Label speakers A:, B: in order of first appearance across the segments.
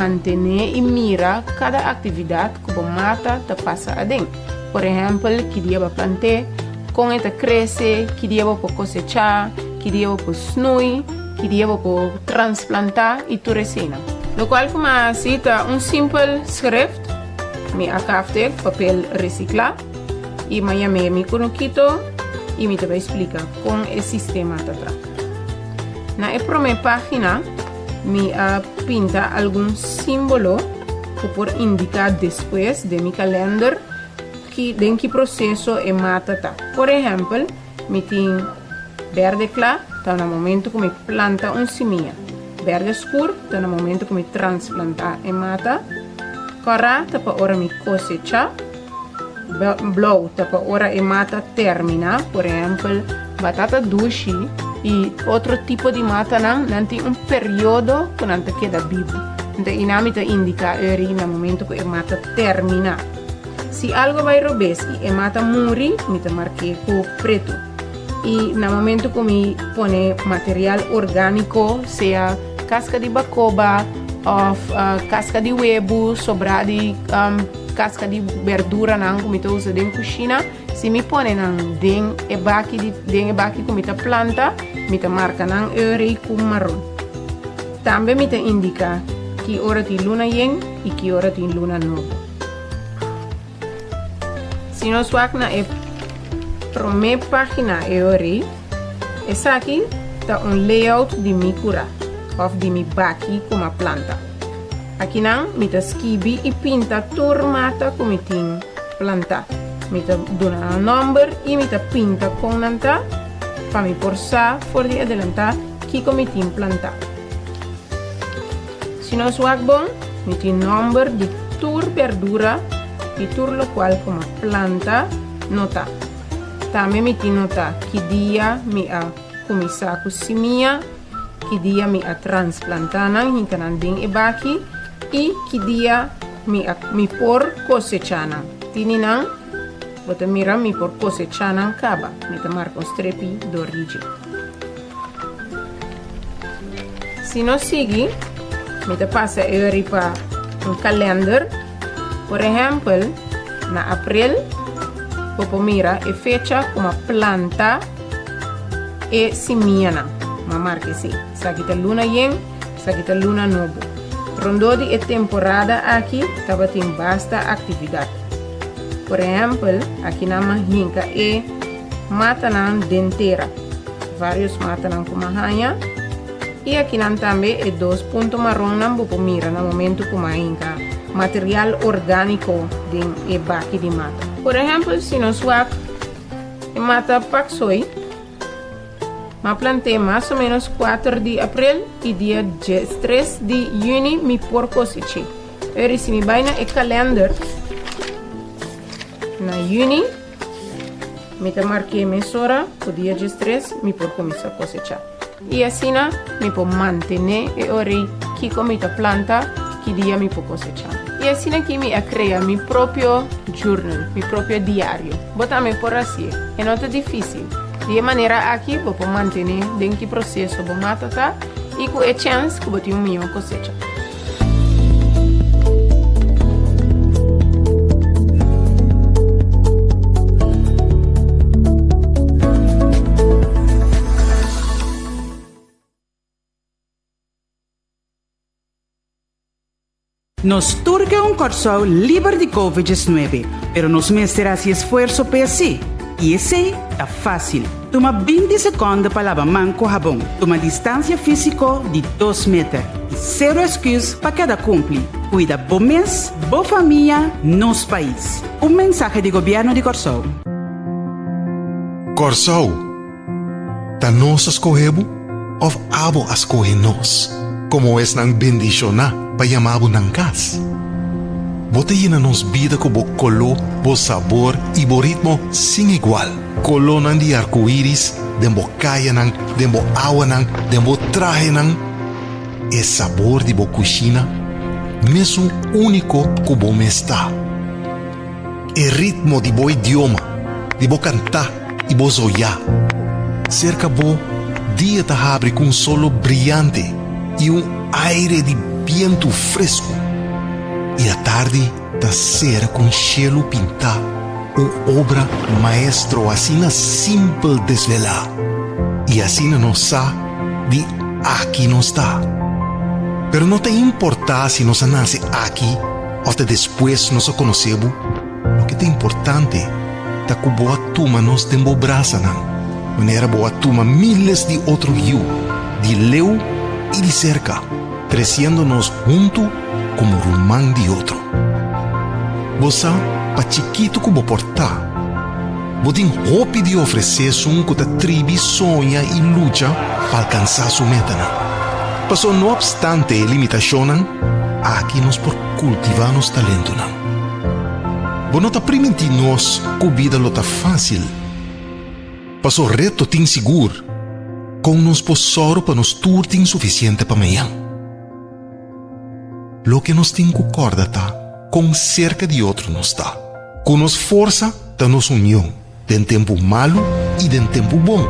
A: Mantené i mira kada aktividat ku bo mata ta pasa aden. Por ehèmpel, ki dia bo a plant'é, kon e ta krese, ki dia bo por kosechá, ki dia bo por snui, ki dia bo por transplantá i tur eseinan. Lokual ku mi a hasi ta un simpel schrift, mi a kaft'é papel resiklá i mi a yam'é mi kunukito i mi ta bai splika kon e sistema ta traha. Na e promé página. Mi a pinta algun símbolo ku por indiká despues den mi kalènder ki den ki proseso e mata ta. Por ehèmpel, mi tin bèrdè kla ta na momentu ku mi planta un simia, bèrdè skur ta na momentu ku mi transplantá e mata, kòrá ta pa ora mi kosechá, Blou ta pa ora e mata terminá, por ehèmpel batata dushi i otro tipo di matanan, nan tin un periodo ku nan ta keda bibu. Enton einan mi ta indiká eri na momento ku e mata terminá. Si algo bai robes i e mata muri, mi ta mark'é ku pretu. I na momento ku mi pone material orgániko, sea kaska di bakoba òf kaska di webu, sobrá di Kaska di berduranan ku mi ta usa den kushina, si mi pone nan den e baki di den e baki ku mi ta planta, mi ta marka nan eur ku maron. Tambe mi ta indiká ki ora tin luna yen i ki ora tin luna nobo. Si nos wak na e promé página eur, esaki ta un layout di mi kurá òf di mi baki ku mi a planta. Akinan mi ta skibi i pinta tur mata ku mi tin plantá. Mi ta duna nan nòmber i mi ta pinta kon nan ta pa mi por sa for di adelantá kiko mi tin plantá. Si nos wak bon, mi tin nòmber di tur bèrdura i tur lokual ku mi a planta notá. Tambe mi tin notá ki dia mi a kuminsá ku simia. Ki dia mi a transplantá nan, hinka nan den e baki, i ki dia mi a mi por kosechá nan. Tini nan, bo ta mira mi por kosechá nan kaba. Mi ta marka un strepi dor di dje. Si nos sigui, mi ta pasa e riba un kalender. Por ehèmpel, na aprel, bo por mira e fecha ku mi a planta. E simianan. Ma marka esei. Esaki ta luna yen, esaki ta luna nobo. Rondó di e temporada aki tabatin basta aktividat. Por ehèmpel, akinan m'a hinka e matanan den tera. Vários matanan ku m'a haña. I akinan tambe e dos punto maronnan bo por mira na momentu ku m'a hinka material orgániko den e baki di mata. Por ehèmpel, si nos wak. E mata paksoi m'a plant'é mas o ménos kuater di aprel i dia diestres di yüni mi por kosech'é. Pero si mi bai na e kalènder na yüni mi ta mark'é mesora ku dia diestres mi por kuminsá kosechá. I asina mi por mantené e ora ei kiko mi ta planta, ki dia mi por kosechá. I asina aki mi a krea mi propio journal, mi propio diario. Bo tambe por hasié. E no ta difísil. Di e manera aki bo por mantené den ki proseso bo mata ta i ku e chèns ku bo tin un mihó kosecha.
B: Nos tur ke un Kòrsou liber di Covid 19, pero nos mester hasi esfuerso pa esei. I esei ta fásil. Tuma 20 sekònde pa laba man ku habon. Tuma distansia físiko di dos meter. I sero esküs pa keda kumpli. Kuida bo mes, bo famia, nos pais. Un mensahe di Gobièrnu di Kòrsou.
C: Kòrsou, ta nos a skohe bo òf abo a skohe nos komo esnan bendishoná pa yama bo nan kas? Bo ta yena nos bida ku bo koló, bo sabor i bo ritmo sin igual. Kolónan di arkoiris den bo kayanan, den bo awanan, den bo trahenan. E sabor di bo kushina, mesun úniko ku bo mes ta. E ritmo di bo idioma, di bo kantá i bo zoyá. Serka bo, dia ta habri ku un solo briante i un aire di. bientu fresku i atardi ta sera ku un shelu pintá, un obra maestro asina simpel desvelá i asina nos sa di aki nos ta. Pero no ta importá si nos a nase aki òf ta despues nos a konosé bo, loke ta importante ta ku bo a tuma nos den bo brasanan, manera bo a tuma míles di otro yu, di leu i di serka, tresiendo nos huntu komo ruman di otro. Bo sa, pa chikitu ku bo por ta, bo tin hopi di ofresé esun ku ta tribi soña i lucha pa alkansá su metanan. Pasobra no opstante e limitashonnan, aki nos por kultivá nos talentonan. Bo no ta primintí nos ku bida lo ta fásil. Paso reto tin sigur, kon nos por sòru pa nos tur tin sufisiente pa mañan? Loke nos tin ku kòrda ta kon serka di otro nos ta. Ku nos forsa ta nos union den tempu malu i den tempu bon.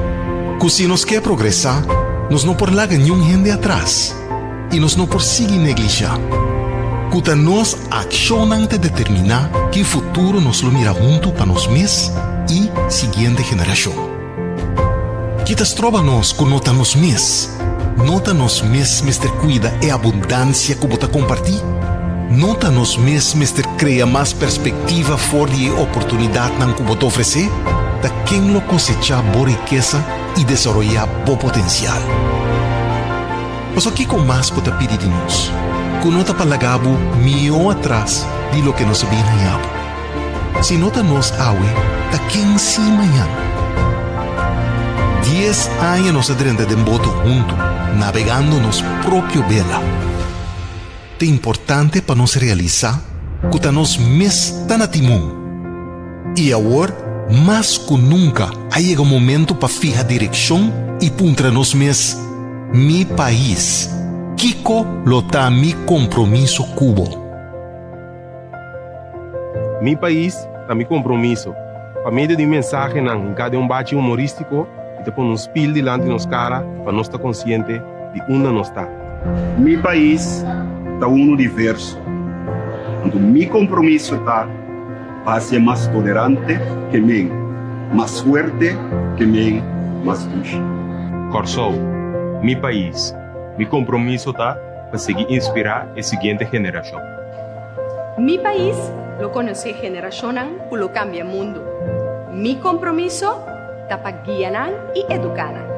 C: Ku si nos ke progresá, nos no por laga niun hende atras i nos no por sigui neglishá. Ku ta nos akshonnan ta determiná ki futuro nos lo mira huntu pa nos mes i siguiente generashon. Ki ta stroba nos ku no ta nos mes? No ta nos mes mester kuida e abundansia ku bo ta kompartí? No ta nos mes mester krea mas perspektiva for di e oportunidatnan ku bo ta ofresé? Ta ken lo kosechá bo rikesa i desaroyá bo potensial? Pasobra kiko mas bo ta pidi di nos, ku no ta pa laga bo mihó atras di loke nos a bin haña bo? Si no ta nos awe, ta ken si mañan? Dies aña nos a drenta den boto huntu, nabegando nos propio bela. Ta importante pa nos realisá ku ta nos mes ta na timon. I awor, mas ku nunka, a yega momento pa fiha direkshon i puntra nos mes, Mi pais, kiko lo ta mi kompromiso ku bo?
D: Mi pais ta mi kompromiso. Pa medio di mensahenan hinká den un bachi humorístiko i ta pone un spil dilanti nos kara pa nos ta konsiente di unda nos ta.
E: Mi pais ta unu diverso, anto mi kompromiso ta pa hasié mas tolerante ke men, mas fuerte ke men, mas dushi.
D: Kòrsou, mi pais, mi kompromiso ta pa sigui inspirá e siguiente generashon.
F: Mi pais lo konosé generashonnan ku lo kambia mundu. Mi kompromiso ta pa guia nan i eduká nan.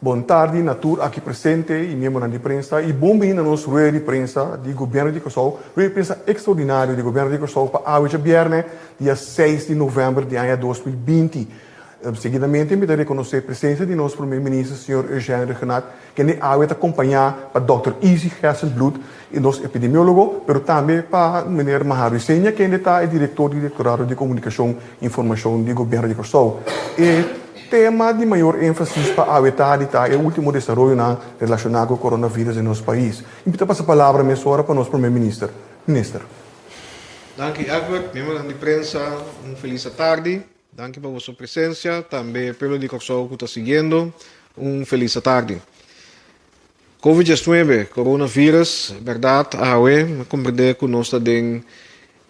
G: Bon tardi na tur aki presente y miembronan di prensa y bon bini na nos rueda di prensa di Gobierno di Kòrsou, rueda di prensa extraordinario di Gobierno di Kòrsou pa awe djabièrnè dia seis di novèmber di aña 2020. Seguidamente mi ta rekonosé presensia di nos Prome Minister señor Eugène Rhuggenaath kende awe ta kompañá pa dòkter Izzy Gerstenbluth y nos epidemiólogo, pero tambe pa meneer Maharu Isenia kende ta e direktor di Direktorado di Komunikashon i Informashon di Gobièrnu di Kòrsou. E tema di mayor énfasis pa awe tardi ta e último desaroyonan relashoná ku coronavirus den nos pais. I mi ta pasa palabra mesora pa nos Prome Minister. Minister.
H: Danki Egbert, miembronan di prensa un felis atardi. Danki pa boso presencia, tambe pueblo di Kòrsou ku ta siguiendo, un felis atardi. Covid 19, coronavirus, bèrdat awe mi komprendé ku nos ta den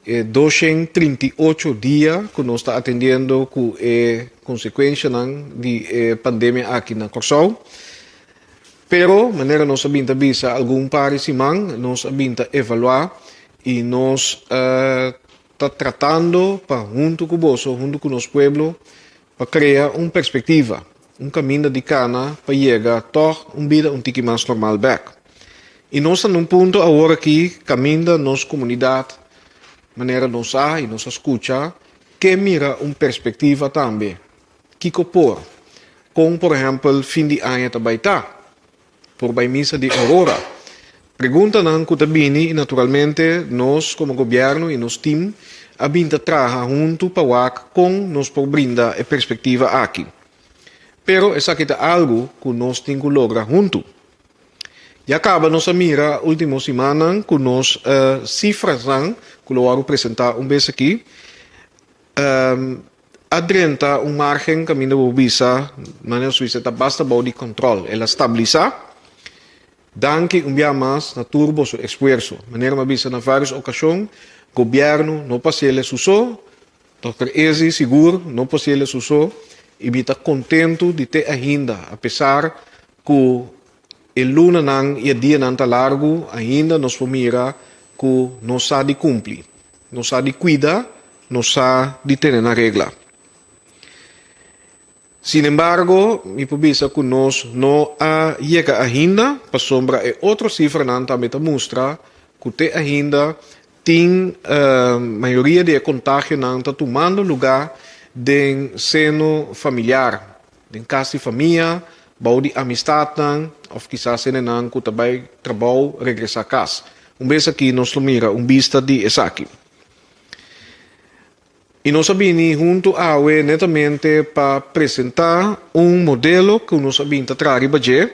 H: e 238 dia ku nos ta atendiendo ku e konsekuenshanan di e pandemia aki na Kòrsou. Pero, manera nos a bin ta bisa algun par di siman, nos a bin ta evaluá i nos ta tratando pa huntu ku boso, huntu ku nos pueblo, pa krea un perspektiva, un kaminda di kana pa yega tòg un bida un tiki mas normal bèk. I nos ta na un punto awor aki kaminda nos komunidat, manera nos sa i nos a skucha, ke mira un perspektiva tambe. Kiko por? Kon por ehèmpel fin di aña ta bai ta? Por bai misa di Aurora? Preguntanan ku ta bini i naturalmente nos komo gobièrnu i nos tim a bin ta traha huntu pa wak kon nos por brinda e perspektiva aki. Pero esaki ta algu ku nos tin ku logra huntu. Ya kaba nos a mira último simannan ku nos sifrasnan ku lo wòrdu presentá un bes aki, A drenta un margen kaminda bo bisa manera nos bisa ta basta bou di kòntròl. El a stabilisá. Danki un bia mas na tur boso esfuerso. Manera mi a bisa na vários okashon, gobièrnu no por hasiel su so, Dòkter Ezi sigur no por hasiel su so i mi ta kontentu di te ainda apesar ku e lunanan i e dianan ta largu ainda nos por mira ku nos sa di kumpli. Nos sa di kuida, nos sa di tene na regla. Sinembargo, mi por bisa ku nos no a yega ainda, pasobra e otro sifranan tambe ta mustra ku te ainda tin mayoria di e kontagionan ta tumando lugá den seno familiar, den kas di famia, bou di amistatnan òf kisas hendenan ku ta bai trabou regresá kas. Un bes aki nos lo mira un bista di esaki. I nos a bini huntu awe netamente pa presentá un modelo ku nos a bin ta traha riba dje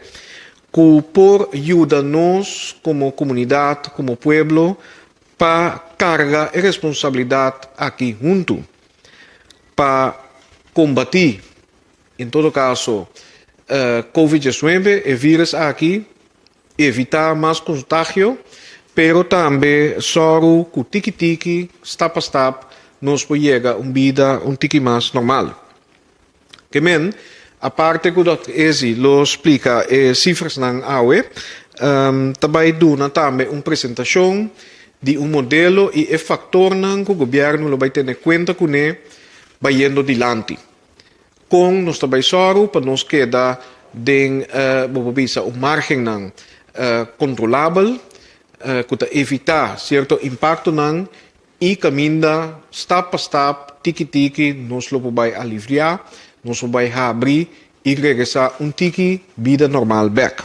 H: ku por yuda nos komo komunidat, komo pueblo pa karga e responsabilidat aki huntu pa kombatí en todo kaso Covid 19, e vírus aki. Evitá mas kontagio, pero tambe sòru ku tiki tiki, stap pa stap, nos por yega un bida un tiki mas normal. Ke men, aparte ku Dòkter Ezi lo splika e sifrasnan awe, ta bai duna tambe un presentashon di un modelo i e faktornan ku gobièrnu lo bai tene kuenta kuné bayendo dilanti. Kon nos ta bai sòru pa nos keda den, bo por bisa, un márgennan kontrolabel ku ta evitá sierto impaktonan i kaminda stap pa stap, tiki tiki, nos lo por bai aliviá, nos por bai habri i regresá un tiki bida normal bèk.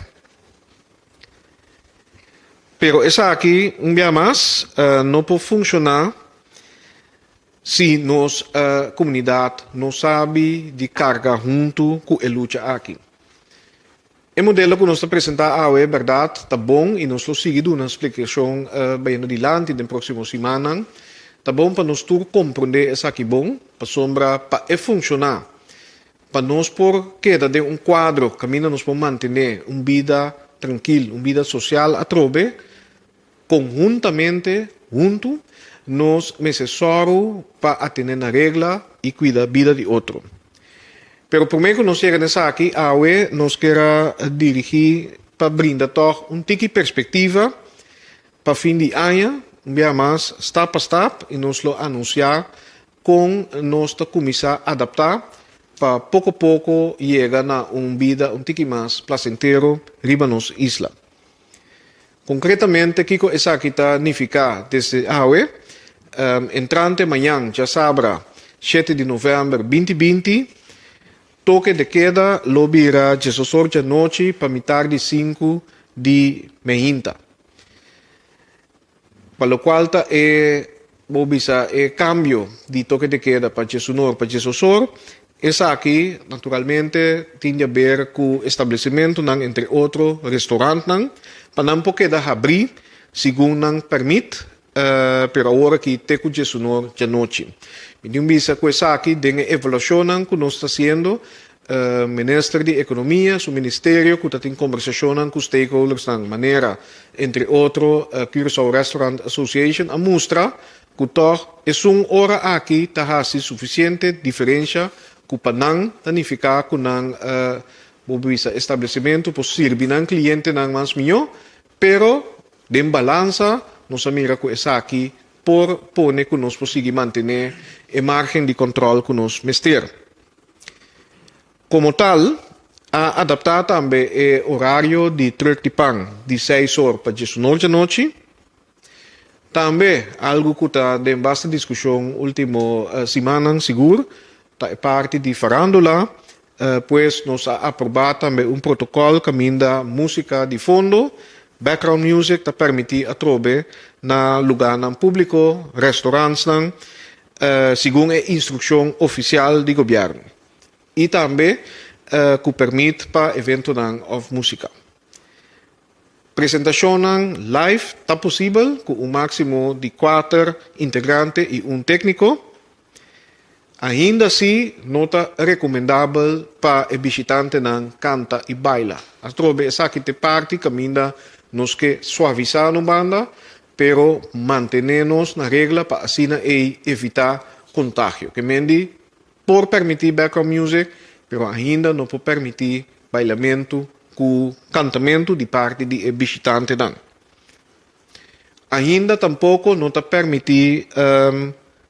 H: Pero esaki, un bia mas, no por funshoná Si nos komunidat no sabi di karga huntu ku e lucha aki. E modelo ku nos ta presentá awe bèrdat ta bon i nos lo sigui duna splikashon bayendo dilanti den próksimo simannan. Ta bon pa nos tur komprondé esaki bon pasobra pa e funshoná, pa nos por keda den un kuadro kaminda nos por mantené un bida trankil, un bida sosial atrobe, Konhuntamente, huntu, nos mester sòru pa atendé na regla i kuida bida di otro. Pero promé ku nos yega na esaki, awe nos kier a dirigí pa brinda tòg un tiki perspektiva pa fin di aña, un bia mas, stap pa stap, i nos lo anunsiá kon nos ta kuminsá adaptá pa poko poko yega na un bida un tiki mas plasentero riba nos isla. Konkretamente kiko esaki ta nifiká desde awe, entrante mañan djasabra shete di novèmber 2020, toke de keda lo bira diesosor djanochi pa mitar di sinku di meinta. Pa lokual ta e, bo bisa, e kambio di toke de keda pa djesunor pa djesosor, esaki naturalmente tin di aber ku establesimentunan, entre otro restorantnan, pa nan por keda habrí segun nan pèrmit, pero awor aki te ku djesunor djanochi. Mi tin bisa ku esaki den e evaluashonnan ku nos ta hasiendo, Minister di Ekonomia, su ministerio ku ta tin kombersashonnan ku stakeholdersnan manera entre otro Curaçao Restaurant Association a mustra ku tòg esun ora aki ta hasi sufisiente diferensha ku pa nan ta nifiká ku nan bo bisa establesimentu por sirbi nan klientenan mas mihó pero den balansa nos a mira ku esaki por pone ku nos por sigui mantené e margen di kòntròl ku nos mester. Komo tal, a adaptá tambe e orario di trùk di pan di seis or pa diesunor djanochi. Tambe algu ku ta den basta diskushon último simannan sigur ta e parti di farándula. Pues nos a aprobá tambe un protokòl kaminda músika di fondo, background music, ta permití atrobe na lugánan públiko, restaurantsnan, segun e instrukshon ofisial di gobièrnu i tambe ku pèrmit pa eventonan òf músika. Presentashonnan live ta posibel ku un máksimo di kuater integrante i un tékniko. Ainda si no ta rekomendabel pa e bishitantenan kanta i baila. Atrobe esaki ta e parti kaminda nos ke suavisá no banda, pero mantené nos na regla pa asina ei evitá kontagio. Ke men di por permití background music, pero ainda no por permití bailamentu ku kantamentu di parti di e bishitantenan. Ainda tampoko no ta permití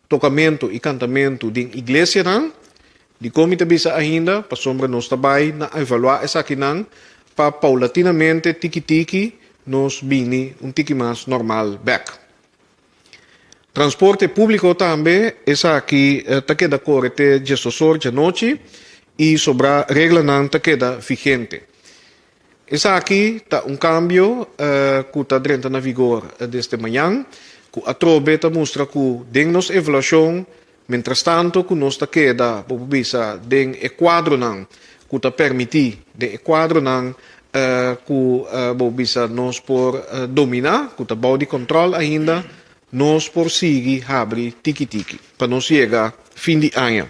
H: tokamentu i kantamentu den iglesianan. Dikon mi ta bisa ainda? Pasobra nos ta bai na evaluá esakinan pa paulatinamente, tiki tiki, nos bini un tiki mas normal bèk. Transporte públiko tambe, esaki ta keda kore te diesdos or djanochi i sobrá reglanan ta keda vigente. Esaki ta un kambio ku ta drenta na vigor desde mañan, ku atrobe ta mustra ku den nos evaluashon, mientrastanto ku nos ta keda, bo por bisa, den e kuadronan ku ta permití, den e kuadronan ku bo por bisa nos por dominá, ku ta bou di kòntròl ainda, nos por sigui habri tiki tiki pa nos yega fin di aña.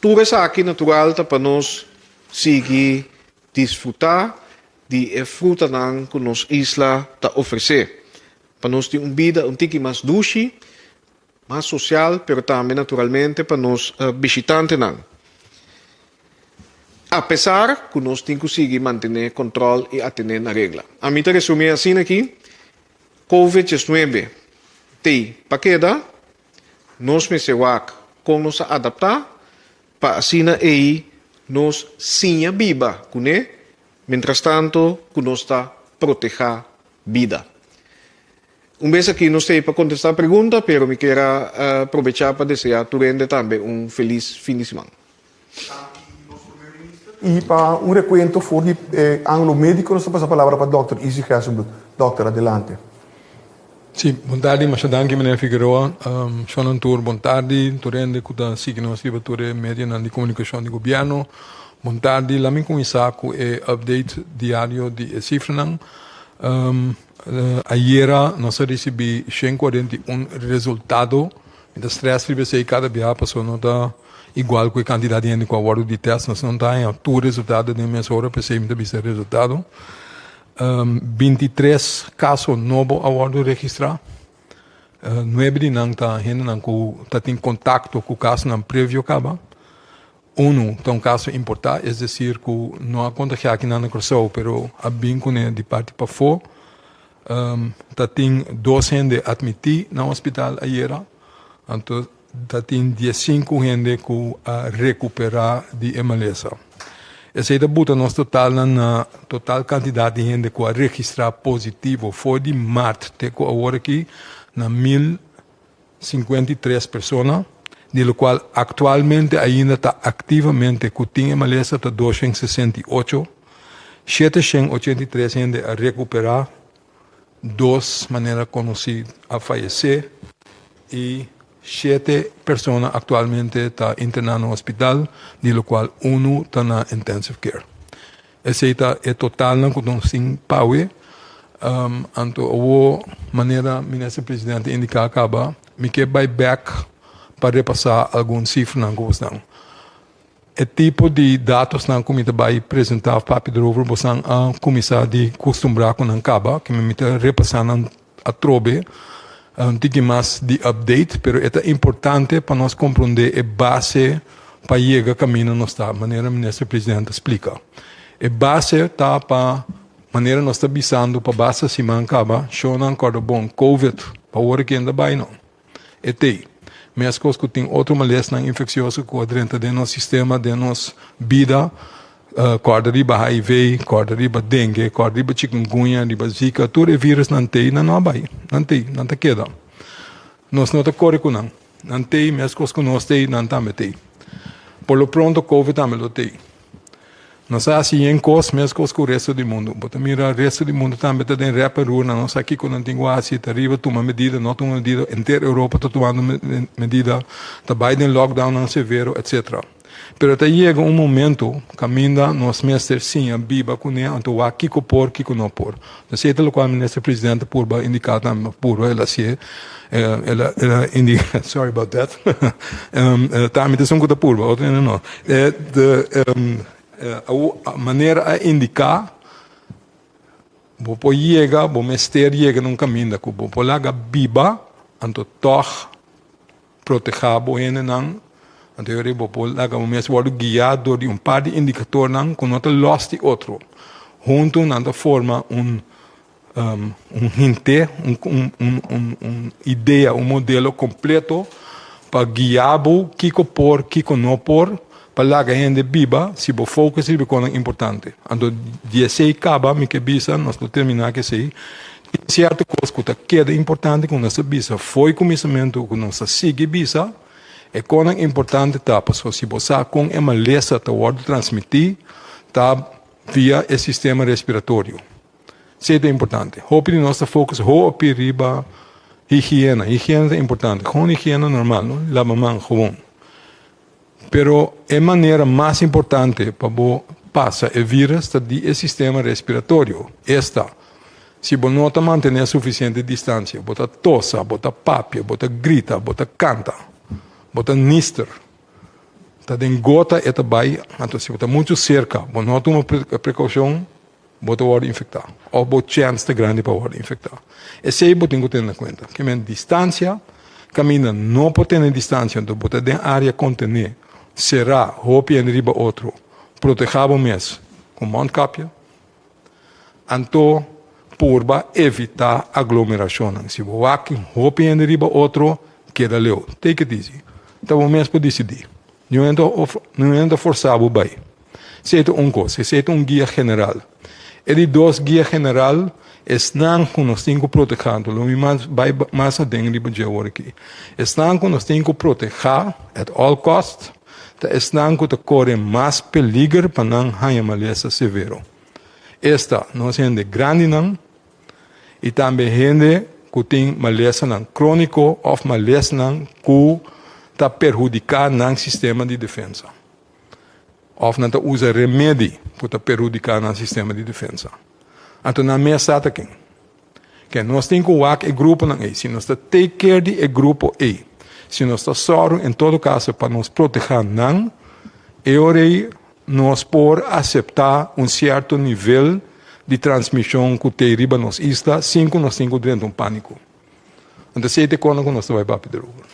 H: Tur esaki natural ta pa nos sigui Disfrutá di e frutanan ku nos isla ta ofresé, pa nos tin un bida un tiki mas dushi, mas sosial, pero tambe naturalmente pa nos bishitantenan. Apesar ku nos tin ku sigui mantené kòntròl i atené na regla. Ami ta resumí asina aki, Covid diesnuebe t'ei pa keda, nos mester wak kon nos a adaptá Pa asina ei nos siña biba kuné, mientrastanto ku nos ta protehá bida. Un bes aki nos ta ei pa kontestá pregunta, pero mi kier a probechá pa deseá tur hende tambe un felis fin di siman.
G: I pa un rekuento for di e anglo médiko nos ta pasa palabra pa dòkter Izzy Gerstenbluth. Dòkter, adelante.
I: Sí, bon tardi, masha danki meneer Figueroa. Shon tur bon tardi, tur hende ku ta sigui nos riba tur e medionan di komunikashon di gobièrnu. Bon tardi, laat mi kuminsá ku e update diario di e sifranan. Ayera nos a risibí 141 resultado. Mi ta stress riba esei kada biaha pasobra no ta igual ku e kantidat di hende ku a wòrdu di tèst. Nos no ta haña tur resultado den mes ora, p'esei mi ta bisa resultado. 23 kaso nobo a wòrdu registrá. Nuebe di nan ta hendenan ku ta tin kontakto ku kasonan previo kaba. Unu ta un kaso importá, es desir ku no a kontagiá akinan na Kòrsou pero a bin kuné di parti pafó. Ta tin dos hende atmití na hospital ayera, anto ta tin diesinku hende ku a rekuperá di e malesa. Esei ta buta nos totalnan na total kantidat di hende ku a registrá positivo for di mart te ku awor aki na 1053 persona, di lokual aktualmente ainda ta aktivamente ku tin e malesa ta 268, 783 hende a rekuperá. Dos manera konosí a fayesé i shete persona aktualmente ta interná na hospital, di lokual unu ta na intensive care. Esei ta e totalnan ku nos tin pawe. Anto awor manera Minister Presidente indiká kaba, mi ke bai bèk pa repasá algun sifranan ku bosnan. E tipo di datosnan ku mi ta bai presentá of papia derover bosan a kuminsá di kustumbrá ku nan kaba, ku mi ta repasá nan atrobe un tiki mas di update, pero e ta importante pa nos komprondé e base pa yega kaminda nos ta, manera Minister President a splika. E base ta pa manera nos ta bisando pa basta siman kaba, shownan kòrda bon, Covid pa ora kende ta bai no. E t'ei. Meskos ku tin otro malesnan infeksioso ku a drenta den nos sistema, den nos bida, kòrda riba HIV, kòrda riba dengue, kòrda riba chikungunya, riba zika, tur e virusnan t'ei, nan no a bai, nan t'ei, nan ta keda. Nos no ta kore ku nan. Nan t'ei, meskos ku nos t'ei, nan tambe t'ei. Por lo pronto covid tambe lo t'ei. Nos a hasi yen kos meskos ku resto di mundu. Bo ta mira resto di mundu tambe ta den rep en roer, nan no sa kiko nan tin ku hasi, ta riba tuma medida, no tuma medida, henter Europa ta tumando medida, ta bai den lockdownnan severo, etcetera. Pero ta yega un momento kaminda nos mester siña biba kuné, anto wak kiko por, kiko no por. Esei ta lokual Minister Presidente purba indiká tambe, purba el a hasié, el a el a indiká, sorry about that, tambe ta esun ku ta purba, otro hende no. De manera a indiká bo por yega, bo mester yega na un kaminda ku bo por laga biba, anto tòg Protehá bo hendenan, anto e ora bo por laga bo mes wòrdu guiá dor di un par di indikatornan ku no ta lòs di otro. Huntu nan ta forma un un hinte, un un un idea, un modelo kompleto pa guiá bo kiko por, kiko no por, pa laga hende biba si bo focus riba e konan importante. Anto di esei kaba mi ke bisa, nos lo terminá ku esei, tin sierto kos ku ta keda importante ku nos ta bisa fo'i kuminsamentu ku nos ta sigui bisa, e konan importante ta pasobra si bo sa kon e malesa ta wòrdu transmití ta via e sistema respiratorio. Esei ta importante. Hopi di nos ta focus hopi riba higiena. Higiena ta importante. Gewoon higiena normal, no? Laba man gewoon. Pero e manera mas importante pa bo pasa e virus ta di e sistema respiratorio, esta, si bo no ta mantené sufisiente distansia, bo ta tosa, bo ta papia, bo ta grita, bo ta kanta, bo ta nister, ta den gota e ta bai, anto si bo ta muchu serka, bo no tuma prekoushon, bo ta wòrdu infektá òf bo chèns ta grandi pa wòrdu infektá. Esei bo tin ku tene na kuenta. Ke men distansia, kaminda no por tene distansia, anto bo ta den área kontené, será, hopi hende riba otro, protehá bo mes ku mòntkapia, anto purba evitá aglomerashonnan. Si bo wak hopi hende riba otro, keda leu. Take it easy. Ta bo mes por disidí. Niun hende ta forsá bo bai. Esei ta un kos, esei ta un guia general. E di dos guia general, esnan ku nos tin ku protehá, anto lo mi mas bai mas aden riba dje awor aki. Esnan ku nos tin ku protehá at all cost ta esnan ku ta kore mas peliger pa nan haña malesa severo. Esta, nos hende grandinan i tambe hende ku tin malesanan króniko òf malesanan ku ta perhudiká nan sistema di defensa. Òf nan ta usa remedi ku ta perhudiká nan sistema di defensa. Anto nan mes sa ta ken. Ke nos tin ku wak e gruponan ei. Si nos ta take care di e grupo ei, si nos ta sòru en todo kaso pa nos protehá nan, e ora ei nos por aseptá un sierto nivel di transmishon ku t'ei riba nos isla sin ku nos tin ku drenta un pániko. Anto esei ta e kosnan ku nos ta bai papia derover.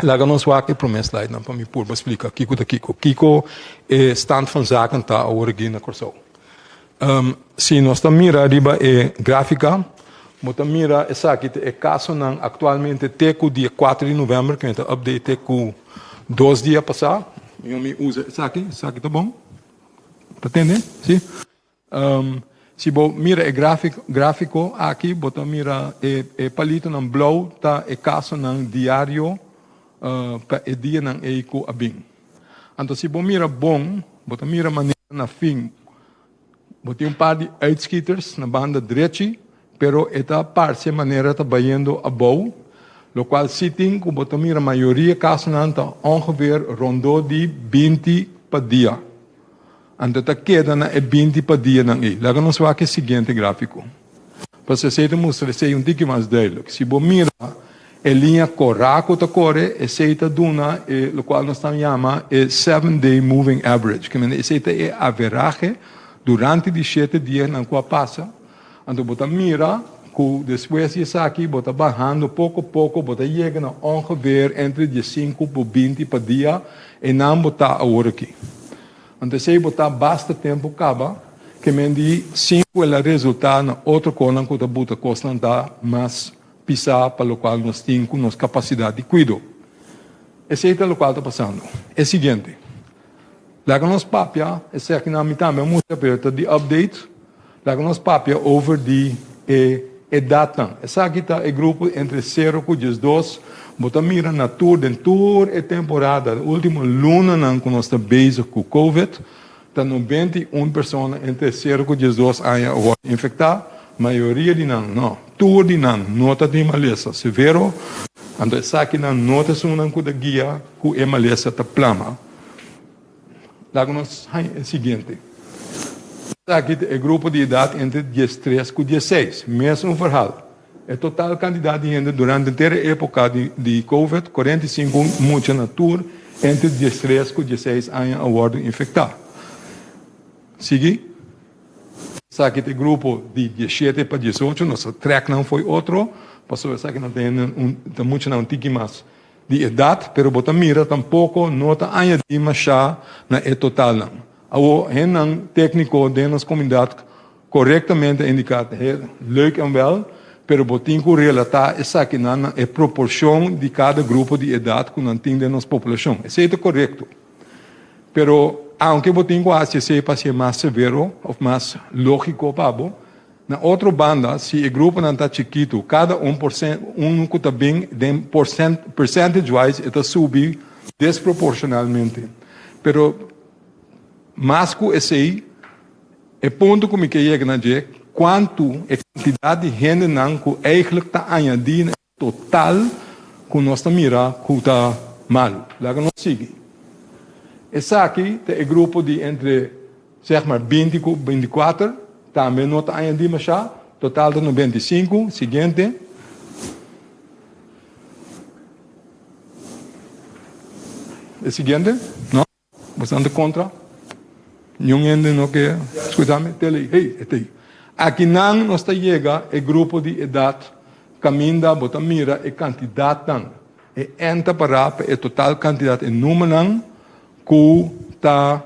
I: Laga nos wak e promé slidenan pa mi purba splika kiko ta kiko. Kiko e stand van zaken ta awor aki na Kòrsou. Si nos ta mira riba e gráfika, bo ta mira esaki ta e kasonan aktualmente te ku dia kuater di novèmber, ku mi ta update te ku dos dia pasá. Mi usa esaki, esaki ta bon? Ta tende? Si? Si bo mira e gráfiko aki, bo ta mira e palitonan blou ta e kasonan diario pa e dianan ei ku a bin. Anto si bo mira bon, bo ta mira manera na fin bo tin un par di uitschieters na banda drechi, pero e ta parse manera ta bayendo abou, lokual si tin ku bo ta mira mayoria kasonan ta ongeveer rondó di 20 pa dia. Anto ta keda na e 20 pa dianan ei. Laga nos wak e siguiente gráfiko. Pasobra esei ta mustra esei un tiki mas duidelijk. Si bo mira e liña korá ku ta kore, esei ta duna e lokual nos ta yama e seven day moving average. Ke mende esei ta e averahe durante di shete dianan ku a pasa. Anto bo ta mira ku despues di esaki bo ta bahando poko poko, bo ta yega na ongeveer entre diesinku por 20 pa dia, einan bo ta awor aki. Anto esei bo ta basta tempu kaba, ke men di sin ku el a resultá na otro konan ku ta buta kosnan ta mas pisá pa lokual nos tin ku nos kapasidat di kuido. Esei ta lokual ta pasando. E siguiente. Laga nos papia, esakinan mi tambe a mustra pero ta di update, laga nos papia over di e edatnan. Esaki ta e grupo entre sero ku 12. Bo ta mira na tur, den tur e temporada, ultimo lunanan ku nos ta bezig ku covid, Ta 91 persona entre 0 ku 12 aña a wòrdu infektá, mayoria di nan, no, tur di nan no ta tin malesa severo, anto esakinan no ta esunnan ku ta guia ku e malesa ta plama. Laga nos haña e siguiente. Esaki ta e grupo di edat entre 13 ku 16. Mesun verhal. E total kantidat di hende durante henter e epoka di covid, 45 mucha na tur entre 13 ku 16 aña a wòrdu infektá. Sigui. Esaki ta e grupo di 17 pa 18. Nos a trèk nan fo'i otro pasobra esakinan ta hende ta muchanan un tiki mas di edat, pero bo ta mira tampoko no ta añadí mashá na e totalnan. Awor, hendenan tékniko den nos komunidat korektamente a indiká, he, leuk en wèl, pero bo tin ku relatá esakinan na e proporshon di kada grupo di edat ku nan tin den nos populashon. Esei ta korekto. Pero, aunke bo tin ku hasi esei pa hasié mas severo òf mas lógiko pa bo, Na otro banda, si e gruponan ta chikitu, kada un porcent, un ku ta bin den porcent, percentage wise e ta subi desproporcionalmente. Pero mas ku esei, e punto ku mi ke yega na dje, kuantu e kantidat di hendenan ku eigenlijk ta añadí na e total ku nos ta mira ku ta malu. Laga nos sigui. Esaki ta e grupo di entre zeg maar 20 ku 24, tambe no ta añadí mashá, total ta 95. Siguiente. E siguiente? No? Boso ta kontra? Niun hende no ke skucha mi? Tele, hey, e ta ei. Akinan nos ta yega e grupo di edat kaminda bo ta mira e kantidatnan. E N ta pará pa e total kantidat, e numernan ku ta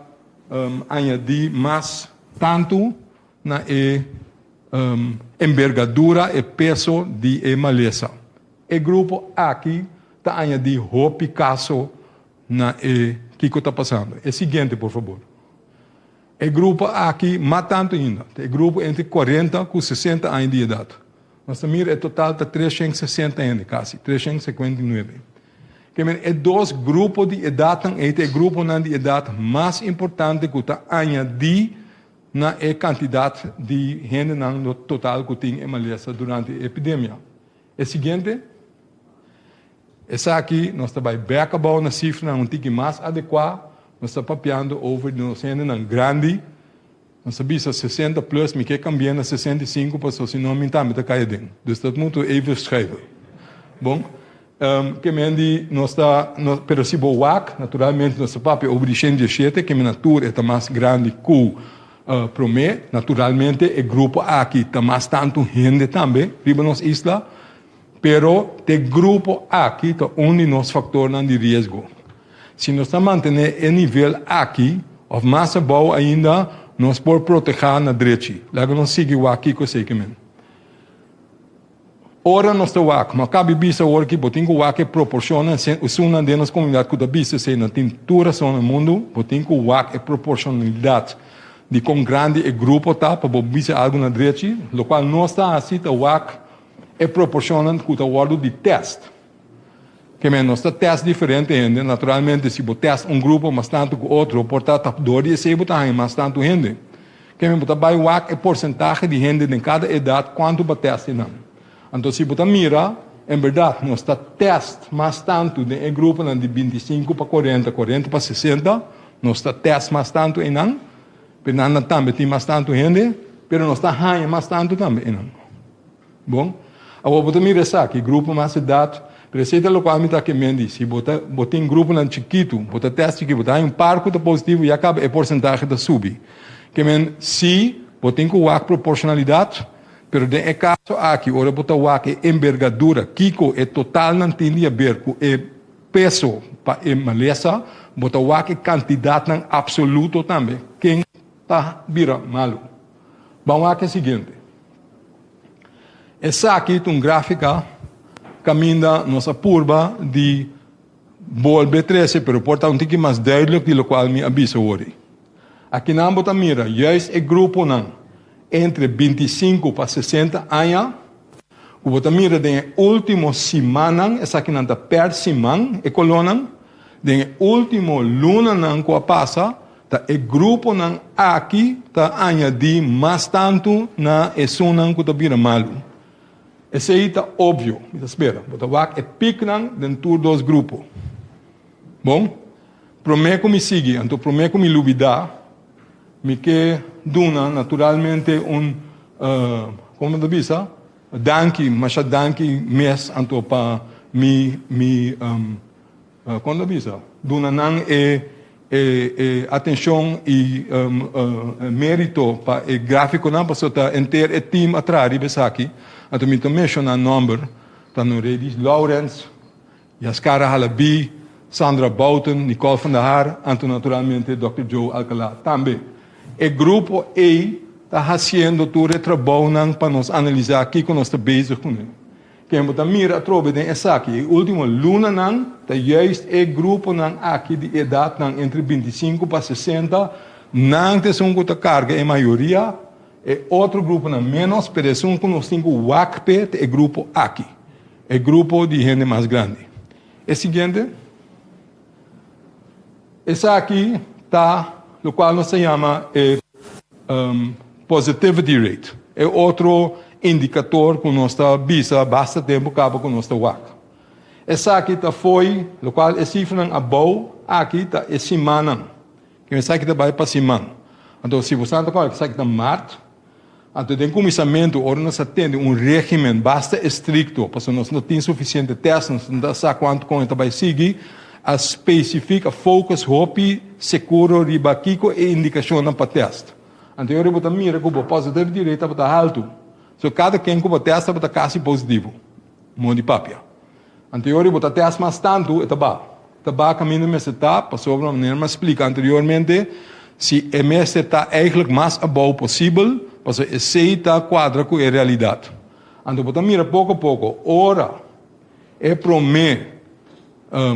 I: añadí mas tantu na e embergadura, e peso di e malesa. E grupo aki ta añadí hopi kaso na e kiko ta pasando. E siguiente por fabor. E grupo aki mas tantu ainda, ta e grupo entre 40 ku 60 aña di edat. Nos ta mira e total ta 360 hende kasi, 359. Ke men e dos grupo di edatnan ei ta e gruponan di edat mas importante ku ta añadí na e kantidat di hendenan total ku tin e malesa durante e epidemia. E siguiente. Esaki nos ta bai bek abou na sifranan un tiki mas adekuá. Nos ta papiando over di nos hendenan grandi. Nos ta bisa 60 plus, mi ke kambia na 65 pasobra si no mi tambe ta kai aden. Dus dat moet even schuiven. Bon, ke men di nos ta, pero si bo wak, naturalmente nos ta papia over di 117, ke men na tur e ta mas grandi ku promé. Naturalmente e grupo aki ta mas tantu hende tambe riba nos isla. Pero t'e grupo aki ta un di nos faktornan di riesgo. Si nos ta mantené e nivel aki òf mas abou ainda, nos por protehá na drechi. Laga nos sigui wak kiko esei ke men. Ora nos ta wak, no kabi bisa awor ki bo tin ku wak e proporshonnan, esunnan den nos komunidat ku ta bisa esei nan tin tur rason na mundu, bo tin ku wak e proporshonalidat di kon grandi e grupo ta pa bo bisa algu na drechi. Lokual nos ta hasi ta wak E proporshonnan ku ta wòrdu di tèst. Ke men nos ta tèst diferente hende, naturalmente si bo tèst un grupo mas tantu ku otro por ta ta dor di esei bo ta haña mas tantu hende. Ke men bo ta bai wak e porsentahe di hende den kada edat kuantu bo a tèst einan. Anto si bo ta mira, en bèrdat nos ta tèst mas tantu den e gruponan di 25 pa 40, 40 pa 60, nos ta tèst mas tantu einan, pero nan tambe tin mas tantu hende, pero nos ta haña mas tantu tambe einan. Bon, awor bo ta mira esaki, grupo mas edat, pero esei ta lokual mi ta ke men di, si bo ta bo tin gruponan chikitu, bo ta tèst chikit, bo ta haña un par ku ta positivo, ya kaba e porsentahe ta subi. Ke men si bo tin ku wak proporshonalidat, pero den e kaso aki ora bo ta wak e embergadura, kiko e totalnan tin di haber ku e peso pa e malesa, bo ta wak e kantidatnan apsoluto tambe, ken ta bira malu. Ban wak e siguiente. Esaki ta un gráfika kaminda nos a purba di bolbe trese, pero por ta un tiki mas duidelijk di lokual mi a bisa wori. Akinan bo ta mira juist e gruponan entre 25 pa 60 aña ku bo ta mira den e último simannan, esakinan ta per siman e kolónan, den e último lunanan ku a pasa. Ta e gruponan aki ta añadí mas tantu na esunnan ku ta bira malu. Esei ta opvio, mi ta spera. Bo ta wak e piknan den tur dos grupo. Bon, promé ku mi sigui, anto promé ku mi lubidá, mi ke duna naturalmente un, komo ta bisa? Danki, masha danki mes anto pa mi, mi, Kon ta bisa? Duna nan e e atencion y merito pa e graficonan pasobra ta enter e team a traha riba esaki. Anto mi ta menciona nomber, ta Noredis Lourens, Yaskara Halabi, Sandra Bouten, Nicole van der Haar, anto naturalmente Dòkter Joe Alcala tambe. E grupo ey ta haciendo tur e trabounan pa nos analisa kico nos ta bezig cune. Ken bo ta mira atrobe den esaki? E ultimo lunanan ta juist e gruponan aki di edatnan entre 25 pa 60, nan ta esun ku ta karga e mayoria, e otro gruponan menos, pero esun ku nos tin ku wak p'e ta e grupo aki, e grupo di hende mas grandi. E siguiente. Esaki ta lokual nos ta yama e positivity rate, e otro indikator ku nos ta bisa basta tempu kaba ku nos ta wak. Esaki ta fo'i lokual e sifranan abou aki ta e simannan. Esaki ta bai pa siman. Anto si bo sa ta kòrda esaki ta mart. Anto den kuminsamentu ora nos a tende un régimen basta estrikto, pasobra nos no tin sufisiente tèst, nos no ta sa kuantu kon e ta bai sigui, a spesifik, a focus hopi sekuro riba kiko e indikashonnan pa tèst. Anto e ora bo ta mira ku bo positivity rate tabata haltu. So kada ken ku bo tèst tabata kasi positivo, modo di papia. Anto e ora bo ta tèst mas tantu, e ta baha. Ta baha kaminda mester ta, pasobra manera mi a splika anteriormente, si e mester ta eigenlijk mas abou posibel, pasobra esei ta kuadra ku e realidat. Anto bo ta mira poko poko, ora e promé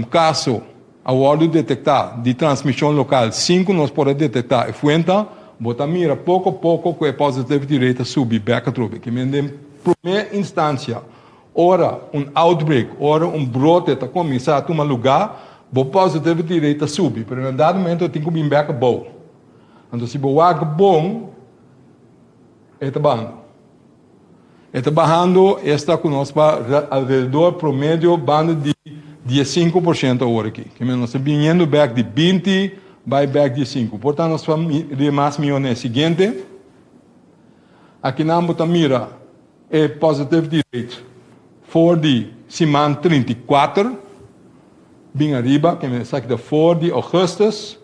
I: kaso a wòrdu detektá di transmishon lokal sin ku nos por a detektá e fuenta, bo ta mira poko poko ku e positivity rate ta subi bèk atrobe. Ke men den promé instansia Ora un outbreak, ora un brote ta kuminsá tuma lugá, bo positivity rate ta subi, pero na dado momento e tin ku bin bèk abou. Anto si bo wak bon, e ta bahando. E ta bahando esta ku nos pa alrededor promedio banda di 15% awor aki. Ke men nos ta biniendo bèk di 20 bai bèk 15. Por ta nos ta mira mas mihó na e siguiente. Akinan bo ta mira. E positivity rate for di siman 34 bin ariba, ke esaki ta for di augustus.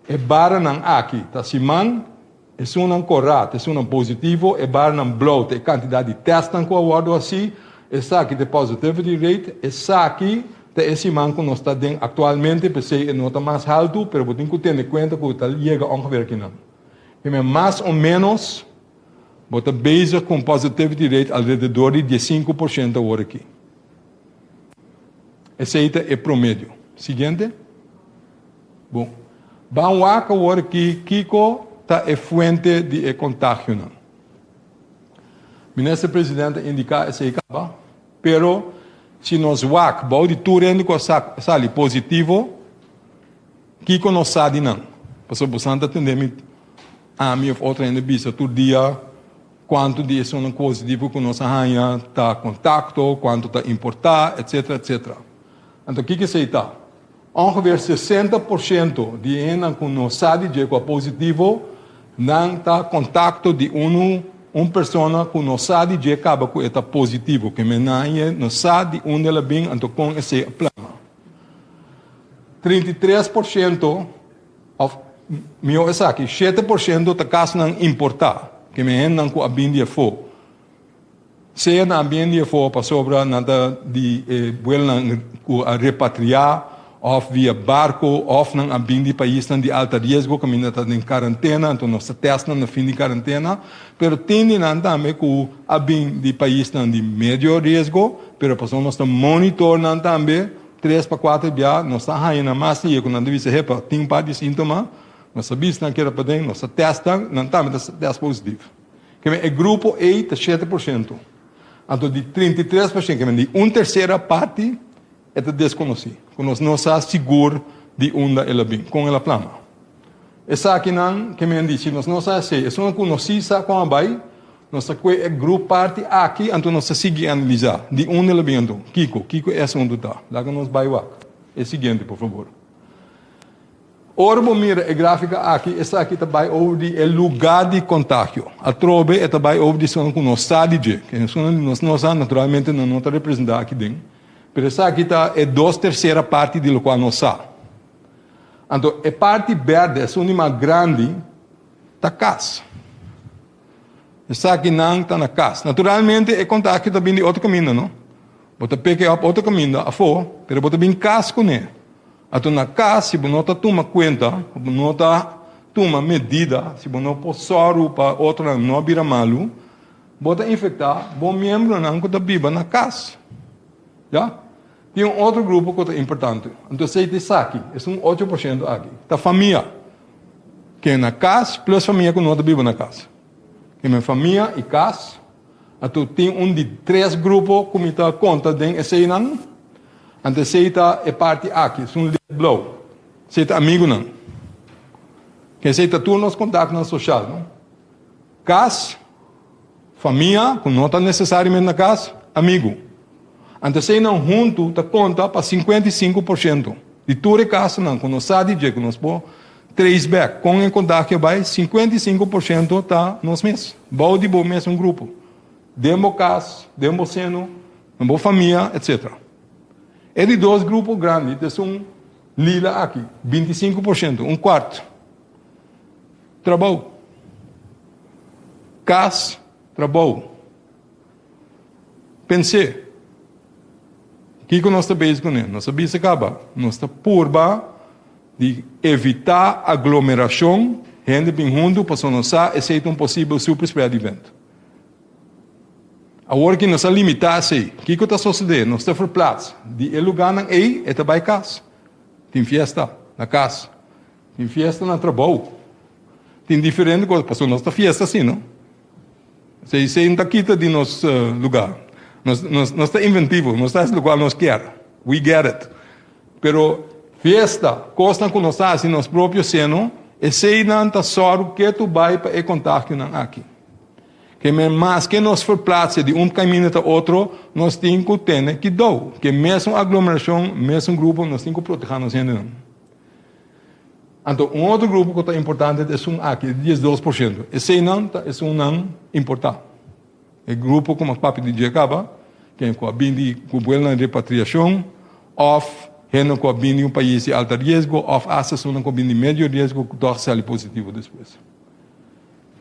I: E baranan aki ta siman, esunnan korá ta esunnan positivo, e baranan blou ta e kantidat di tèstnan ku a wòrdu hasí. Esaki ta e positivity rate. Esaki ta e siman ku nos ta den aktualmente, p'esei e no ta mas haltu, pero bo tin ku tene kuenta ku ta yega ongeveer akinan. Primer mas o ménos. Bo ta bezig ku un positivity rate alrededor di 15% awor aki. Esei ta e promedio. Siguiente. Bon. Ban wak awor aki kiko ta e fuente di e kontagionan. Minister President a indiká esei kaba, pero si nos wak bou di tur hende ku a sali positivo, kiko nos sa di nan? Pasobra bosan ta tende mi Ami of otro hende bisa tur dia kuantu di esunnan positivo ku nos a haña ta kontakto, kuantu ta importá, etsetera, etsetera. Anto kiko esei ta? Ongeveer 60% di e hendenan ku nos sa di dje ku a positivo, nan ta kontakto di unu un persona ku nos sa di dje kaba ku e ta positivo. Ke men nan haña nos sa di unda el a bin, anto kon esei a plama. 33% Of mihó esaki, 7% ta kasnan importá, ke men hendenan ku a bin di afó. Sea nan a bin di afó pasobra nan ta di e buelonan ku a repatriá òf via barko òf nan a bin di paisnan di alta riesgo kaminda ta den karantena, anto nos ta tèst nan na fin di karantena. Pero tin di nan tambe ku a bin di paisnan di medio riesgo, pero pasobra nos ta monitor nan tambe. Tres pa kuater bia nos ta haña nan mas lihe ku nan ta bisa, Hepa, tin un par di síntoma, nos ta bisa nan keda paden, nos ta tèst nan, nan tambe ta tèst positif. Ke e grupo ei ta 7%. Anto di 33%, ke di un tersera parti, e ta deskonosí, ku nos no sa sigur di unda el a bin, kon el a plama. Esakinan ke men di, si nos no sa esei, esun ku nos si sa kon a bai, nos ta kue e grup parti aki, anto nos ta sigui analisá di unda el a bin anto. Kiko? Kiko e asuntu ta? Laga nos bai wak e siguiente, por fabor. Ora bo mira e gráfika aki, esaki ta bai over di e lugá di kontagio. Atrobe e ta bai over di esunnan ku nos sa di dje. Ke esunnan di nos no sa, naturalmente nan no ta representá aki den. Pero esaki ta e dos tersera parti di lokual nos sa. Anto e parti berde, esun di mas grandi, ta kas. Esakinan ta na kas. Naturalmente e kontagio ta bin di otro kaminda, no? Bo ta peke op otro kaminda afó, pero bo ta bin kas kuné. Anto na kas, si bo no ta tuma kuenta, bo no ta tuma medida, si bo no por sòru pa otronan no bira malu, bo ta infektá bo miembronan ku ta biba na kas. Ya? Tin un otro grupo ku ta importante. Anto esei ta esaki, esun 8% aki, ta famia. Ken na kas plus famia ku no ta biba na kas. Ken men famia i kas. Anto tin un di tres grupo ku mi ta konta den eseinan. Anto esei ta e parti aki, esun licht blou. Esei ta amigunan. Ken esei ta tur nos kontaktonan soshal, no? Kas, famia ku no ta nesesariamente na kas, amigu. Anto eseinan huntu ta konta pa 55% di tur e kasonan ku nos sa di dje ku nos por trace back kon e kontagio bai, 55% ta nos mes, bou di bo mesun grupo, den bo kas, den bo seno, den bo famia, etsetera. E di dos grupo grandi ta esun lila aki, 25%, un kuart. Trabou. Kas, trabou. Pens'é. Kiko nos ta bezig kuné? Nos a bisa kaba, nos ta purba di evitá aglomerashon, hende bin huntu, pasobra nos sa esei ta un posibel super spread event. Awor ki nos a limitá esei, kiko ta sosodé? Nos ta verplaats di e lugánan ei, e ta bai kas. Tin fiesta na kas. Tin fiesta na trabou. Tin diferente kos, pasobra nos ta fiesta asina, no? Esei no ta kita di nos lugar. Nos, nos, nos ta inventivo, nos ta hasi lokual nos kier. We get it. Pero fiesta, kosnan ku nos ta hasi nos propio seno, eseinan ta sòru ketu bai pa e kontagionan aki. Ke men maske nos verplaatse di un kaminda ta otro, nos tin ku tene kidou. Ke mesun aglomerashon, mesun grupo, nos tin ku protehá nos hendenan. Anto un otro grupo ku ta importante ta esun aki, e 12%. Eseinan ta esunnan importá. E grupo ku mas papia di dje kaba, ken ku a bin di ku buelnan repatriashon òf hende ku a bin di un pais di alta riesgo òf asta esunnan ku a bin di medio riesgo ku tòg sali positivo despues.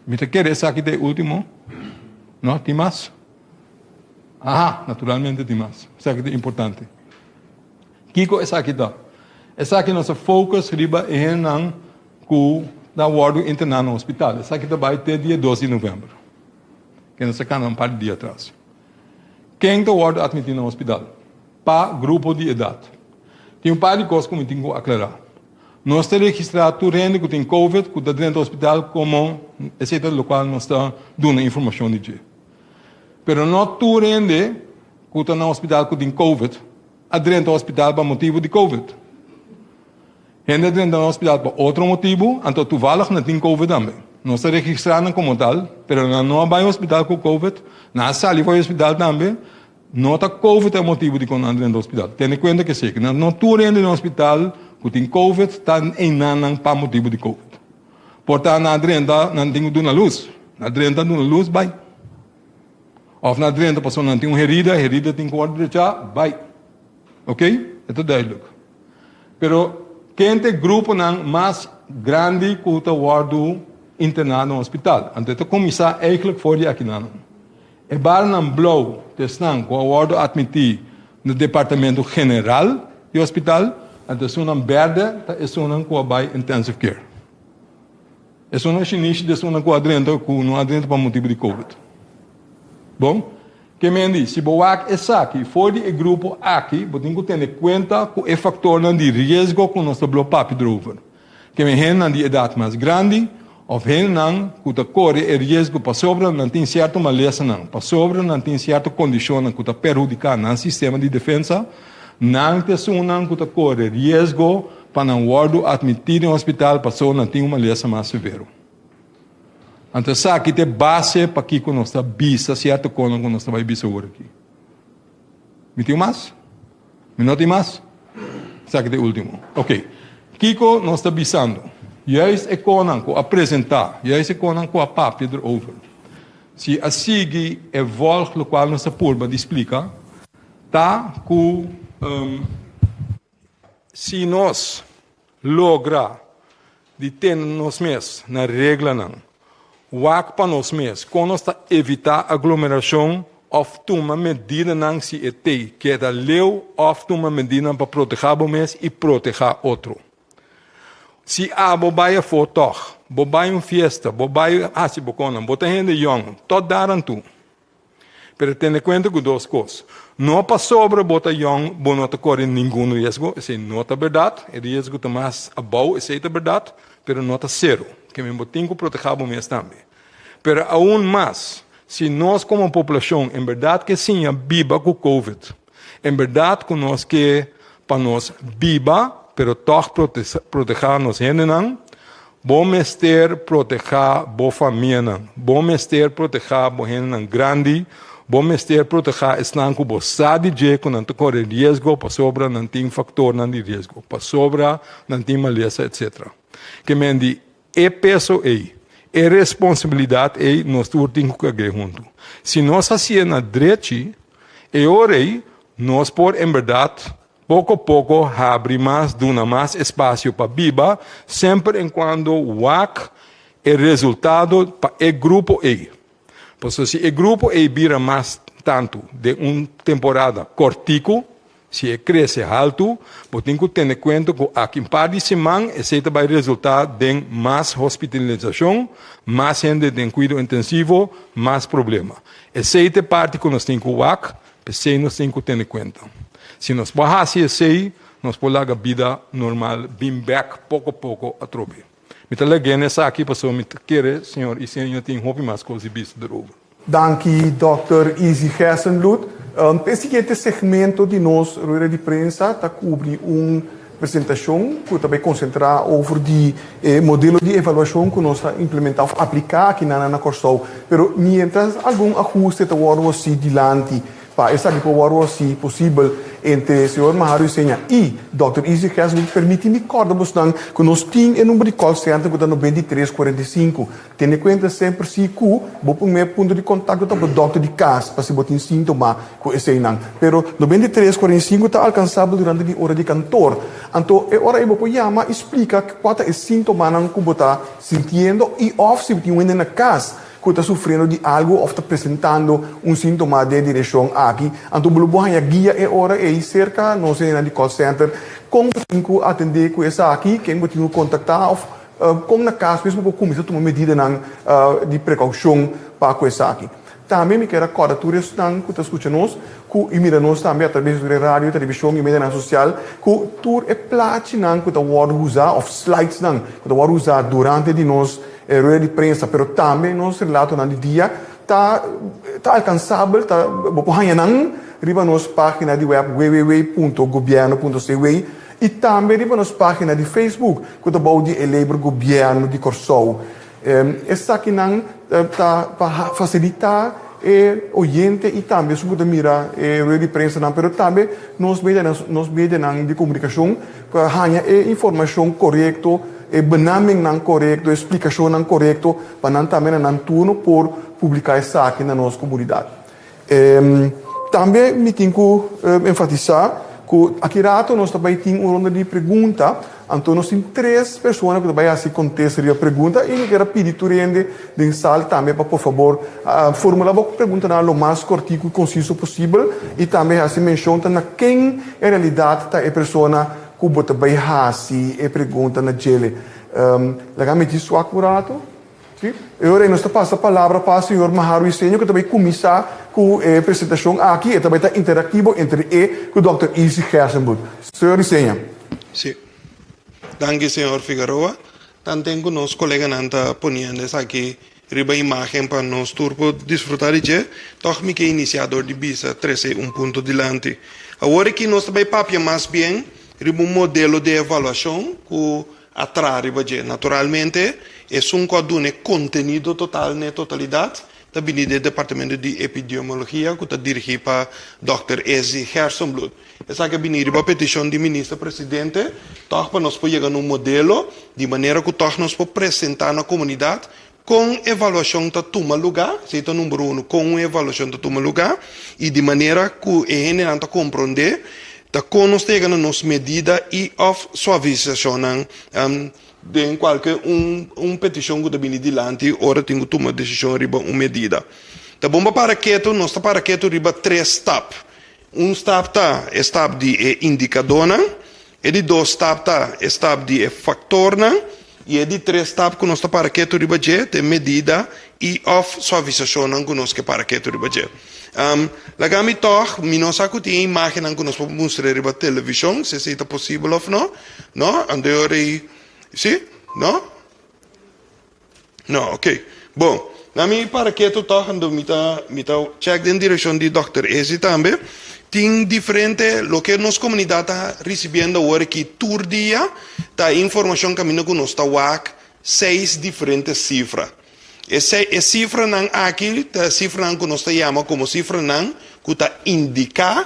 I: Mi ta kere esaki ta e último. No, tin mas? Aha, naturalmente tin mas. Esaki ta importante. Kiko esaki ta? Esaki nos a focus riba e hendenan ku ta wòrdu interná na hospital. Esaki ta bai te dia 2 di novèmber. Ke nos a kana un par di dia atras. Ken ta wòrdu atmití na hospital? Pa grupo di edat. Tin un par di kos ku mi tin ku aklará. Nos ta registrá tur hende ku tin covid ku ta drenta hospital komo esei ta lokual nos ta duna informashon di dje. Pero no tur hende ku ta na hospital ku tin covid a drenta hospital pa motibu di covid. Hende a drenta na hospital pa otro motibu, anto toevallig nan tin covid tambe. Nos ta registrá nan komo tal, pero nan no a bai hospital ku covid, nan a sali for di hospital tambe. No ta covid ta e motibu dikon nan a drenta hospital. Tene kuenta ku esei, ku no tur hende den hospital ku tin covid ta einan nan pa motibu di covid. Por ta nan a drenta, nan tin ku duna lus. Nan a drenta duna lus, bai. Of nan a drenta pasobra nan tin un herida, herida tin ku wòrdu drechá, bai. Ok? E ta duidelijk. Pero ken ta e gruponan mas grandi ku ta wòrdu interná na hospital? Anto e ta kuminsá eigenlijk for di akinan. E barnan blou ta esnan ku a wòrdu atmití na departamento general di hospital, anto esunnan bèrdè ta esunnan ku a bai intensive care. Esunnan shinishi ta esunnan ku a drenta ku no a drenta pa motibu di covid. Bon, ke men di, si bo wak esaki for di e grupo aki, bo tin ku tene kuenta ku e faktornan di riesgo ku nos ta blo papia erover. Ke men hendenan di edat mas grandi òf hendenan ku ta kore e riesgo pasobra nan tin sierto malesanan, pasobra nan tin sierto kondishonnan ku ta perhudiká nan sistema di defensa, nan ta esunnan ku ta kore riesgo. pa nan wòrdu atmití den hospital pasobra nan tin un malesa mas severo. Anto esaki ta e base pakiko nos ta bisa sierto konan ku nos ta bai bisa awor aki. Mi tin mas? Mi no tin mas? Esaki ta e ultimo. Ok. Kiko nos ta bisando? Juist e konan ku a presentá, juist e konan ku a papia erover, si a sigui e volg lokual nos a purba di splika, ta ku si nos logra di tene nos mes na reglanan, wak pa nos mes kon nos ta evitá aglomerashon òf tuma medidanan si e tei keda leu òf tuma medidanan pa protehá bo mes i protehá otro. Si abo bai afó tòg, bo bai un fiesta, bo bai hasi bo konan, bo ta hende yòn, tòt daran tu. Pero tene kuenta ku dos kos, No pasobra bo ta yòn bo no ta kore ningun riesgo, esei no ta bèrdat, e riesgo ta mas abou, esei ta bèrdat, pero no ta sero, ke men bo tin ku protehá bo mes tambe. Pero aun mas, si nos komo poblashon en bèrdat ke siña biba ku covid, en bèrdat ku nos ke pa nos biba pero tòg protehá nos hendenan, Bo mester protehá bo famianan. Bo mester protehá bo hendenan grandi. Bo mester protehá esnan ku bo sa di dje ku nan ta kore riesgo pasobra nan tin faktornan di riesgo, pasobra nan tin malesa, etsetera. Ke men di e peso ei, e responsabilidat ei nos tur tin ku karg'é huntu. Si nos hasié na drechi, e ora ei nos por en bèrdat Poko poko habri mas duna mas espasio pa biba, semper en kuando wak e resultado pa e grupo ei. Pasobra si e grupo ei bira mas tantu den un temporada kòrtiku, si e krese haltu, bo tin ku tene kuenta ku aki un par di siman esei ta bai resultá den mas hospitalisashon, mas hende den kuido intensivo, mas problema. Esei ta e parti ku nos tin ku wak, P'esei nos tin ku tene kuenta. Si nos por hasi esei, nos por laga bida normal bin bèk poko poko atrobe. Mi ta lag'é na esaki pasobra mi ta kere señor Isenio tin hopi mas kos di bisa derover.
G: Danki Dòkter Izzy Gerstenbluth. E siguiente segmento di nos rueda di prensa ta kubri un presentashon ku ta bai konsentrá over di e modelo di evaluashon ku nos ta implementá òf apliká aki nan na Kòrsou. Pero miéntras algun ahuste ta wòrdu hasi dilanti pa esaki por wòrdu hasi posibel entre señor Mahario Seña i dòkter Izzy Gesbroek, permití mi kòrda bosnan ku nos tin e number di call center ku ta 93 45. Tene kuenta semper si ku bo primer punto di kontakto ta bo dòkter di kas pa si bo tin síntoma ku eseinan. Pero 93 45 ta alkansabel durante di ora di kantor. Anto e ora ei bo por yama i splika kua ta e síntomanan ku bo ta sintiendo i òf si bo tin un hende na kas ku ta sufriendo di algu òf ta presentando un síntoma den e direkshon aki. Anto bo lo por haña guia e ora ei serka nos hendenan di call center kon bo tin ku atendé ku esaki, ken bo tin ku kontaktá òf Kon na kas mes bo por kuminsá tuma medidanan di prekoushon pa ku esaki? Tambe mi kier a kòrda tur esnan ku ta skucha nos ku i mira nos tambe atraves di radio, televishon i medianan sosial ku tur e plachinan ku ta wòrdu usá òf slidesnan ku ta wòrdu usá durante di nos rueda di prensa pero tambe nos relatonan di dia ta ta alkansabel ta bo por haña nan riba nos página di wèp www punto gobièrnu punto cw. I tambe riba nos página di Facebook ku ta bou di e label Gobièrnu di Kòrsou. Esakinan ta pa fasilitá e oyente i tambe esun ku ta mira e rueda di prensanan, pero tambe nos medianan nos medianan di komunikashon pa haña e informashon korekto, e benamennan korekto, e splikashonnan korekto pa nan tambe na nan turno por publiká esaki na nos komunidat. Tambe mi tin ku enfatisá ku aki rato nos ta bai tin un ronda di pregunta, anto nos tin tres persona ku ta bai hasi kontesta riba pregunta i mi kier a pidi tur hende den sal tambe pa por fabor formulá bo preguntanan lo mas kòrtiku i konsiso posibel i tambe hasi menshon ta na ken en realidat ta e persona ku bo ta bai hasi e pregunta na djele. Laga mi djis wak un rato. Sí, e ora ei nos ta pasa palabra pa señor Maharu Iseño ku ta bai kuminsá ku e presentashon aki. E ta bai ta interaktivo entre e ku dòkter Izzy Gerstenbluth. Señor Iseño.
H: Sí. Danki señor Figaroa. Tanten ku nos koleganan ta poniendo esaki riba imágen pa nos tur por disfrutá di dje, tòg mi ke inisiá dor di bisa trese un punto dilanti. Awor aki nos ta bai papia mas bien.
J: riba un modelo di evaluashon ku a traha riba dje. Naturalmente, esun ku a duna e kontenido total na e totalidat ta bini di e departamento di epidemiologia ku ta dirigí pa dòkter Ezi Gerstenbluth. Esaki a bini riba petishon di Minister Presidente tòg pa nos por yega na un modelo di manera ku tòg nos por presentá na komunidat kon evaluashon ta tuma lugá, esei ta number uno, kon un evaluashon ta tuma lugá i di manera ku e hendenan ta komprondé ta kon nos ta yega na nos medida i òf suavisashonnan den kualke un un petishon ku ta bini dilanti ora tin ku tuma desishon riba un medida. Ta bon pa para ketu, nos ta para ketu riba tres stap. Un stap ta e stap di e indikadónan, e di dos stap ta e stap di e faktornan i e di tres stap ku nos ta para ketu riba dje ta e medida i òf suavisashonnan ku nos ke para ketu riba dje. Laga mi tòg, mi no sa ku tin e imágennan ku nos por mustra riba televishon, si esei ta posibel òf no. No? Anto e ora ei, si? No? No, ok. Bon, na mi para ketu tòg, anto mi ta mi ta chèk den direkshon di dòkter Ezi tambe. Tin diferente, loke nos komunidat ta risibiendo awor aki tur dia ta e informashon kaminda ku nos ta wak seis diferente sifra. E sei e sifranan aki ta sifranan ku nos ta yama komo sifranan ku ta indiká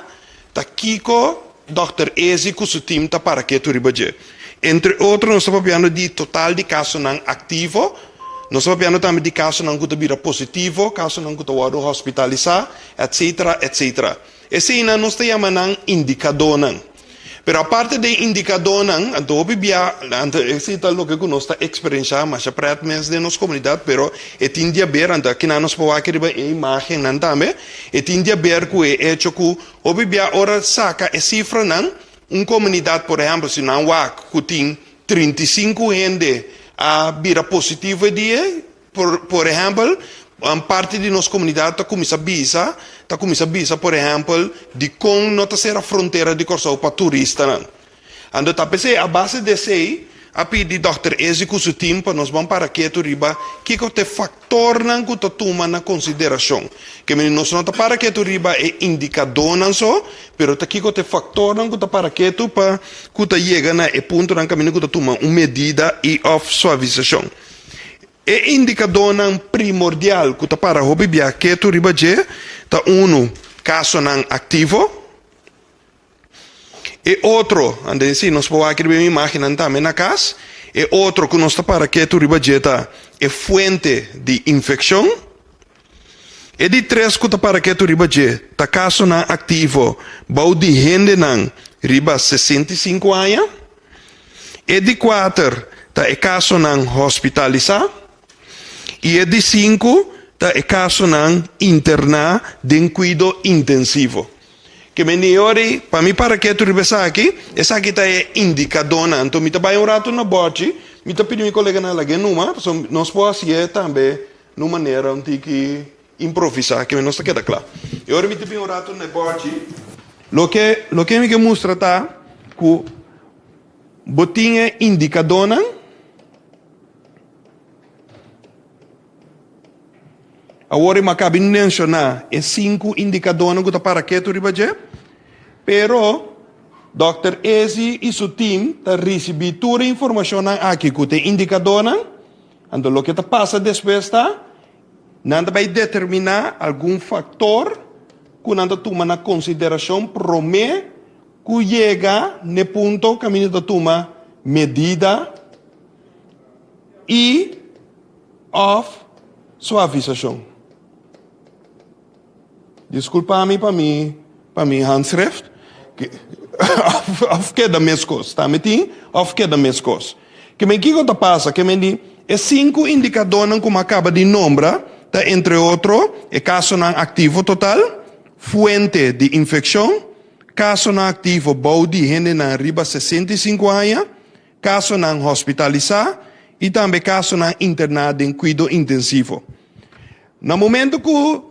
J: ta kiko Dòkter Ezi ku su tim ta para ketu riba dje. Entre otro nos ta papiando di total di kasonan aktivo, nos ta papiando tambe di kasonan ku ta bira positivo, kasonan ku ta wòrdu hospitalisá, etsetera, etsetera. Eseinan nos ta yama nan indikadónan. Pero aparte di e indikadónan, anto hopi bia, anto esei ta loke ku nos ta eksperenshá masha prèt mes den nos komunidat, pero e tin di aber, anto akinan nos por wak riba e imágennan tambe, e tin di aber ku e echo ku Hopi bia ora saka e sifranan, un komunidat por ehèmpel si nan wak ku tin 35 hende a bira positivo e dia, por por ehèmpel parti di nos komunidat ta kuminsá bisa ta kuminsá bisa por ehèmpel dikon no ta sera frontera di Kòrsou pa turistanan. Anto ta p'esei a base di esei a pidi dòkter Ezi ku su tim pa nos ban para ketu riba kiko ta e faktornan ku ta tuma na konsiderashon. Ke mene nos no ta para ketu riba e indikadónan so, pero ta kiko ta e faktornan ku ta para ketu pa ku ta yega na e puntonan kaminda ku ta tuma un medida i òf suavisashon. E indikadónan primordial ku ta para hopi bia ketu riba dje ta unu, kasonan aktivo. E otro, ande si nos por wak riba e imágennan tambe na kas, e otro ku nos ta para ketu riba dje ta e fuente di infekshon. E di tres ku ta para ketu riba dje ta kasonan aktivo bou di hendenan riba 65 aña. E di kuater ta e kasonan hospitalisá. I e di sinku ta e kasonan interná den kuido intensivo. Ke men di ori, pa mi para ketu riba esaki, esaki ta e indikadónan. Anto mi ta bai un ratu na bòchi, mi ta pidi mi koleganan lag'é numa, pasobra nos por hasié tambe na un manera un tiki improvisá, ke men nos ta keda kla. E ora mi ta bin un ratu na e bòchi, loke loke mi ke mustra ta ku bo tin e indikadónan. Awor e makabi menshoná e sinku indikadónan ku ta para ketu riba dje, pero Dòkter Ezi i su tim ta risibí tur e informashonnan aki ku ta e indikadónan, anto loke ta pasa despues ta nan ta bai determiná algun faktor ku nan ta tuma na konsiderashon promé ku yega n'e punto kaminda ta tuma medida i òf suavisashon. Diskulpa mi pa mi pa mi handschrift. Òf keda meskos. Tambe tin òf keda meskos. Ke men kiko ta pasa? Ke men di e sinku indikadónan ku mi a kaba di nombra ta entre otro e kasonan aktivo total, fuente di infekshon, kasonan aktivo bou di hendenan riba 65 aña, Kasonan hospitalisá i tambe kasonan interná den kuido intensivo. Na momento ku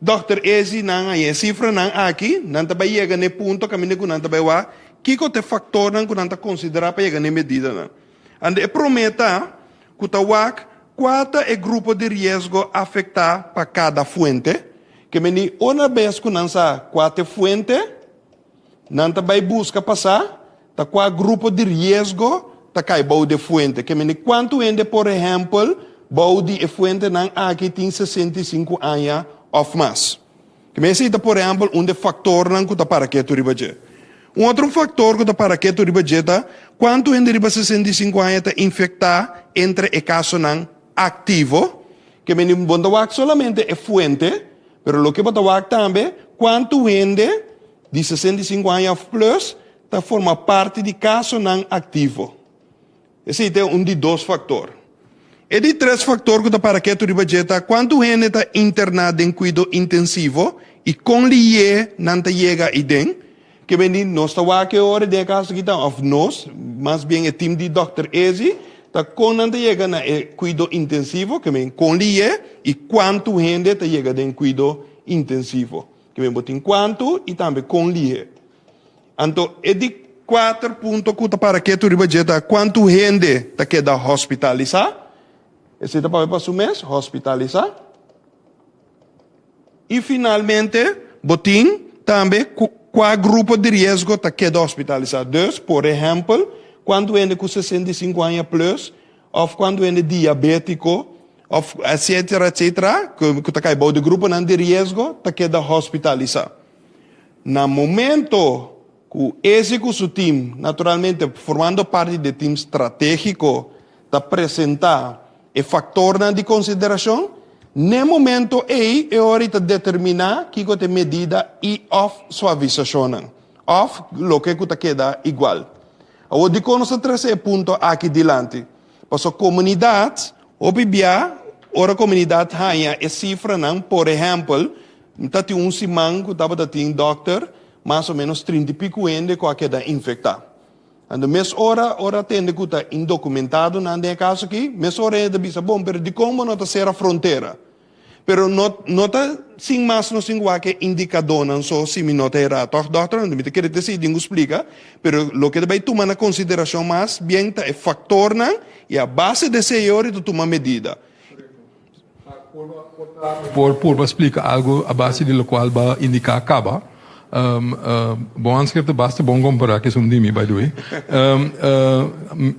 J: Dòkter Ezi nan haña e sifranan aki, nan ta bai yega na e punto kaminda ku nan ta bai wak kiko ta e faktornan ku nan ta konsiderá pa yega na e medidanan. Anda e promé ta ku ta wak kua ta e grupo di riesgo afektá pa kada fuente. Ke meni una bes ku nan sa kua ta e fuente, nan ta bai buska pa sa. ta kua grupo di riesgo ta kai bou di e fuente. Ke mende kuantu hende por ehèmpel bou di e fuentenan aki tin 65 aña òf mas. Ke mende esei ta por ehèmpel un di e faktornan ku ta para ketu riba dje. Un otro faktor ku ta para ketu riba dje ta kuantu hende riba 65 aña ta infektá entre e kasonan aktivo. Ke mende bo no ta wak solamente e fuente, pero loke bo ta wak tambe kuantu hende di 65 aña òf plus ta forma parti di kasonan aktivo. Esei ta un di dos faktor. E di tres faktor ku ta para ketu riba dje ta kuantu hende ta interná den kuido intensivo i kon lihé nan ta yega eiden. Ke bendí nos ta wak e ora den e kaso aki ta, òf nos, mas bien e tim di dòkter Ezi, ta kon nan ta yega na e kuido intensivo, ke men kon lihé i kuantu hende ta yega den kuido intensivo. Ke men bo tin kuantu i tambe kon lihé. Anto e di kuater punto ku ta para ketu riba dje ta kuantu hende ta keda hospitalisá. Esei ta papia pa su mes, hospitalisá. I finalmente bo tin tambe kua grupo di riesgo ta keda hospitalisá. Dus, por ehèmpel, kuantu hende ku 65 aña plus òf kuantu hende diabétiko òf etsetera etsetera ku ta kai bou di gruponan di riesgo ta keda hospitalisá. Na momento ku ese ku su tim, naturalmente formando parti di e tim stratégiko, ta presentá e faktornan di konsiderashon, n'e momento ei e ora ei ta determiná kiko ta e medida i òf suavisashonnan, òf loke ku ta keda igual. Awor dikon nos ta trese e punto aki dilanti? Pasobra komunidat hopi bia ora komunidat haña e sifranan, por ehèmpel, Mi ta tin un siman ku tabata tin dòkter, mas o ménos trinta i piku hende ku a keda infektá. Anto mes ora, ora a tende ku ta indokumentadonan den e kaso aki, mes ora hende ta bisa, bon, pero dikon bo no ta sera frontera? Pero no, no ta sin mas nos tin ku wak e indikadónan so, si mi no ta erá, tòg dòkter? Anto mi ta kere ta esei tin ku splika, pero loke ta bai tuma na konsiderashon mas bien ta e faktornan i a base di esei ora ta tuma medida.
I: Por purba splika algu a base di lokual bo a indiká kaba. Bo handschrift ta basta bon kompará ku esun di mi, by the way.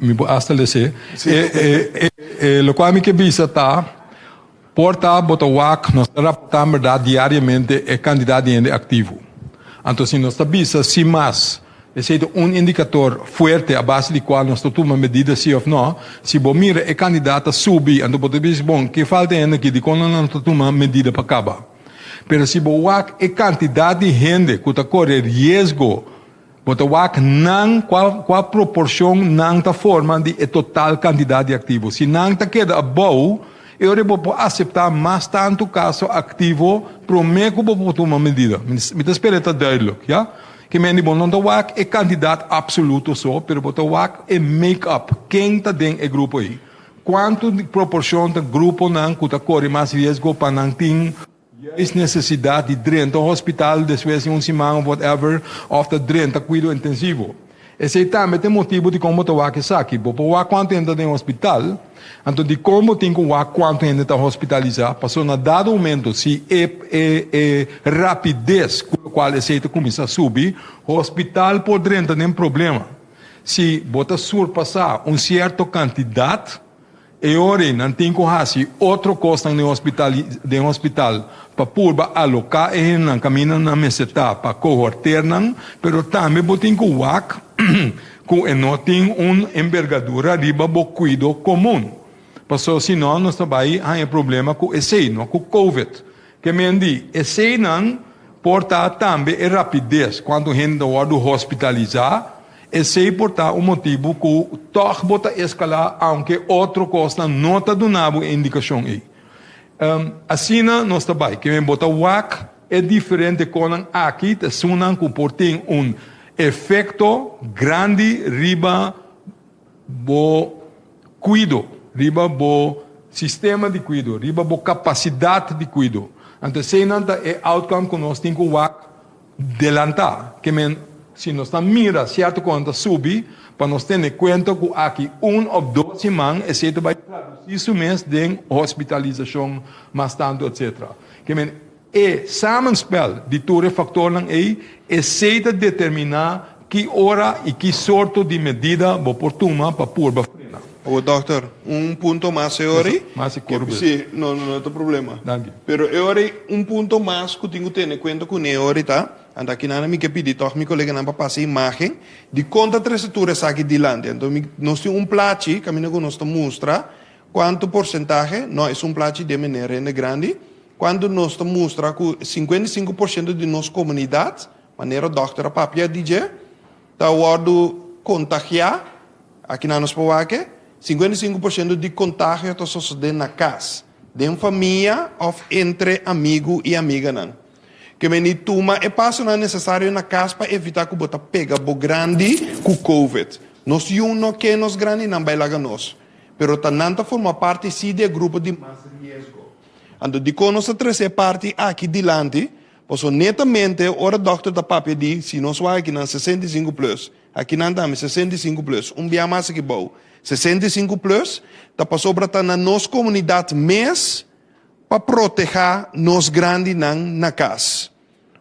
I: Mi por asta les'é. E lokual mi ke bisa ta, por ta bo ta wak, nos ta raportá bèrdat diariamente e kantidat di hende aktivo. Anto si nos ta bisa sin mas Esei ta un indikator fuerte a base di kual nos ta tuma medida si òf nò. Si bo mira e kandidat ta subi, anto bo ta bisa, bon, ke falta hende aki, dikon nan no ta tuma medida pa kaba? Pero si bo wak e kantidat di hende ku ta kore riesgo, bo ta wak nan kua kua proporshon nan ta forma di e total kantidat di aktivo. Si nan ta keda abou, e ora bo por aseptá mas tantu kaso aktivo promé ku bo por tuma medida. Mi ta spera e ta duidelijk, ya. Ke men di bo no ta wak e kantidat apsoluto so, pero bo ta wak e make up, ken ta den e grupo ei. Kuantu di proporshon ta gruponan ku ta kore mas riesgo pa nan tin juist nesesidat di drenta hospital despues di un siman of whatever, of ta drenta kuido intensivo. Esei tambe ta e motibu dikon bo ta wak esaki. Bo por wak kuantu hende ta den hospital, anto dikon bo tin ku wak kuantu hende ta hospitalisá? Pasobra na dado momento si e e e rapides ku lokual esei ta kuminsá subi, hospital por drenta den problema. Si bo ta surpasá un sierto kantidat, E ora ei nan tin ku hasi otro kosnan den hospital den hospital pa purba aloká e hendenan kaminda nan mester ta pa kohorteer nan, pero tambe bo tin ku wak ku e no tin un embergadura riba bo kuido komun. Pasobra si no nos ta bai haña problema ku esei, no ku covid. Ke men di eseinan por ta tambe e rapides kuantu hende ta wòrdu hospitalisá, esei por ta un motibu ku tòg bo ta eskalá aunke otro kosnan no ta duna bo e indikashon ei. Asina nos ta bai. Ke men bo ta wak e diferente konan aki ta esunnan ku por tin un efekto grandi riba bo kuido, riba bo sistema di kuido, riba bo kapasidat di kuido. Anto eseinan ta e outcome ku nos tin ku wak delantá. Ke men, si nos ta mira sierto ku nan ta subi, pa nos tene kuenta ku aki un òf dos siman esei ta bai tradusí su mes den hospitalisashon mas tantu etsetera. Ke men, e samenspel di tur e faktornan ei, esei ta determiná. ki ora i ki sorto di medida bo por tuma pa purba frena.
J: Awor dòkter, un punto mas e ora ei.
I: Mas i kor bes.
J: Si, no, no, no ta problema.
I: Danki.
J: Pero e ora ei un punto mas ku tin ku tene kuenta kuné e ora ei ta, anto akinan mi ke pidi tòg mi koleganan pa pasa imágen di kon ta trese tur esaki dilanti. Anto mi, nos tin un plachi kaminda ku nos ta mustra kuantu porsentahe, no, esun plachi di e meneer hende grandi, Kuantu nos ta mustra ku 55% di nos komunidat, manera dòkter a papia di dje, ta wòrdu kontagiá, aki nan nos por wak e, 55% di kontagio ta sosodé na kas, den famia òf entre amigu i amiganan. Ke meni tuma e pasonan nesesario na kas pa evitá ku bo ta pega bo grandi ku covid. Nos yu no ke nos grandinan bai laga nos, pero ta nan ta forma parti si di e grupo di mas riesgo. Anto dikon nos ta trese e parti aki dilanti? Pasobra netamente ora dòkter ta papia di si nos wak akinan 65 plus, akinan tambe 65 plus, un bia mas aki bou, 65 plus, ta pasobra ta na nos komunidat mes pa protehá nos grandinan na kas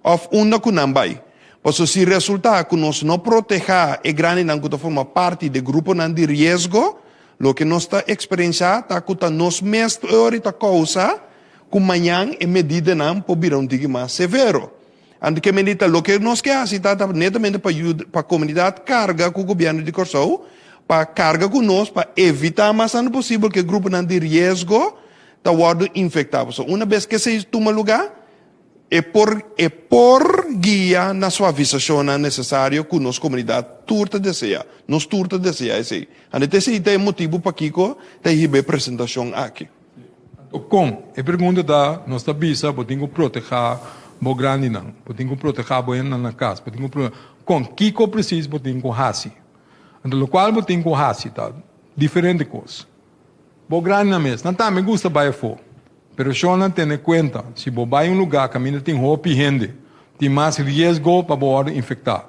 J: òf unda ku nan bai. Pasobra si resultá ku nos no protehá e grandinan ku ta forma parti di e gruponan di riesgo, loke nos ta eksperensiá ta ku ta nos mes ora ta kousa ku mañan e medidanan por bira un tiki mas severo. Anto ke medida loke nos ke hasi ta ta netamente pa yuda pa komunidat karga ku gobièrnu di Kòrsou pa karga ku nos pa evitá mas tantu posibel ku e gruponan di riesgo ta wòrdu infektá. Pasobra una bes ku esei tuma lugá, E por e por guia na suavisashonnan nesesario ku nos komunidat tur ta deseá. Nos tur ta deseá esei. Anto ta esei ta e motibu pakiko ta hiba e presentashon aki.
I: Anto kon? E pregunta ta, nos ta bisa bo tin ku protehá bo grandinan, bo tin ku protehá bo hendenan na kas, bo tin ku pro, kon? Kiko presis bo tin ku hasi? Anto lokual bo tin ku hasi ta diferente kos. Bo grandinan mes, nan tambe gusta bai afó. Pero shonnan tene kuenta, si bo bai un lugá kaminda tin hopi hende, tin mas riesgo pa bo wòrdu infektá.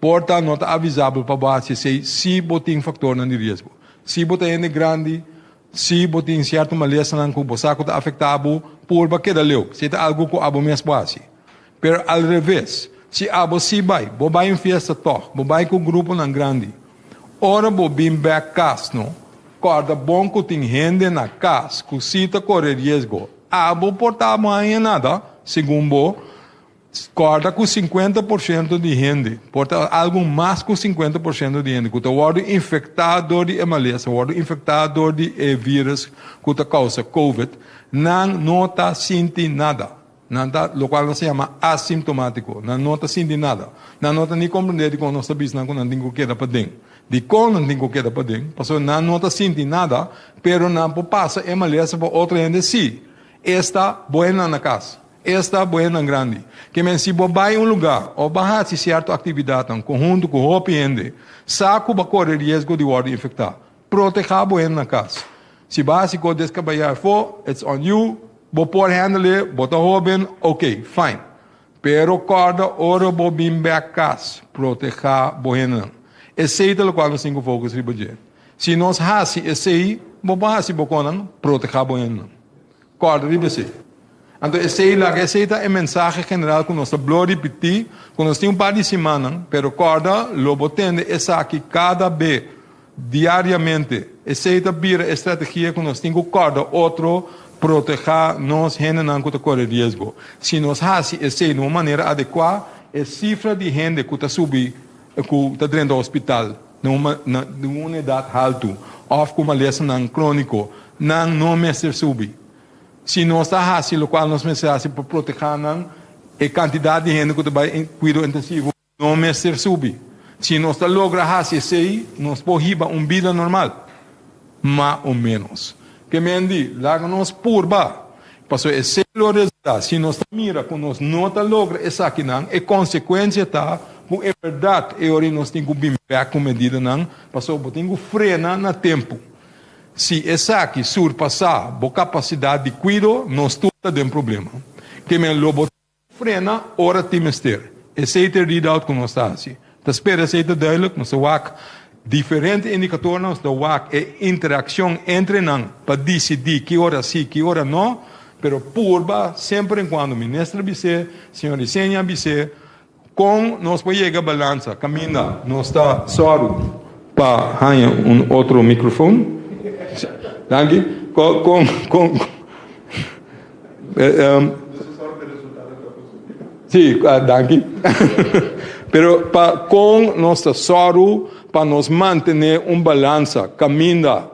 I: Por ta no ta avisabel pa bo hasi esei si bo tin faktornan di riesgo. Si bo ta hende grandi, si bo tin sierto malesanan ku bo sa ku ta afektá bo, purba keda leu. Esei ta algu ku abo mes por hasi. Pero al reves, si abo si bai, bo bai un fiesta tòg, bo bai ku gruponan grandi, ora bo bin bèk kas no, kòrda bon ku tin hende na kas ku si ta kore riesgo. Abo por ta abo haña nada, segun bo, kòrda ku 50 por shento di hende, por ta algu mas ku 50 por shento di hende ku ta wòrdu infektá dor di e malesa, wòrdu infektá dor di e vírus ku ta kousa covid, nan no ta sinti nada. Nan ta lokual nos ta yama asintomatiko. Nan no ta sinti nada. Nan no ta ni komprendé dikon nos ta bisa nan ku nan tin ku keda paden. Dikon nan tin ku keda paden? Pasobra nan no ta sinti nada, pero nan por pasa e malesa pa otro hende sí. Esta bo hendenan na kas. Esta bo hendenan grandi. Ke men si bo bai un lugá òf bo a hasi sierto aktividatnan konhunto ku hopi hende, sa ku bo a kore riesgo di wòrdu infektá. Protehá bo hende na kas. Si bo a hasi kos deskabayá afó, it's on you, bo por handle e, bo ta hóben, ok, fine. Pero kòrda ora bo bin bèk kas, protehá bo hendenan. Esei ta lokual nos tin ku focus riba dje. Si nos hasi esei, bo por hasi bo konan, protehá bo hendenan. Kòrda riba esei. Anto esei laga esei ta e mensahe general ku nos ta blo ripití, ku nos tin un par di simannan, pero kòrda lo bo tende esaki kada be Diariamente. Esei ta bira e strategia ku nos tin ku kòrda otro, protehá nos hendenan ku ta kore riesgo. Si nos hasi esei na un manera adekuá, e sifra di hende ku ta subi ku ta drenta hospital na un na un edat haltu òf ku malesanan króniko, nan no mester subi. Si nos ta hasi lokual nos mester hasi pa protehá nan, e kantidat di hende ku ta bai kuido intensivo No mester subi. Si nos ta logra hasi esei, nos por hiba un bida normal. Ma o ménos. Ke men di, laga nos purba. Pasobra esei lo resultá. Si nos ta mira ku nos no ta logra esakinan, e konsekuensia ta ku en bèrdat e ora ei nos tin ku bin bèk ku medidanan, pasobra bo tin ku frena na tempu. Si esaki surpasá bo kapasidat di kuido, nos tur ta den problema. Ke men lo bo. Frena ora tin mester. Esei ta e readout ku nos ta hasi. Ta spera esei ta duidelijk. Nos ta wak diferente indikatornan, nos ta wak e interakshon entre nan pa disidí ki ora sí, ki ora no. Pero purba semper en kuando, minister a bis'é, señor Isenia a bis'é. Kon nos por yega balansa kaminda nos ta sòru pa haña un otro mikrofon? Danki. Kon kon Sí, danki. Pero pa kon nos ta sòru pa nos mantené un balansa kaminda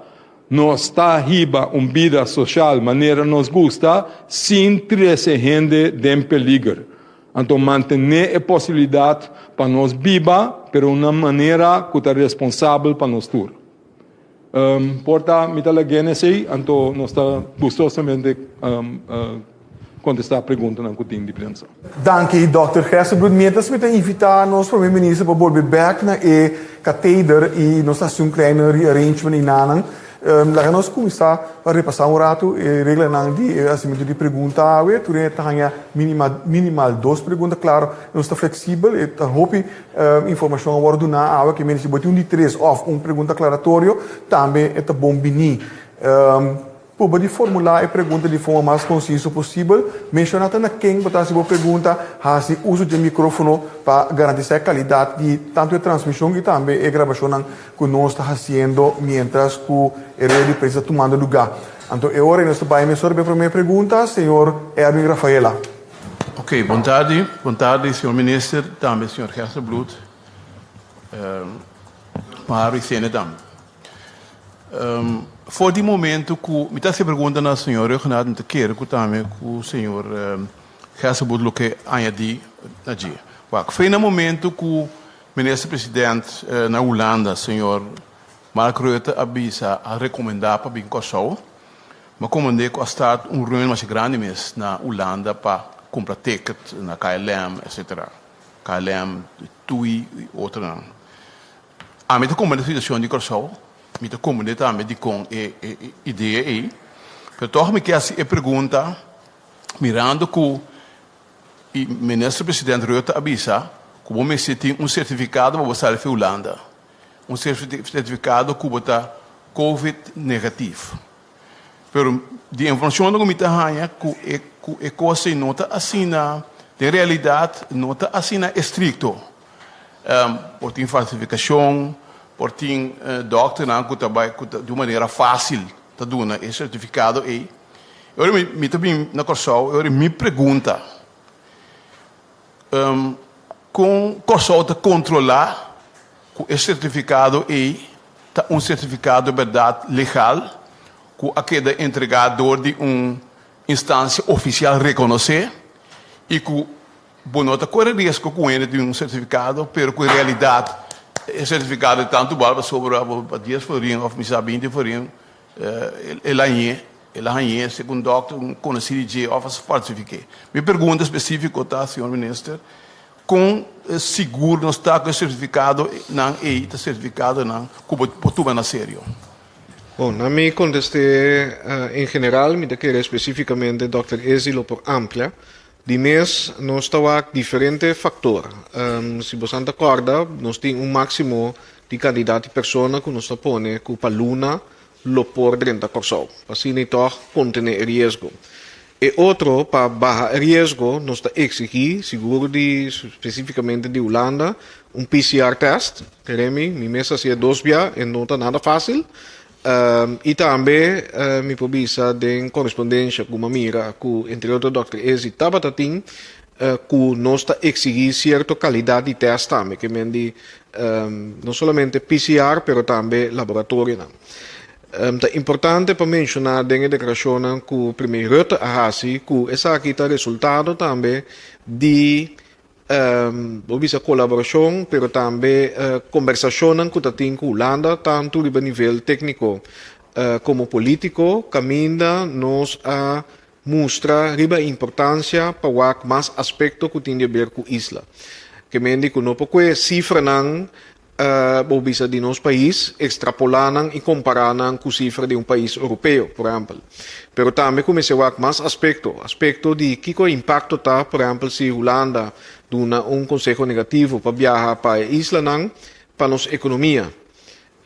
I: nos ta hiba un bida soshal manera nos gusta sin trese hende den peliger? Anto mantené e posibilidat pa nos biba, pero una manera ku ta responsabel pa nos tur. Por ta mi ta lag'é na esei, anto nos ta gustosamente kontestá preguntanan ku tin di prensa.
G: Danki Dòkter Gerstenbluth. Mientras mi ta invitá nos Prome Minister pa bolbe bèk na e kateder i nos ta hasi un kleine rearrangement i nanan, Laga nos kuminsá pa repasá un ratu e reglanan di e hasimentu di pregunta awe. Tur hende ta haña minimal dos pregunta. Klaro, nos ta fleksibel, e ta hopi informashon a wòrdu duná awe, ke mende si bo tin un di tres òf un pregunta aklaratorio, tambe e ta bon biní. Pruba di formulá e pregunta di forma mas konsiso posibel. Menshoná ta na ken bo ta hasi bo pregunta. Hasi uso dje mikrófono pa garantisá e kalidat di tantu e transmishon i tambe e grabashonnan ku nos ta hasiendo miéntras ku e rueda di prensa ta tumando lugá. Anto e ora ei nos ta bai mesora pa e promé pregunta, señor Erwin Rafaela.
K: Ok, bon tardi. Bon tardi, señor Minister, tambe señor Gerstenbluth, Maru i Sene tambe. For di momento ku mi ta hasi e pregunta na señor Rhuggenaath, mi ta kere ku tambe ku señor Gerstenbluth lo ke añadí na dje. Wak, for na momento ku Minister President na Hulanda, señor Mark Rutte a bisa, a recomenda pa bin Kòrsou. Mi a komand'é ku a start un reunion masha grandi mes na Hulanda pa kumpra ticket na KLM, etcetera. KLM, TUI i otronan. Ami ta komprende e situashon di Kòrsou, mi ta komprende tambe dikon e idea ei, pero tòg mi ke hasi e pregunta mirando ku I Minister President Rutte a bisa ku bo mester tin un sertifikado pa bo sali fi Hulanda. Un sertifikado ku bo ta Covid negatief. Pero di informashonnan ku mi ta haña ku e ku e kos ei no ta asina, den realidat no ta asina estrikto. Por tin falsifikashon, por tin dòkternan ku ta bai ku ta di un manera fásil ta duna e sertifikado ei. E ora mi ta bin na Kòrsou, e ora mi pregunta, kon Kòrsou ta kontrolá ku e sertifikado ei ta un sertifikado bèrdat legal ku a keda entregá dor di un instansia ofisial rekonosé i ku bo no ta kore riesgo ku hende tin un sertifikado pero ku en realidat e sertifikado e tantu bal pasobra bo pa dies florin òf mi sa binti florin El a hañ'é, el a hañ'é segun dòkter, un konosí di dje òf a falsifik'é. Mi pregunta spesífiko ta, señor minister, kon sigur nos ta ku e sertifikadonan ei ta sertifikadonan ku bo por tuma na serio?
H: Bon, na mi kontest'é en general, mi ta kere spesífikamente dòkter Ezi lo por amplia. Di mes nos ta wak diferente faktor. Si bosan ta kòrda, nos tin un máksimo di kandidat di persona ku nos ta pone ku pa luna lo por drenta Kòrsou, pa asina i tòg kontené e riesgo. E otro, pa baha e riesgo, nos ta eksigí, sigur di spesífikamente di Hulanda, un PCR tèst. Keremi, mi mes a hasié dos bia, e no ta nada fásil. I tambe mi por bisa den korespondensia ku mi a mira ku entre otro dòkter Ezi tabata tin ku nos ta eksigí sierto kalidat di tèst tambe, ke men di no solamente PCR pero tambe laboratorionan. Ta importante pa menshoná den e deklarashonnan ku Premier Rutte a hasi ku esaki ta resultado tambe di Bo bisa kolaborashon, pero tambe kombersashonnan ku ta tin ku Hulanda, tantu riba nivel tékniko komo polítiko, kaminda nos a mustra riba e importansia pa wak mas aspekto ku tin di aber ku isla. Ke mende ku no por kue sifranan Bo bisa di nos pais, extrapolá nan i kompará nan ku sifra di un pais europeo, por ehèmpel. Pero tambe ku mester wak mas aspekto, aspekto di kiko e impakto ta, por ehèmpel, si Hulanda duna un konseho negativo pa biaha pa e islanan, pa nos ekonomia,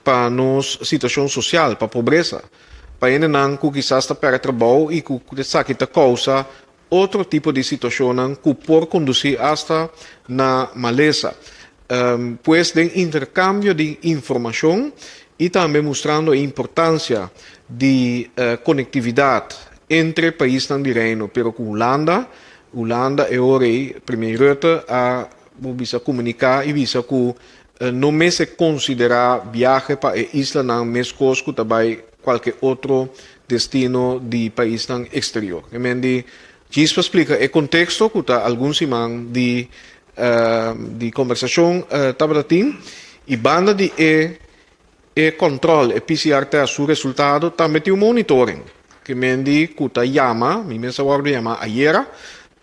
H: pa nos situashon sosial, pa pobresa, pa hendenan ku kisas ta pèrdè trabou i ku esaki ta kousa. otro tipo di situashonnan ku por kondusí asta na malesa. Pues den interkambio di informashon i tambe mustrando e importansia di konektividat entre paisnan di Reino pero ku Hulanda, Hulanda e ora ei Premier Rutte a bo bisa komuniká i bisa ku no mester konsiderá biahe pa e islanan meskos ku ta bai kualke otro destino di paisnan eksterior. E men di djis pa splika e konteksto ku ta algun siman di di kombersashon tabata tin i banda di e e kòntròl, e PCR test su resultado tambe tin un monitoring ke men di ku ta yama, mi mes a wòrdu yama ayera,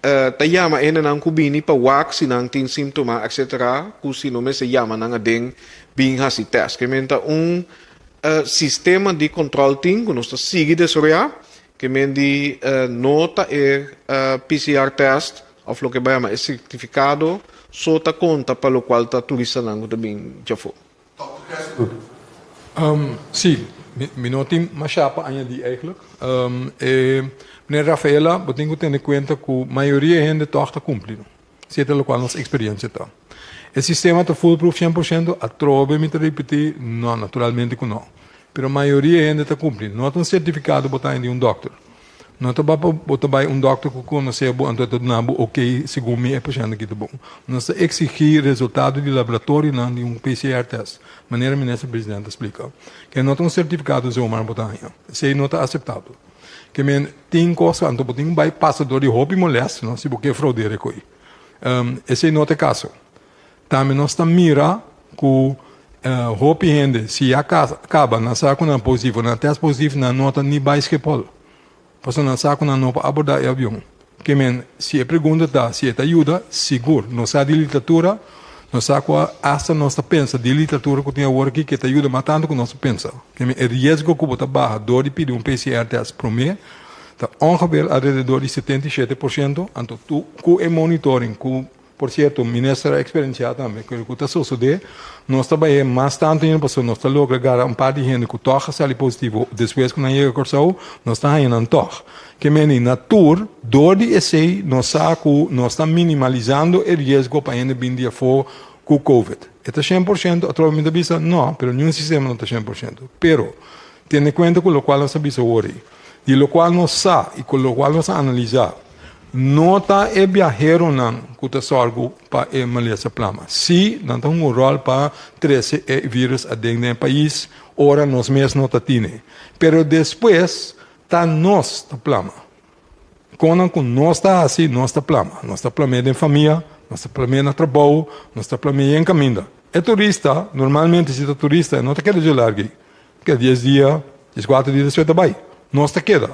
H: ta yama hendenan ku bini pa wak si nan tin síntoma etcetera ku si no mester yama nan aden bin hasi test. Ke men ta un sistema di kòntròl tin ku nos ta sigui desaroyá ke men di no ta e PCR test òf loke bo yama e sertifikado so ta konta pa lokual ta turistanan ku ta bin djafó.
I: Sí, mi no tin mashá pa añadí eigenlijk. E meneer Rafaela, bo tin ku tene kuenta ku mayoria hende tòg ta kumpli. Si e ta lokual nos eksperensia ta. E sistema ta foolproof 100%? Atrobe mi ta ripití, no, naturalmente ku no. Pero mayoria hende ta kumpli. No ta un sertifikado bo ta haña di un dòkter. No ta ba pa bo ta bai un dòkter ku konosé bo anto e ta duna bo oké segun mi e pashènt aki ta bon. Nos ta eksigí resultado di laboratorionan di un PCR tèst, manera Minister President a splika. Ke no ta un sertifikado zomaar bo ta haña. Esei no ta aseptabel. Ke men tin kos anto bo tin ku bai pasa dor di hopi molèst no si bo ke fraudera e koi. Esei no ta e kaso. Tambe nos ta mira ku hopi hende si ya kaba nan sa ku nan positivo, nan tèst positivo nan no ta ni bai Schiphol. Pasobra nan sa ku nan no por abordá e avion. Ke men si e pregunta ta si e ta yuda, sigur. Nos sa di literatura, nos sa ku asta nos ta pensa di literatura ku tin awor aki ku e ta yuda mas tantu ku nos ta pensa. Ke men e riesgo ku bo ta baha dor di pidi un PCR tèst promé ta ongeveer alrededor di 77%, anto ku e monitoring ku Por cierto, minister a experiencia tambe cu cu ta sosode, nos ta bay mas tanto hende pasobra nos ta logra gara un par di hende cu toch a sali positivo despues cu nan yega Corsou, nos ta haya nan toch. Ke meni na tur, door di esey nos sa cu nos ta minimalizando e riesgo pa hende bin di afo cu covid. E ta 100%? Atrobe mi ta bisa no, pero niun sistema no ta 100%. Pero, tene cuenta cu locual nos a bisa awor ey. Di lokual nos sa i ku lokual nos a analisá, no ta e biaheronan ku ta sòrgu pa e malesa plama. Sí, nan ta hunga un ròl pa trese e vírùs aden den e pais ora nos mes no ta tine. Pero despues ta nos ta plama. Konan ku nos ta hasi, nos ta plama. Nos ta plam'é den famia, nos ta plam'é na trabou, nos ta plam'é yen kaminda. E turista, normalmente si ta turista, e no ta keda dje largu ei. Keda dies dia, 14 dia despues ta bai. Nos ta keda.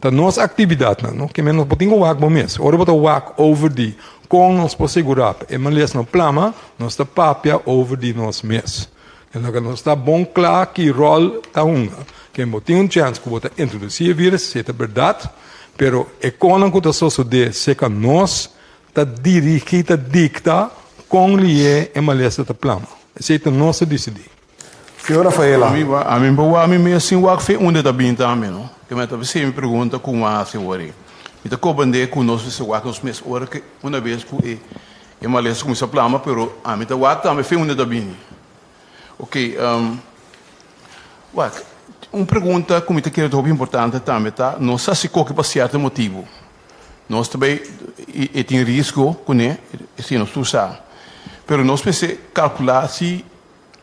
I: Ta nos aktividatnan, no? Ke men nos bo tin ku wak bo mes. Ora bo ta wak over di kon nos por segurá pa e malesa no plama, nos ta papia over di nos mes. E loke nos ta bon kla ki ròl ta hunga. Ken bo tin un chèns ku bo ta introdusí e vírus, si e ta bèrdat, pero e konnan ku ta sosodé serka nos ta dirigí, ta dikta kon lié e malesa ta plama. Esei ta nos ta disidí.
G: Señor Rafaela.
K: Ami ba, ami ba wak mi mes sin wak fe unda ta bin tambe no. Ke mi ta bisa mi pregunta ku mi a hasi awor ei. Mi ta komprende ku nos mester wak nos mes ora ke una bes ku e e malesa kuminsa plama pero ami ta wak tambe fe unda ta bini. Ok, wak, un pregunta ku mi ta kere ta hopi importante tambe ta nos ta hasi koki pa sierto motibu. Nos ta bay e tin risgo kuné, esei nos tur sa. Pero nos mester kalkulá si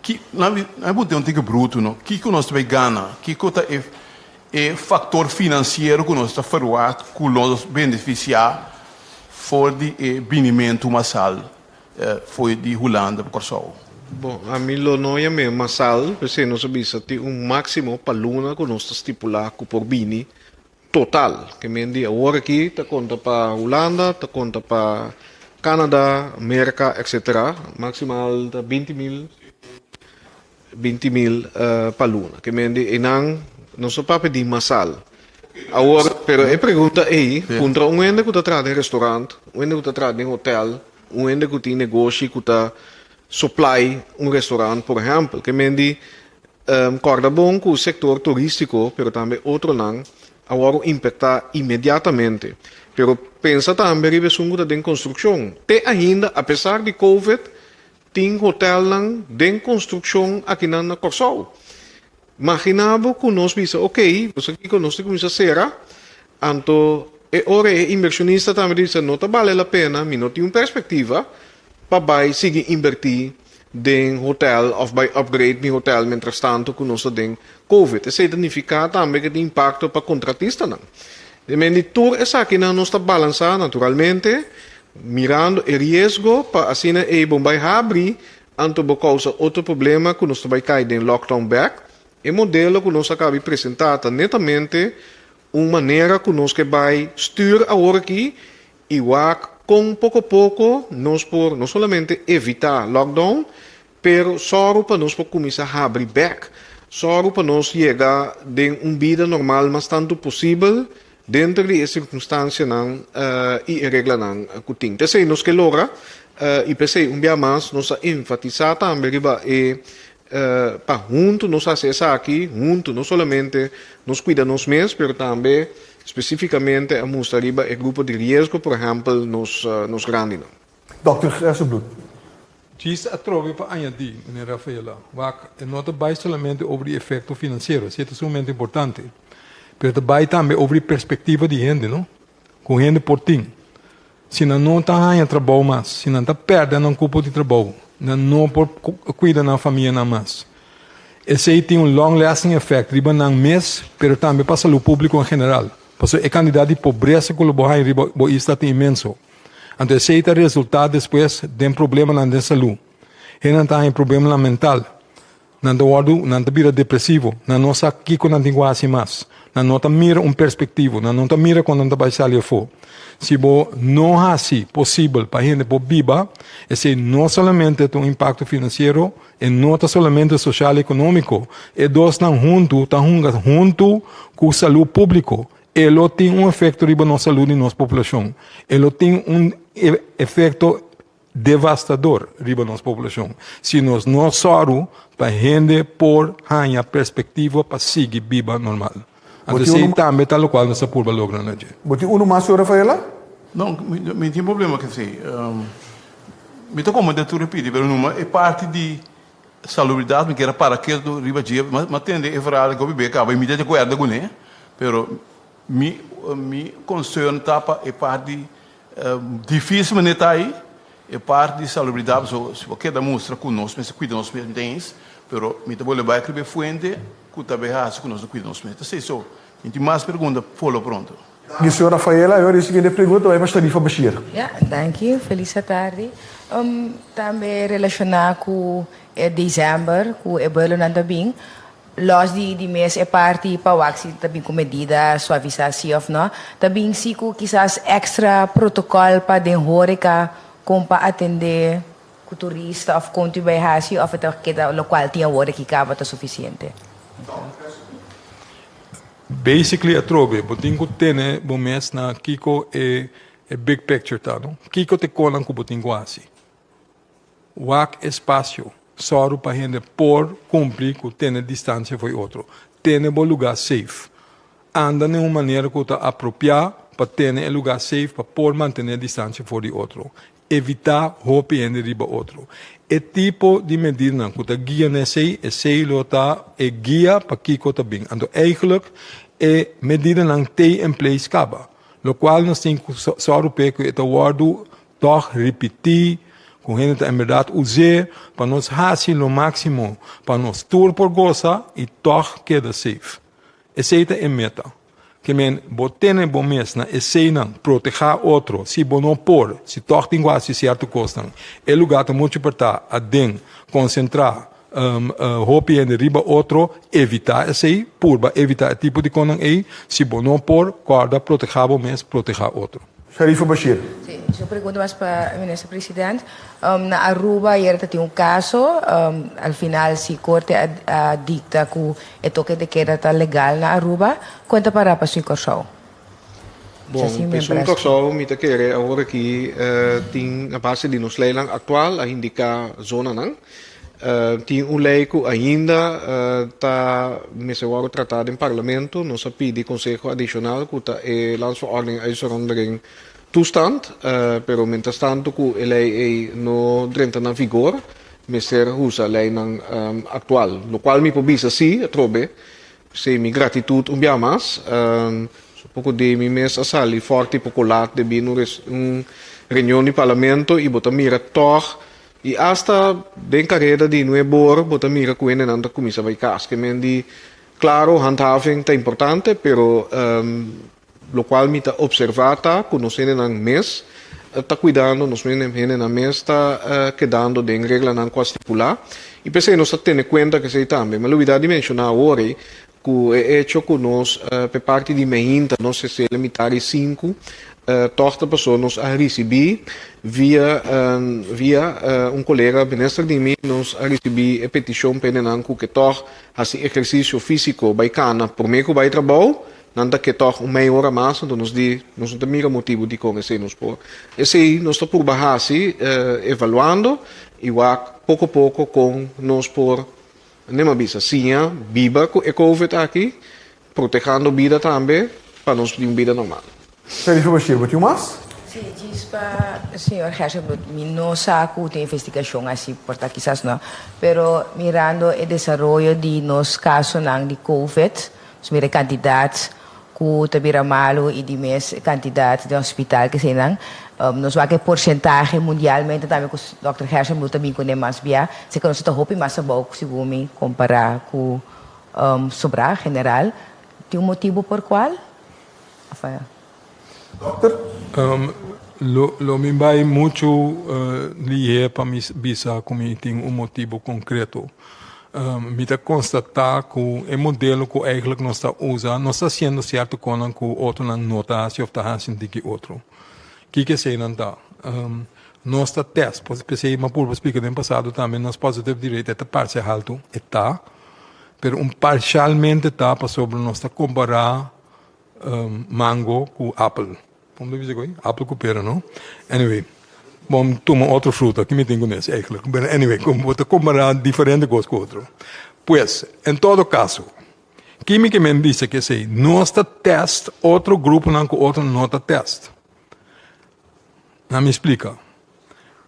K: Ki, nan a puntra un tiki brutu, no? Kiko nos ta bay gana? Kiko ta e e factor financiero ku nos ta verwagt ku lo nos beneficia for di e binimentu masal for di Hulanda pa Kòrsou?
H: Bon, ami lo no yam'é masal, p'esei nos a bisa tin un máksimo pa luna ku nos ta stipulá ku por bini Total, ke men di awor aki ta konta pa Hulanda, ta konta pa Canada, Merka, etc. Maximal ta 20.000, 20.000 pa luna. Ke men di einan nos no papia di masal. Awor, pero e pregunta ei, puntra un hende ku ta traha den restaurant, un hende ku ta traha den hotel, un hende ku tin negoshi ku ta supply un restaurant, por ehèmpel. Ke men di Kòrda bon ku sektor turístiko pero tambe otronan a wòrdu impaktá inmediatamente. Pero Pensa tambe riba esun ku ta den konstrukshon. Te ainda, apesar di Covid, tin hotelnan den konstrukshon akinan na Kòrsou. Maginá bo ku nos bisa, ok, bo sa kiko, nos ta kuminsá sera, anto e ora e inbershonista tambe ta bisa, no ta bale la pena, mi no tin un perspektiva pa bai sigui inbertí den hotel òf bai upgrade mi hotel mientrastanto ku nos ta den Covid. Esei ta nifiká tambe ku tin impakto pa kontratistanan. De men di tur esakinan nos ta balansá naturalmente mirando e riesgo pa asina ei bo bai habri anto bo kousa otro problema ku nos ta bai kai den lockdown bèk. E modelo ku nos a kabi presentá ta netamente un manera ku nos ke bai stür awor aki i wak kon poko poko nos por no solamente evitá lockdown Pero sòru pa nos por kuminsá habri bèk. Sòru pa nos yega den un bida normal mas tantu posibel denter di e sirkunstansianan i e reglanan ku tin. Ta esei nos ke logra i p'esei un bia mas nos a enfatisá tambe riba e pa huntu nos hasi esaki, huntu no solamente nos kuida nos mes pero tambe spesífikamente a mustra riba e grupo di riesgo, por ehèmpel nos grandinan.
G: Dòkter Gerstenbluth.
I: Djis atrobe pa añadí, meneer Rafaela, wak, e no ta bai solamente over di efecto financiero, si e ta sumamente importante, pero e ta bai tambe over di perspectiva di hende, no? Cu hende por tin. Si nan no ta haña trabou mas, si nan ta perde nan cupo di trabou, nan no por cuida nan famianan mas. Esey tin un long lasting effect riba nan mes, pero tambe pa salud publico en general. Pasobra e cantidad di pobresa cu lo bo haña riba bo isla ta inmenso. Anto esei ta resultá despues den problemanan den salú. Hendenan ta haña problemanan mental. Nan ta wòrdu, nan ta bira depresivo. Nan no sa kiko nan tin ku hasi mas. Nan no ta mira un perspektivo. Nan no ta mira kon nan ta bai sali afó. Si bo no hasi posibel pa hende por biba, esei no solamente ta un impakto finansiero, e no ta solamente sosial i ekonómiko. E dosnan huntu ta hunga huntu ku salú públiko. E lo tin un efecto riba nos salud di nos poblacion. E lo tin un efecto devastador riba nos poblacion si nos no sòru pa hende por haña perspectiva pa sigui biba normal. Anto esey tambe ta locual nos ta purba logra na dje.
G: Bo tin uno mas, señor Rafaela?
K: No, mi tin problema cu esey. Mi ta comprende tur e pidi, pero numa e parti di Salubridad mi kier a para ketu riba dje, m'a tende e verhaal ku hopi be kaba i mi ta di akuerdo kuné, pero mi mi concern ta pa e parti dificil manera ta ei, e parti di salubridad pasobra si bo keda mustra ku nos mester kuida nos mes mi ta eens, pero mi ta bolbe bai riba e fuente ku ta bay hasi ku nos no kuida nos mes. Ta esei so. Mi tin mas pregunta por lo pronto.
G: Di señor Rafaela, e siguiente pregunta bai pa Sharifa Bashir.
A: Ja, danki. Felis atardi. Tambe relashoná ku e december ku e buelonan ta bin, los di di mes e parti pa wak si ta bin ku medida suavisá si òf no, ta bin si ku kisas èkstra protokòl pa den hóreka kon pa atendé ku turista òf kon tu bai hasi òf e ta keda lokual tin awor aki kaba ta sufisiente?
I: Basically atrobe bo tin ku tene bo mes na kiko e e big picture ta no. Kiko ta e konan ku bo tin ku hasi. Wak espasio, sòru pa hende por kumpli ku tene distansia for e otro. Tene bo lugá safe. Anda den un manera ku ta apropiá pa tene e lugá safe pa por mantené distansia for di otro. Evitá hopi hende riba otro. E tipo di medidanan ku ta guia na esei, esei lo ta e guia pa kiko ta bin. Anto eigenlijk e medidanan t'ei en place kaba. Lokual nos tin ku sòru p'e ku e ta wòrdu tòg ripití, ku hende ta enbèrdat us'é pa nos hasi lo máksimo pa nos tur por gosa i tòg keda safe. Esei ta e meta. Ke men, bo tene bo mes na eseinan, protehá otro, si bo no por, si tòg tin ku hasi sierto kosnan. E lugá ta muchu pertá, aden, konsentrá hopi hende riba otro, evitá esei, purba evitá e tipo di konan ei, si bo no por, kòrda protehá bo mes, protehá otro.
G: Sharifa Bashir.
A: Sí, su pregunta mas pa Minister President. Na Aruba ayer ta tin un caso, al final si corte a dicta cu e toque de queda ta legal na Aruba, con ta para pa su Corsou?
H: Bon, pa esun Corsou mi ta kere awor aki tin a base di nos leynan actual a indica zonanan. Tin un ley cu ainda ta mester worde trata den Parlamento. Nos a pidi conseho adicional cu ta e Landsverordening Uitzondering. toestand, pero mientrastanto ku e lei ei no drenta na vigor, mester usa leinan aktual. Lokual mi por bisa sí, atrobe, p'esei mi gratitut un bia mas. So poko di mi mes a sali fòrti poko lat debí na un reunion di parlamento i bo ta mira tòg i asta den kareda di nuebor bo ta mira ku hendenan ta kuminsá bai kas. Ke men di klaro handhaving ta importante pero Locual mi ta observa ta cu nos hendenan mes ta cuidando, nos hendenan mes ta kedando den reglanan cu a stipula y p'esey nos ta tene cuenta cu esey tambe. Mi a lubida di menciona awor ey cu e hecho cu nos p'e parti di meinta nos sesele mitar y sinku tog ta paso nos a ricibi via via un colega minister di mi nos a ricibi e peticion p'e hendenan cu ke tog haci ehercicio fisico bay cana prome cu bay trabou. Nan ta ke tòg un mei ora mas, anto nos di, nos no ta mira motibu dikon esei nos por. Esei nos ta purba hasi evaluando i wak poko poko kon nos por, nem a bisa, siña biba ku e covid aki, protehando bida tambe pa nos tin un bida normal.
G: Sharifa Bashir, bo tin un mas?
L: Sí, djis pa señor Gersenbloed, mi no sa ku tin investigashon asi, por ta kisas no, pero mirando e desaroyo di nos kasonan di covid, Nos mira e kantidat ku ta bira malu i di mes e kantidat den hospital keseinan. Nos wak e porsentahe mundialmente tambe ku dòkter Gersenbloed ta bin kuné mas bia. Esei ku nos ta hopi mas abou segun mi kompará ku sobrá general. Tin un motibu por kual? Òf a.
G: Dòkter?
I: Lo mi bai muchu lihé pa mi bisa ku mi tin un motibu konkreto. Mi ta konstatá ku e modelo ku eigentlik nos ta usa no sta hasiendo sierto konan ku otronan no ta hasi òf ta hasi un tiki otro. Kiko eseinan ta? Nos ta tèst, p'esei mi a purba splika den pasado tambe, nos positivity rate e ta parse haltu, e ta, pero un parshalmente ta pasobra nos ta kompará Mango ku apel. Kon ta bisa ku ei? Apel ku pera, no? Anyway, bon tuma otro fruta, ki mi tin ku nes eigenlijk? Pero anyway, kon bo ta kompará diferente kos ku otro. Pues, en todo kaso, ki mi ke men bisa ke esei? Nos ta tèst otro gruponan ku otro no ta tèst. Na mi splika.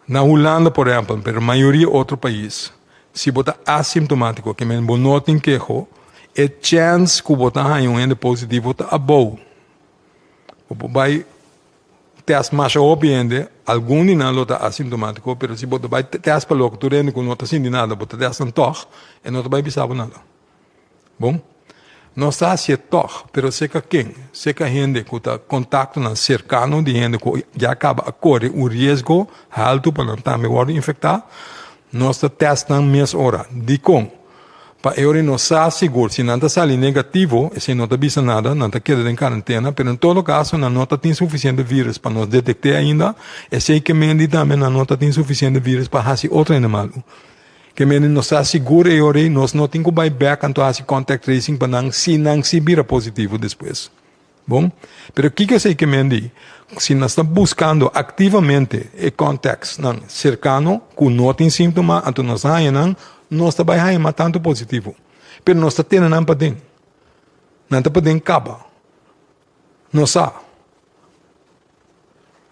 I: Na Hulanda, por ehèmpel, pero mayoria otro pais, si bo ta asimptomátiko, ke men bo no tin keho, e chèns ku bo ta haña un hende positivo ta abou. Bo por bai tèst masha hopi hende, algun di nan lo ta asimptomátiko, pero si bo ta bai tèst pa loko tur hende ku no ta sinti nada, bo ta tèst nan tòg, e no ta bai bisa bo nada. Bon, nos ta hacié tog, pero cerca ken? Cerca hende cu ta contactonan cercano di hende cu ya caba a core un riesgo halto pa nan tambe wordo infecta. Nos ta test nan mes ora. Dicon? Pa e ora nos sa sigur si nan ta sali negativo, esey no ta bisa nada, nan ta keda den cuarentena, pero en todo caso nan no ta tin suficiente virus pa nos detecte ainda, esey ke mendi tambe nan no ta tin suficiente virus pa haci otro hende malo. Ke mende nos ta sigur e ora ei nos no tin ku bai bek anto hasi contact tracing pa nan si nan si bira positivo despues. Bon, pero kiko esei ke mende? Si nos ta buskando aktivamente e contacts nan serkano ku no tin síntoma anto nos ta haña nan, nos ta bai haña mas tantu positivo. Pero nos ta tene nan paden. Nan ta paden kaba. Nos sa.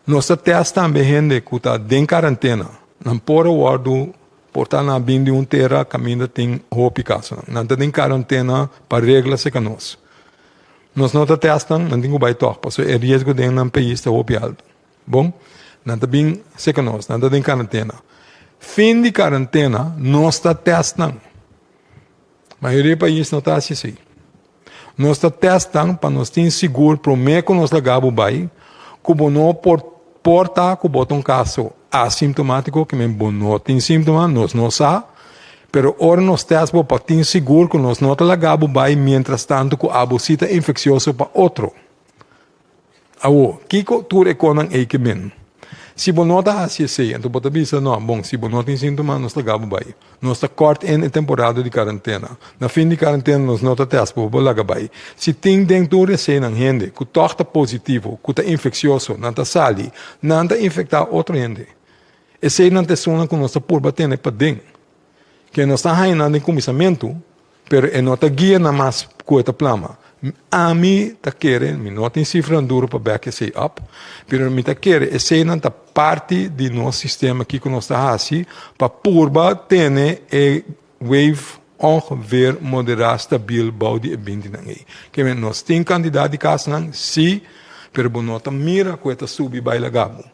I: Nos ta test tambe hende ku ta den karantena. Nan por a wòrdu portá nan a bin di un tera kaminda tin hopi kasonan. Nan ta den karantena pa regla serka nos. Nos no ta test nan, nan tin ku bai tòg pasobra e riesgo den nan pais ta hopi altu. Bon, nan ta bin serka nos, nan ta den karantena. Fin di karantena nos ta test nan. Mayoria pais no ta hasi esei. Nos ta test nan pa nos tin sigur promé ku nos laga bo bai ku bo no por por ta ku bo ta un kaso asimptomátiko, ke men bo no tin síntoma, nos no sa, pero ora nos test bo pa tin sigur ku nos no ta laga bo bai miéntras tantu ku abo si ta infeksioso pa otro. Awor, kiko tur e konan ei ke men? Si bo no ta hasi esei, anto bo ta bisa, No, bon, si bo no tin síntoma, nos ta gaba bai. Nos ta kòrt in e temporada di karantena. Na fin di karantena nos no ta tèst bo, bo laga bai. Si tin den tur eseinan hende ku tòg ta positivo, ku ta infeksioso, nan ta sali, nan ta infektá otro hende. Eseinan ta esunnan ku nos ta purba tene paden. Ke nos ta haña nan den kuminsamentu, pero e no ta guia nan mas ku e ta plama. Ami ta kere, mi no tin sifranan duro pa back esei up, pero mi ta kere eseinan ta parti di nos sistema kiko nos ta hasi pa purba tene e wave ongeveer moderá stabil bou di e bintinan ei. Ke men nos tin kantidat di kasnan, sí, pero bo no ta mira ku e ta subi bai laga bo.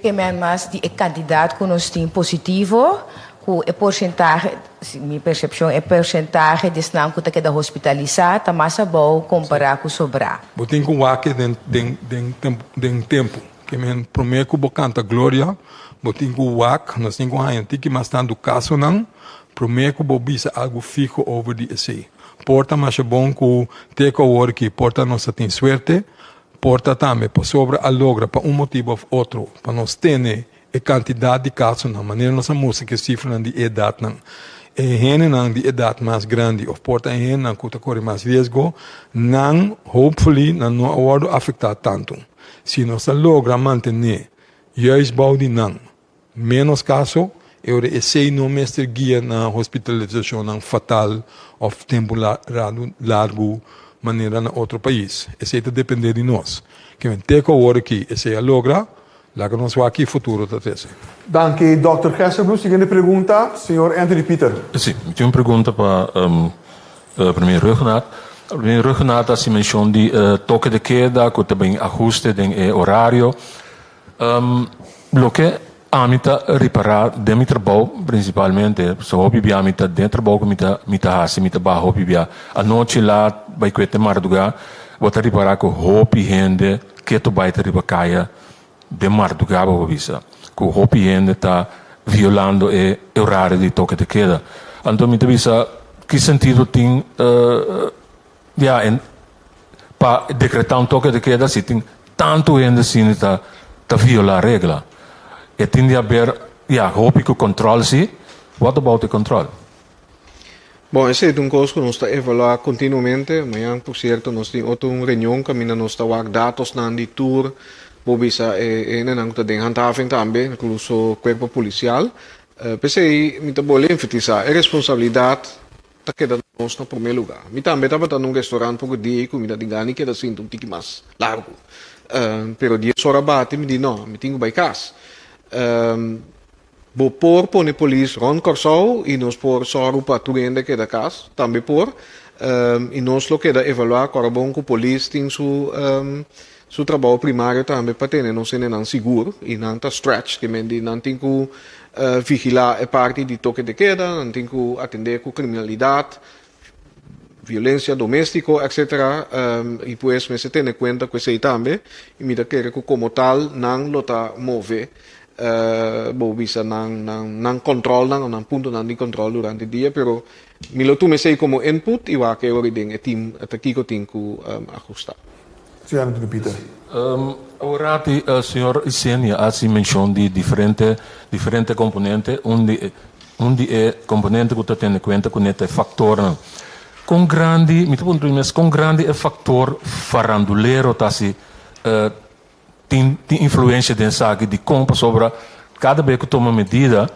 L: Ke men mas di e kantidat ku nos tin positivo, ku e porsentahe, mi persepshon, e porsentahe di esnan ku ta keda hospitalisá ta mas abou kompará ku sobrá.
I: Bo tin ku wak den den den den tempu. Ke men promé ku bo kanta gloria, bo tin ku wak, nos tin ku haña tiki mas tantu kasonan promé ku bo bisa algu fiho over di esei. Por ta masha bon ku te ku awor aki por ta nos ta tin suerte, Por ta tambe pasobra a logra pa un motibu of otro pa nos tene e kantidat di kasonan manera nos a mustra ku e sifranan di edatnan. E hendenan di edat mas grandi of por ta e hendenan ku ta kore mas riesgo, nan hopefully nan no a wòrdu afektá tantu. Si nos a logra mantené juist bou di nan ménos kaso, e ora esei no mester guia na hospitalisashonnan fatal òf tempu largu manera na otro pais. Esei ta dependé di nos. Ke men te ku awor aki esei a logra, laga nos wak ki futuro ta trese.
G: Danki Dòkter Gesserbloem. Siguiente pregunta, señor Anthony Pieter.
M: Sí, mi tin un pregunta pa Premier Rhuggenaath. Premier Rhuggenaath a hasi menshon di toke de keda ku ta bin ahuste den e orario. Loke ami ta ripará den mi trabou prinsipalmente, pasobra hopi bia mi ta den trabou ku mi ta mi ta hasi, mi ta baha hopi bia anochi lat bai kue te mardugá, bo ta ripará ku hopi hende ketu bai ta riba kaya den mardugá bo por bisa ku hopi hende ta violando e orario di toke de keda. Anto mi ta bisa ki sentido tin ya Pa dekretá un toke de keda si tin tantu hende asina ta ta violá regla. E tin di haber, ya, hopi ku kòntròl si, what about e kòntròl?
H: Bon, esei ta un kos ku nos ta evaluá kontinuamente. Mañan, por sierto, nos tin otro un reunion kaminda nos ta wak datosnan di tur, bo bisa e hendenan ku ta den handhaving tambe, inkluso kuerpo polisial. P'esei mi ta bolbe enfatisá e responsabilidat Ta keda nos na promé lugá. Mi tambe tabata na un restaurant poko dia i kumida di gana i keda sinta un tiki mas largu. Pero dies ora bati mi di no, mi tin ku bai kas. Bo por pone polis rònt Kòrsou i nos por sòru pa tur hende keda kas, tambe por. I nos lo keda evaluá kòrda bon ku polis tin su su trabou primario tambe pa tene nos hendenan sigur i nan ta stretch, ke men di nan tin ku vigilá e parti di toke de keda, nan tin ku atendé ku kriminalidat, violensia doméstiko etcetera i pues mester tene kuenta ku esei tambe i mi ta kere ku komo tal nan lo ta move bo bisa nan nan nan kòntròlnan òf nan puntonan di kòntròl durante dia pero mi lo tuma esei komo input i wak e ora den e tim ta kiko tin ku ahustá.
G: Señor Anthony Pieter.
M: Awor rati señor Isenia a haci mencion di diferente diferente componente. Un di un di e componente cu ta tene cuenta cune ta e factornan. Con grandi, mi ta puntra mi mes, con grandi e factor farandulero ta haci tin tin influencia den esaki? Dicon? Pasobra cada bes cu tuma medida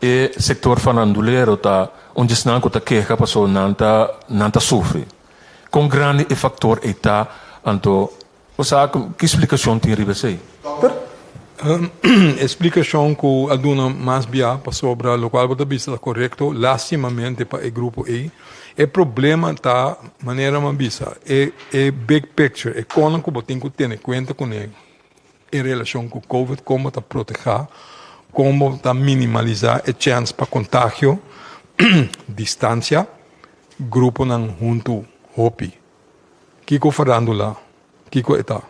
M: e sector farandulero ta un di esnan cu ta keha pasobra nan ta nan ta sufri. Kon grandi e faktor ei ta anto? Bo sa ki splikashon tin riba esei?
G: Dòkter?
I: E splikashon ku a duna mas bia pasobra lokual bo ta bisa ta korekto, lastimamente pa e grupo ei. E problema ta, manera mi a bisa, e e big picture, e konan ku bo tin ku tene kuenta kuné en relashon ku covid, kon bo ta protehá, kon bo ta minimalisá e chèns pa kontagio, distansia. Gruponan huntu hopi. Kiko farandula? Kiko e ta?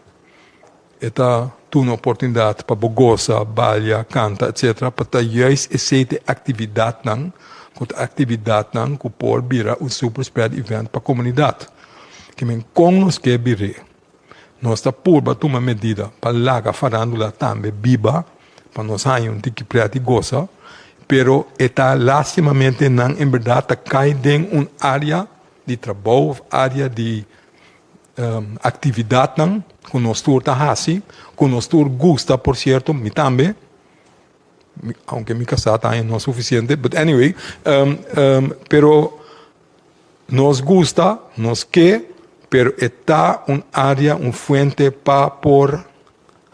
I: E ta duna oportunidat pa bo gosa, balia, kanta etc. Pa ta juist esei ta e aktividatnan ku ta aktividatnan ku por bira un super spread event pa komunidat. Ke men kon nos ke bir'é? Nos ta purba tuma medida pa laga farandula tambe biba pa nos haña un tiki pret i gosa, pero e ta lastimamente nan en berdad ta kai den un area di trabou of area di actividadnan cu nos tur ta haci, cu nos tur gusta por cierto, mi tambe, aunke mi casá ta haña no suficiente, but anyway, pero nos gusta, nos ke. Pero e ta un área, un fuente pa por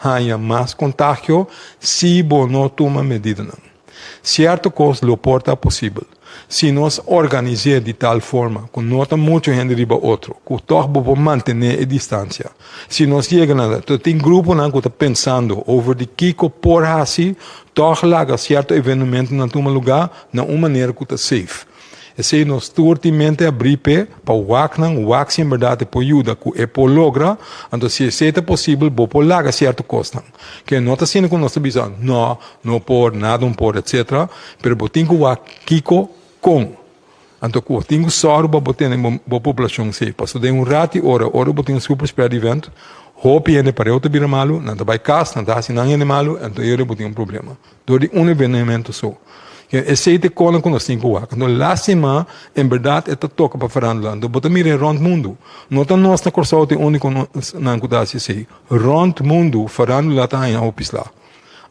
I: haña mas kontagio si bo no tuma medidanan. Sierto kos lo por ta posibel si nos organis'é di tal forma ku no ta muchu hende riba otro, ku tòg bo por mantené e distansia. Si nos yega na ta tin gruponan ku ta pensando over di kiko por hasi tòg laga sierto evenementonan tuma lugá na un manera ku ta safe. Esei nos tur tin mente abrí p'e pa wak nan, wak si en bèrdat e por yuda ku e por logra. Anto si esei ta posibel bo por laga sierto kosnan. Ke no ta asina ku nos ta bisa no, no por, nada un por etcetera, pero bo tin ku wak kiko, kon. Anto ku bo tin ku sòru pa bo tene bo poblashon safe. Pasobra den un rati ora, ora bo tin un super spread event, hopi hende pareu ta bira malu, nan ta bai kas, nan ta hasi nan hende malu, anto e ora bo tin un problema. Dor di un evenemento so. Esei ta e konan ku nos tin ku wak. Anto lástima, en bèrdat e ta toka pa farándula. Anto bo ta mira e rònt mundu. No ta nos na Kòrsou ta e úniko nan ku ta hasi esei. Rònt mundu farándula ta haña hopi sla.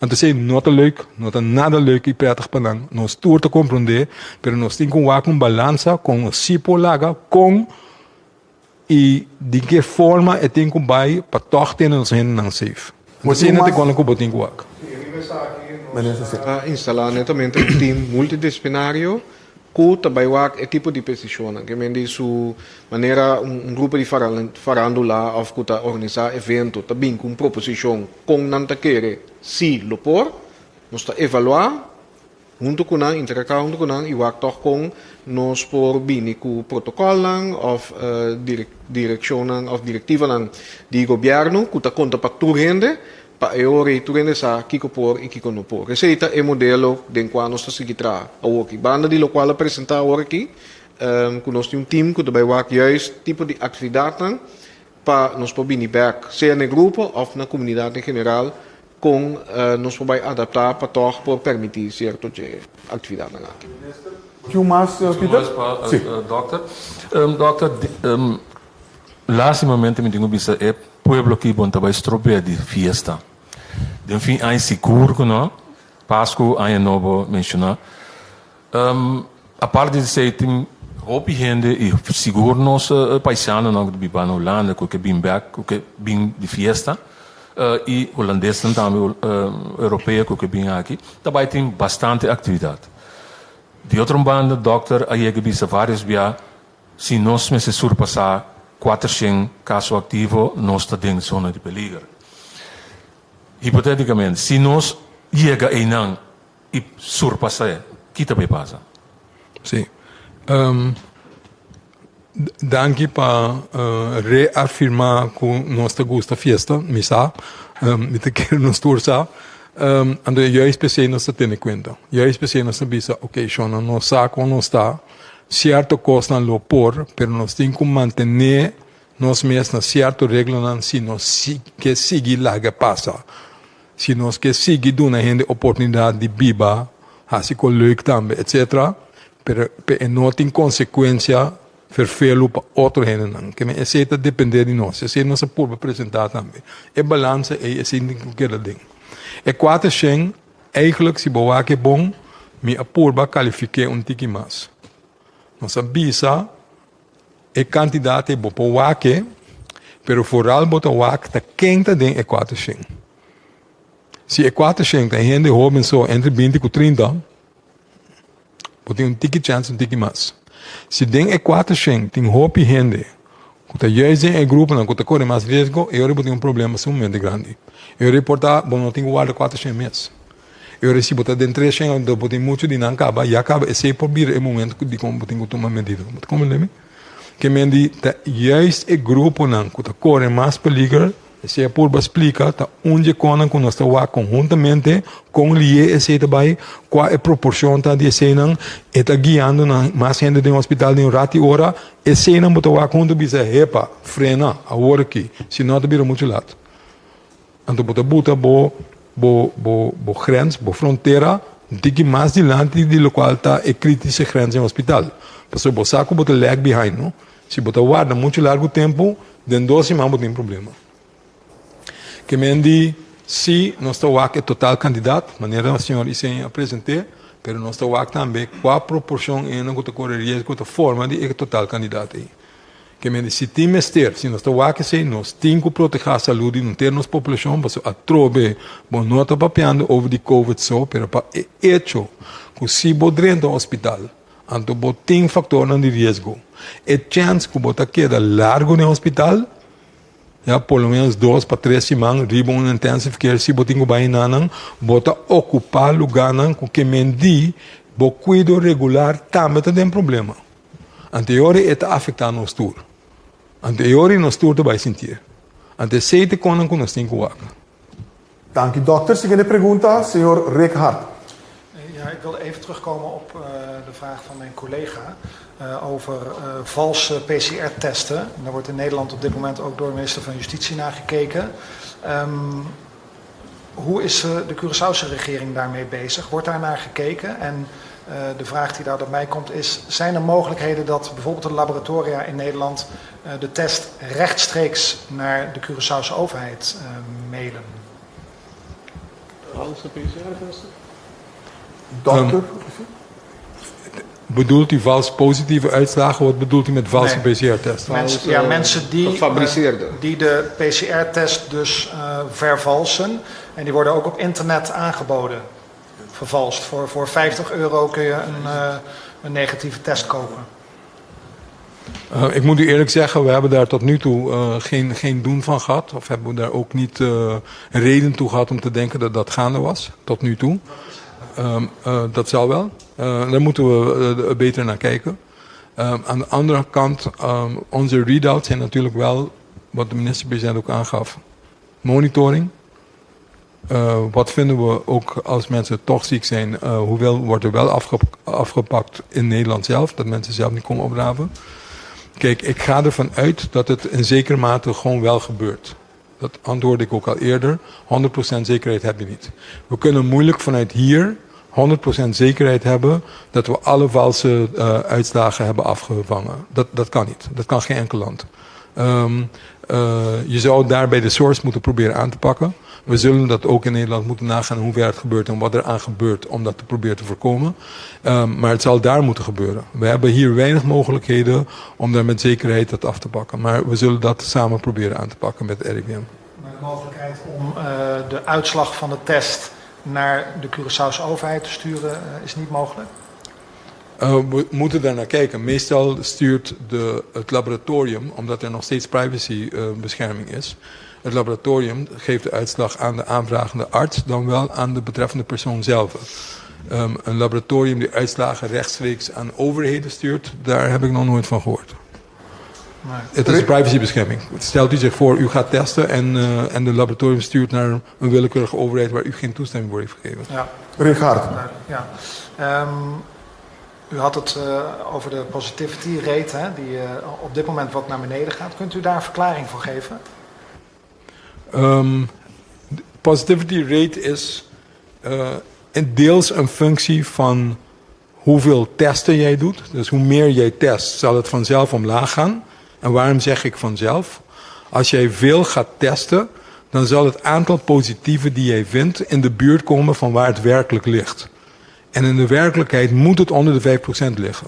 I: Anto esei no ta leuk, no ta nada leuk i prètig pa nan. Nos tur ta komprondé, pero nos tin ku wak un balansa kon nos si por laga kon i di ke forma e tin ku bai pa tòg tene nos hendenan safe. Asina ta kònde ku bo tin ku wak.
H: Nos a instalá netamente un team multidisciplinario ku ta bai wak e tipo di petishonnan. Ke men di su manera un grupo di farándula òf ku ta organisá evento ta bin ku un proposishon kon nan ta kere si lo por, nos ta evaluá Huntu ku nan, interaktá huntu ku nan i wak tòg kon nos por bini ku protokòlnan òf direkshonnan òf direktivanan di gobièrnu ku ta konta pa tur hende, pa e ora ei tur hende sa kiko por i kiko no por. Esei ta e modelo den kua nos ta sigui traha awoki. Banda di lokual a presentá awor aki, ku nos tin un tim ku ta bai wak juist tipo di aktividatnan pa nos por bini bèk, sea na e grupo òf na komunidat en general, Kon nos por bai adaptá pa tòg por permití sierto dje aktividatnan aki?
G: Kiu mas, Peter?
M: Sí. Dòkter, dòkter, lastimamente mi tin ku bisa e pueblo aki bon ta bai strob'é di fiesta. Den fin aña sigur ku no, Pasku, Aña Nobo menshoná. Aparte di esei tin hopi hende i sigur nos paisanonan ku ta biba na Hulanda ku ke bin bèk, ku ke bin di fiesta i hulandesnan tambe europeo ku ke bin aki ta bai tin bastante aktividat. Di otro banda dòkter a yega bisa vários bia si nos mester surpasá kuatershen kaso aktivo nos ta den zona di peliger. Hipotétikamente si nos yega einan I surpas'é, ki ta bay pasa?
I: Sí. Danki pa reafirmá ku nos ta gusta fiesta, mi sa, mi ta kere nos tur sa. Anto juist p'esei nos ta tene kuenta. Juist p'esei nos ta bisa, ok, shonnan nos sa kon nos ta, sierto kosnan lo por, pero nos tin ku mantené nos mes na sierto reglanan si nos ke sigui laga pasa. Si nos ke sigui duna hende oportunidat di biba, hasi ko leuk tambe, etcetera, pero pe e no tin konsekuensia ferfelu pa otro hendenan. Ke men esei ta depende di nos. Esei nos a purba presentá tambe. E balansa ei esei tin ku keda den. E kuatershen, eigenlijk si bo wak e bon, mi a purba kalifik'é un tiki mas. Nos a bisa e kantidat ei bo por wak e, pero foral bo ta wak ta ken ta den e kuatershen. Si e kuatershen ta hende hoben so entre binti ku trinta, bo tin un tiki chèns un tiki mas. Si den e kuatershen tin hopi hende ku ta juist den e gruponan ku ta kore mas riesgo, e ora bo tin un problema sumamente grandi. E ora por ta bo no tin ku warda kuatershen mes. E ora si bo ta den treshen anto bo tin muchu di nan kaba, ya kaba esei por bira e momento ku dikon bo tin ku tuma medida. Bo ta komprende mi? Ke men di ta juist e gruponan ku ta kore mas peliger, esei a purba splika, ta un dje konan ku nos ta wak konhuntamente kon lié esei ta bai, kua e proporshon ta di eseinan, e ta guiando nan mas hende den hospital den un rati ora, eseinan bo ta wak huntu bisa hepa, frena, awor aki, si no ta bira muchu lat. Anto bo ta buta bo bo bo bo grens, bo frontera, un tiki mas dilanti di lokual ta e kritische grens den hospital. Pasobra bo sa ku bo ta lag behind, no? Si bo ta warda muchu largu tempu, den dos siman bo tin problema. Ke men di, si nos ta wak e total kantidat, manera señor Isenia a present'é, pero nos ta wak tambe kua proporshon e hende ku ta kore riesgo ta forma di e total kantidat ei. Ke men di si tin mester, si nos ta wak esei, nos tin ku protehá salú di henter nos populashon pasobra atrobe bo no ta papiando over di covid so, pero pa e echo ku si bo drenta hospital anto bo tin faktornan di riesgo, e chèns ku bo ta keda largu den hospital ya por lo menos dos pa tres siman riba un intensive care si bo tin ku bai enanan, bo ta okupá lugánan ku ke men di bo kuido regular tambe ta den problema. Anto e ora e ta afektá nos tur. Anto e ora nos tur ta bai sintié. Anto esei ta e konan ku nos tin ku wak.
G: Danki dòkter. Siguiente pregunta, señor Rick Hart.
N: Ja, ik wilde even terugkomen op de vraag van mijn collega over valse PCR-testen. Daar wordt in Nederland op dit moment ook door de minister van Justitie naar gekeken. Hoe is de Curaçaose regering daarmee bezig? Wordt daar naar gekeken? En de vraag die daar bij mij komt is, zijn er mogelijkheden dat bijvoorbeeld de laboratoria in Nederland de test rechtstreeks naar de Curaçaose overheid mailen?
H: Valse PCR-testen?
G: Dokter?
I: Bedoelt u vals positieve uitslagen? Wat bedoelt u met valse
N: Nee.
I: PCR-testen?
N: Mensen, ja, mensen
H: Gefabriceerde.
N: die de PCR-test dus vervalsen. En die worden ook op internet aangeboden. Vervalst. Voor €50 kun je een negatieve test kopen.
I: Ik moet u eerlijk zeggen, we hebben daar tot nu toe geen doen van gehad. Of hebben we daar ook niet reden toe gehad om te denken dat dat gaande was. Tot nu toe. Dat zal wel. Daar moeten we beter naar kijken. Aan de andere kant, onze readouts zijn natuurlijk wel, wat de minister-president ook aangaf, monitoring. Wat vinden we ook als mensen toch ziek zijn? Hoeveel wordt er wel afgepakt in Nederland zelf, dat mensen zelf niet komen opdraven? Ik ga ervan uit dat het in zekere mate gewoon wel gebeurt. Dat antwoordde ik ook al eerder. 100% zekerheid heb je niet. We kunnen moeilijk vanuit hier 100% zekerheid hebben dat we alle valse uitslagen hebben afgevangen. Dat kan niet. Dat kan geen enkel land. Je zou daar bij de source moeten proberen aan te pakken. We zullen dat ook in Nederland moeten nagaan hoe ver het gebeurt en wat er aan gebeurt om dat te proberen te voorkomen. Maar het zal daar moeten gebeuren. We hebben hier weinig mogelijkheden om daar met zekerheid dat af te pakken. Maar we zullen dat samen proberen aan te pakken met het RIVM.
N: Maar de mogelijkheid om de uitslag van de test naar de Curaçaose overheid te sturen is niet mogelijk?
I: We moeten daar naar kijken. Meestal stuurt het laboratorium, omdat er nog steeds privacy bescherming is, het laboratorium geeft de uitslag aan de aanvragende arts, dan wel aan de betreffende persoon zelf. Een laboratorium die uitslagen rechtstreeks aan overheden stuurt, daar heb ik nog nooit van gehoord.
N: Nee.
I: Het is privacybescherming. Stelt u zich voor, u gaat testen en de laboratorium stuurt naar een willekeurige overheid waar u geen toestemming voor heeft gegeven.
N: Ja.
G: Richard.
N: Ja. U had het over de positivity rate, hè, die op dit moment wat naar beneden gaat. Kunt u daar een verklaring voor geven?
I: De positivity rate is deels een functie van hoeveel testen jij doet. Dus hoe meer jij test, zal het vanzelf omlaag gaan. En waarom zeg ik vanzelf? Als jij veel gaat testen, dan zal het aantal positieven die jij vindt in de buurt komen van waar het werkelijk ligt. En in de werkelijkheid moet het onder de 5% liggen.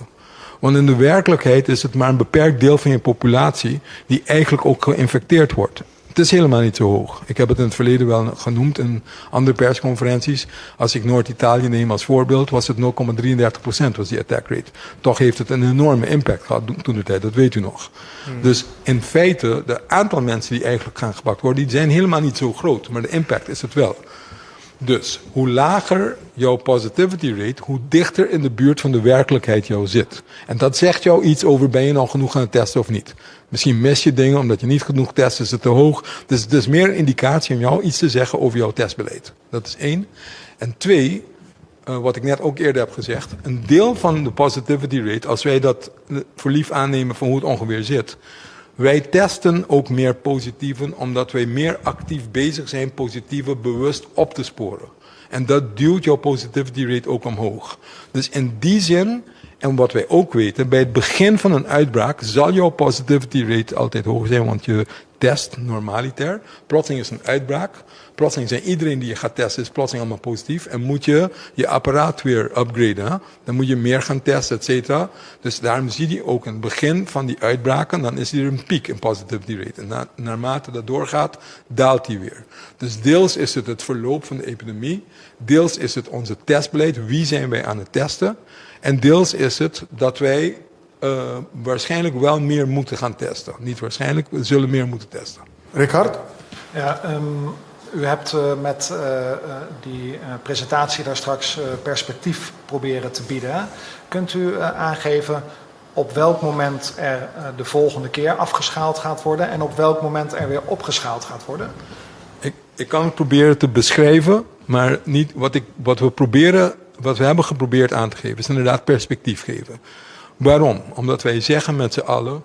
I: Want in de werkelijkheid is het maar een beperkt deel van je populatie die eigenlijk ook geïnfecteerd wordt. Het is helemaal niet zo hoog. Ik heb het in het verleden wel genoemd in andere persconferenties. Als ik Noord-Italië neem als voorbeeld, was het 0,33% was die attack rate. Toch heeft het een enorme impact gehad toen de tijd, dat weet u nog. Dus in feite, de aantal mensen die eigenlijk gaan gepakt worden, die zijn helemaal niet zo groot. Maar de impact is het wel. Dus hoe lager jouw positivity rate, hoe dichter in de buurt van de werkelijkheid jou zit. En dat zegt jou iets over ben je nou genoeg aan het testen of niet. Misschien mis je dingen omdat je niet genoeg test, is het te hoog. Dus het is meer een indicatie om jou iets te zeggen over jouw testbeleid. Dat is 1. En 2, wat ik net ook eerder heb gezegd, een deel van de positivity rate, als wij dat voor lief aannemen van hoe het ongeveer zit, wij testen ook meer positieven omdat wij meer actief bezig zijn positieven bewust op te sporen. En dat duwt jouw positivity rate ook omhoog. Dus in die zin, en wat wij ook weten, bij het begin van een uitbraak zal jouw positivity rate altijd hoger zijn, want je getest normaliter. Plotseling is een uitbraak. Plotseling zijn iedereen die je gaat testen is plotseling allemaal positief. En moet je je apparaat weer upgraden. Hè? Dan moet je meer gaan testen, et cetera. Dus daarom zie je ook in het begin van die uitbraken, dan is er een piek in positivity rate. En naarmate dat doorgaat, daalt die weer. Dus deels is het het verloop van de epidemie. Deels is het onze testbeleid. Wie zijn wij aan het testen? En deels is het dat wij waarschijnlijk wel meer moeten gaan testen. Niet waarschijnlijk, we zullen meer moeten testen.
G: Richard?
N: Ja, u hebt met die presentatie daar straks perspectief proberen te bieden. Hè? Kunt u aangeven op welk moment er de volgende keer afgeschaald gaat worden en op welk moment er weer opgeschaald gaat worden?
I: Ik kan het proberen te beschrijven, maar niet wat, ik, wat we proberen, wat we hebben geprobeerd aan te geven, is inderdaad perspectief geven. Waarom? Omdat wij zeggen met z'n allen,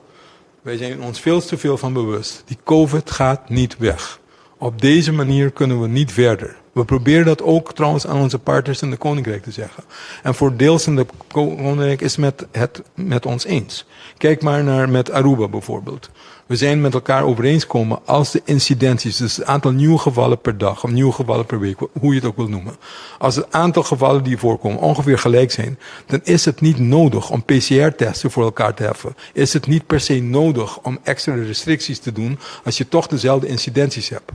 I: wij zijn ons veel te veel van bewust. Die COVID gaat niet weg. Op deze manier kunnen we niet verder. We proberen dat ook trouwens aan onze partners in de Koninkrijk te zeggen. En voor deels in de Koninkrijk is met het met ons eens. Kijk maar naar met Aruba bijvoorbeeld. We zijn met elkaar overeengekomen als de incidenties, dus het aantal nieuwe gevallen per dag of nieuwe gevallen per week, hoe je het ook wil noemen. Als het aantal gevallen die voorkomen ongeveer gelijk zijn, dan is het niet nodig om PCR-testen voor elkaar te heffen. Is het niet per se nodig om extra restricties te doen als je toch dezelfde incidenties hebt.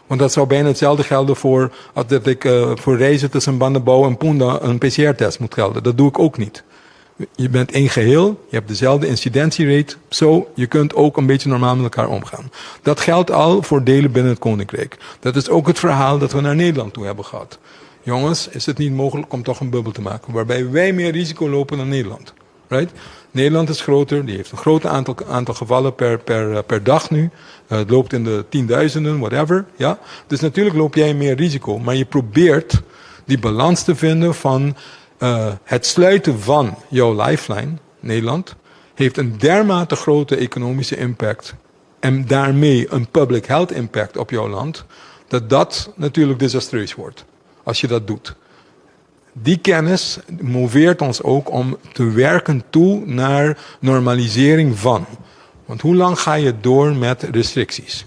I: Want dat zou bijna hetzelfde gelden voor als dat ik voor reizen tussen Bandabou en Punda een PCR-test moet gelden. Dat doe ik ook niet. Je bent één geheel, je hebt dezelfde incidentierate, zo, je kunt ook een beetje normaal met elkaar omgaan. Dat geldt al voor delen binnen het Koninkrijk. Dat is ook het verhaal dat we naar Nederland toe hebben gehad. Jongens, is het niet mogelijk om toch een bubbel te maken waarbij wij meer risico lopen dan Nederland? Right? Nederland is groter, die heeft een groot aantal gevallen per dag nu. Het loopt in de tienduizenden, whatever. Ja? Dus natuurlijk loop jij meer risico, maar je probeert die balans te vinden van het sluiten van jouw lifeline, Nederland, heeft een dermate grote economische impact en daarmee een public health impact op jouw land, dat dat natuurlijk desastreus wordt als je dat doet. Die kennis moveert ons ook om te werken toe naar normalisering van. Want hoe lang ga je door met restricties?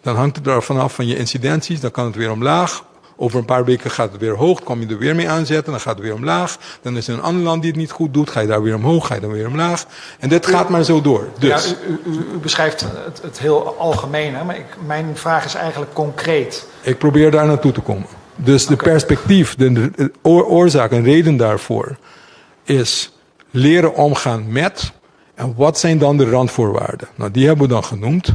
I: Dan hangt het ervan af van je incidenties, dan kan het weer omlaag. Over een paar weken gaat het weer hoog, kom je er weer mee aanzetten, dan gaat het weer omlaag. Dan is er een ander land die het niet goed doet, ga je daar weer omhoog, ga je dan weer omlaag. En dit gaat maar zo door. Dus.
N: Ja, u beschrijft het heel algemeen, hè? Maar mijn vraag is eigenlijk concreet.
I: Ik probeer daar naartoe te komen. Dus de perspectief, de oorzaak en reden daarvoor is leren omgaan met. En wat zijn dan de randvoorwaarden? Nou, die hebben we dan genoemd.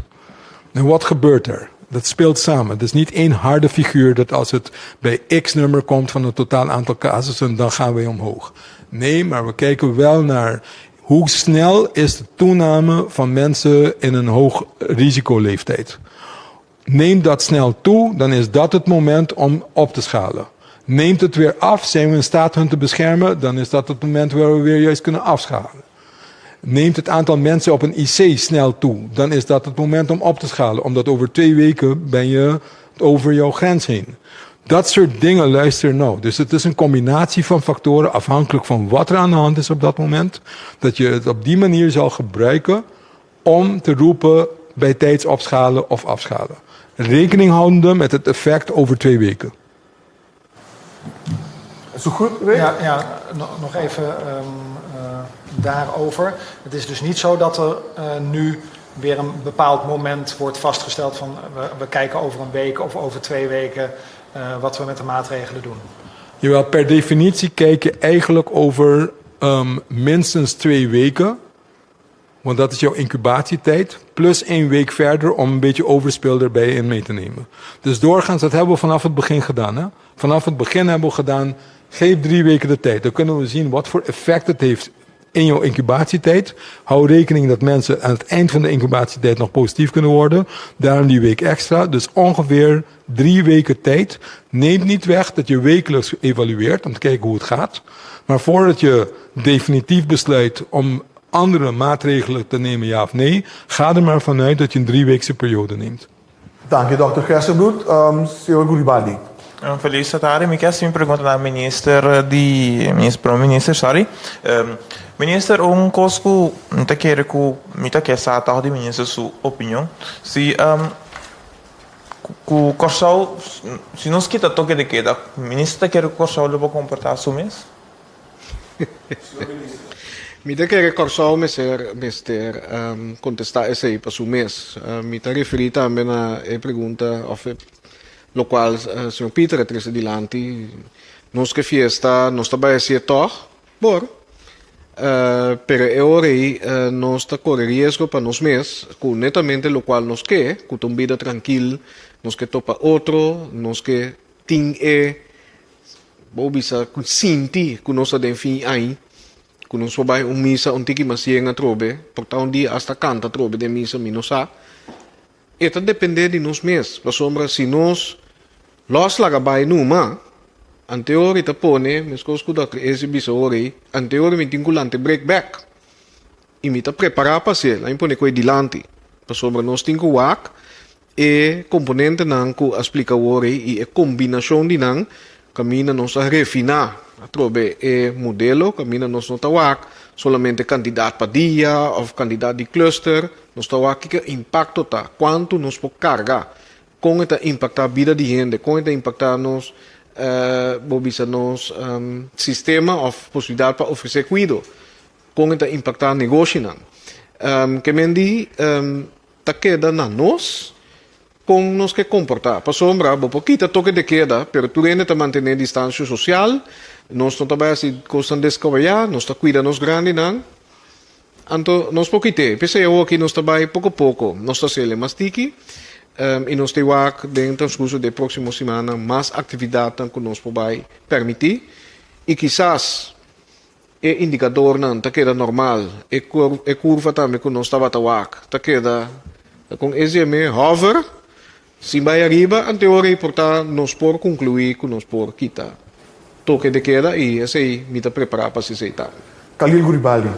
I: En wat gebeurt er? Dat speelt samen. Het is niet één harde figuur dat als het bij x-nummer komt van het totaal aantal casussen, dan gaan wij omhoog. Nee, maar we kijken wel naar hoe snel is de toename van mensen in een hoog risicoleeftijd. Neemt dat snel toe, dan is dat het moment om op te schalen. Neemt het weer af, zijn we in staat hun te beschermen, dan is dat het moment waar we weer juist kunnen afschalen. Neemt het aantal mensen op een IC snel toe, dan is dat het moment om op te schalen. Omdat over 2 weken ben je over jouw grens heen. Dat soort dingen luister nou. Dus het is een combinatie van factoren, afhankelijk van wat er aan de hand is op dat moment. Dat je het op die manier zal gebruiken om te roepen bij tijds opschalen of afschalen. Rekening houdende met het effect over 2 weken.
G: Is het goed, Rick?
N: Ja, nog even daarover. Het is dus niet zo dat er nu weer een bepaald moment wordt vastgesteld van we kijken over een week of over 2 weken wat we met de maatregelen doen.
I: Jawel, per definitie kijk je eigenlijk over minstens 2 weken. Want dat is jouw incubatietijd. Plus 1 week verder om een beetje overspel erbij in mee te nemen. Dus doorgaans, dat hebben we vanaf het begin gedaan. Hè? Vanaf het begin hebben we gedaan, geef 3 weken de tijd. Dan kunnen we zien wat voor effect het heeft in jouw incubatietijd. Hou rekening dat mensen aan het eind van de incubatietijd nog positief kunnen worden. Daarom die week extra. Dus ongeveer 3 weken tijd. Neemt niet weg dat je wekelijks evalueert om te kijken hoe het gaat. Maar voordat je definitief besluit om andere maatregelen te nemen, ja of nee, ga er maar vanuit dat je een 3-weekse periode neemt.
G: Dank je, dokter Gerstenbluth. Señor Guribaldi.
O: Feliz tarde. Mi kier pregunta na minister di minister, prome minister, sorry. Minister, un kos ku mi ta kere ku mi ta ke sa tòg di minister su opinion, si ku Kòrsou, si nos kita toke de keda, minister ta kere ku Kòrsou lo por komportá su mes?
H: Mi ta kere Kòrsou mester mester kontestá esei pa su mes. Mi ta referí tambe na e pregunta òf e lokual señor Pieter a trese dilanti, nos ke fiesta nos ta bai hasié tòg? Por, pero e ora ei nos ta kore riesgo pa nos mes ku netamente lokual nos ke, ku ta un bida trankil, nos ke topa otro, nos ke tin e, bo bisa, ku sinti ku nos ta den fin ai, ku nos por bai un misa un tiki mas yen atrobe, por ta un dia asta kanta atrobe den misa, mi no sa. E ta dependé di nos mes, pasobra si nos lòs laga bai numa, anteori ta pone, meskos ku Dòkter Ezi bisa ora ei, anteori mi tin ku lanta e brek bèk. I mi ta prepará pa hasié, laga mi pone ku e dilanti, pasobra nos tin ku wak e komponentenan ku a splika awor ei i e kombinashon di nan kaminda nos a refiná atrobe e modelo, kaminda nos no ta wak solamente kantidat pa dia òf kantidat di cluster, nos ta wak kiko e impakto ta, kuantu nos por karga, kon e ta impaktá bida di hende, kon e ta impaktá nos, bo bisa nos sistema òf posibilidat pa ofresé kuido, kon e ta impaktá negoshinan. Ke men di ta keda na nos Kon nos ke komportá? Pasobra bo por kita toke de keda, pero tur hende ta mantené distansio sosial, nos no ta bai hasi kosnan deskabeyá, nos ta kuida nos grandinan. Anto nos por kit'é. P'esei awor aki nos ta bai poko poko, nos ta hasiel e mas tiki i nos ta wak den transkurso di e próksimo simannan mas aktividatnan ku nos por bai permití i kisas E indikadornan ta keda normal, e e kurva tambe ku nos tabata wak ta keda kon e zeme hover, sin bai ariba, ante ora ei por ta nos por konkluí ku nos por kita toke de keda i esei mi ta prepará pa hasi esei tambe.
G: Khalil Guribaldi.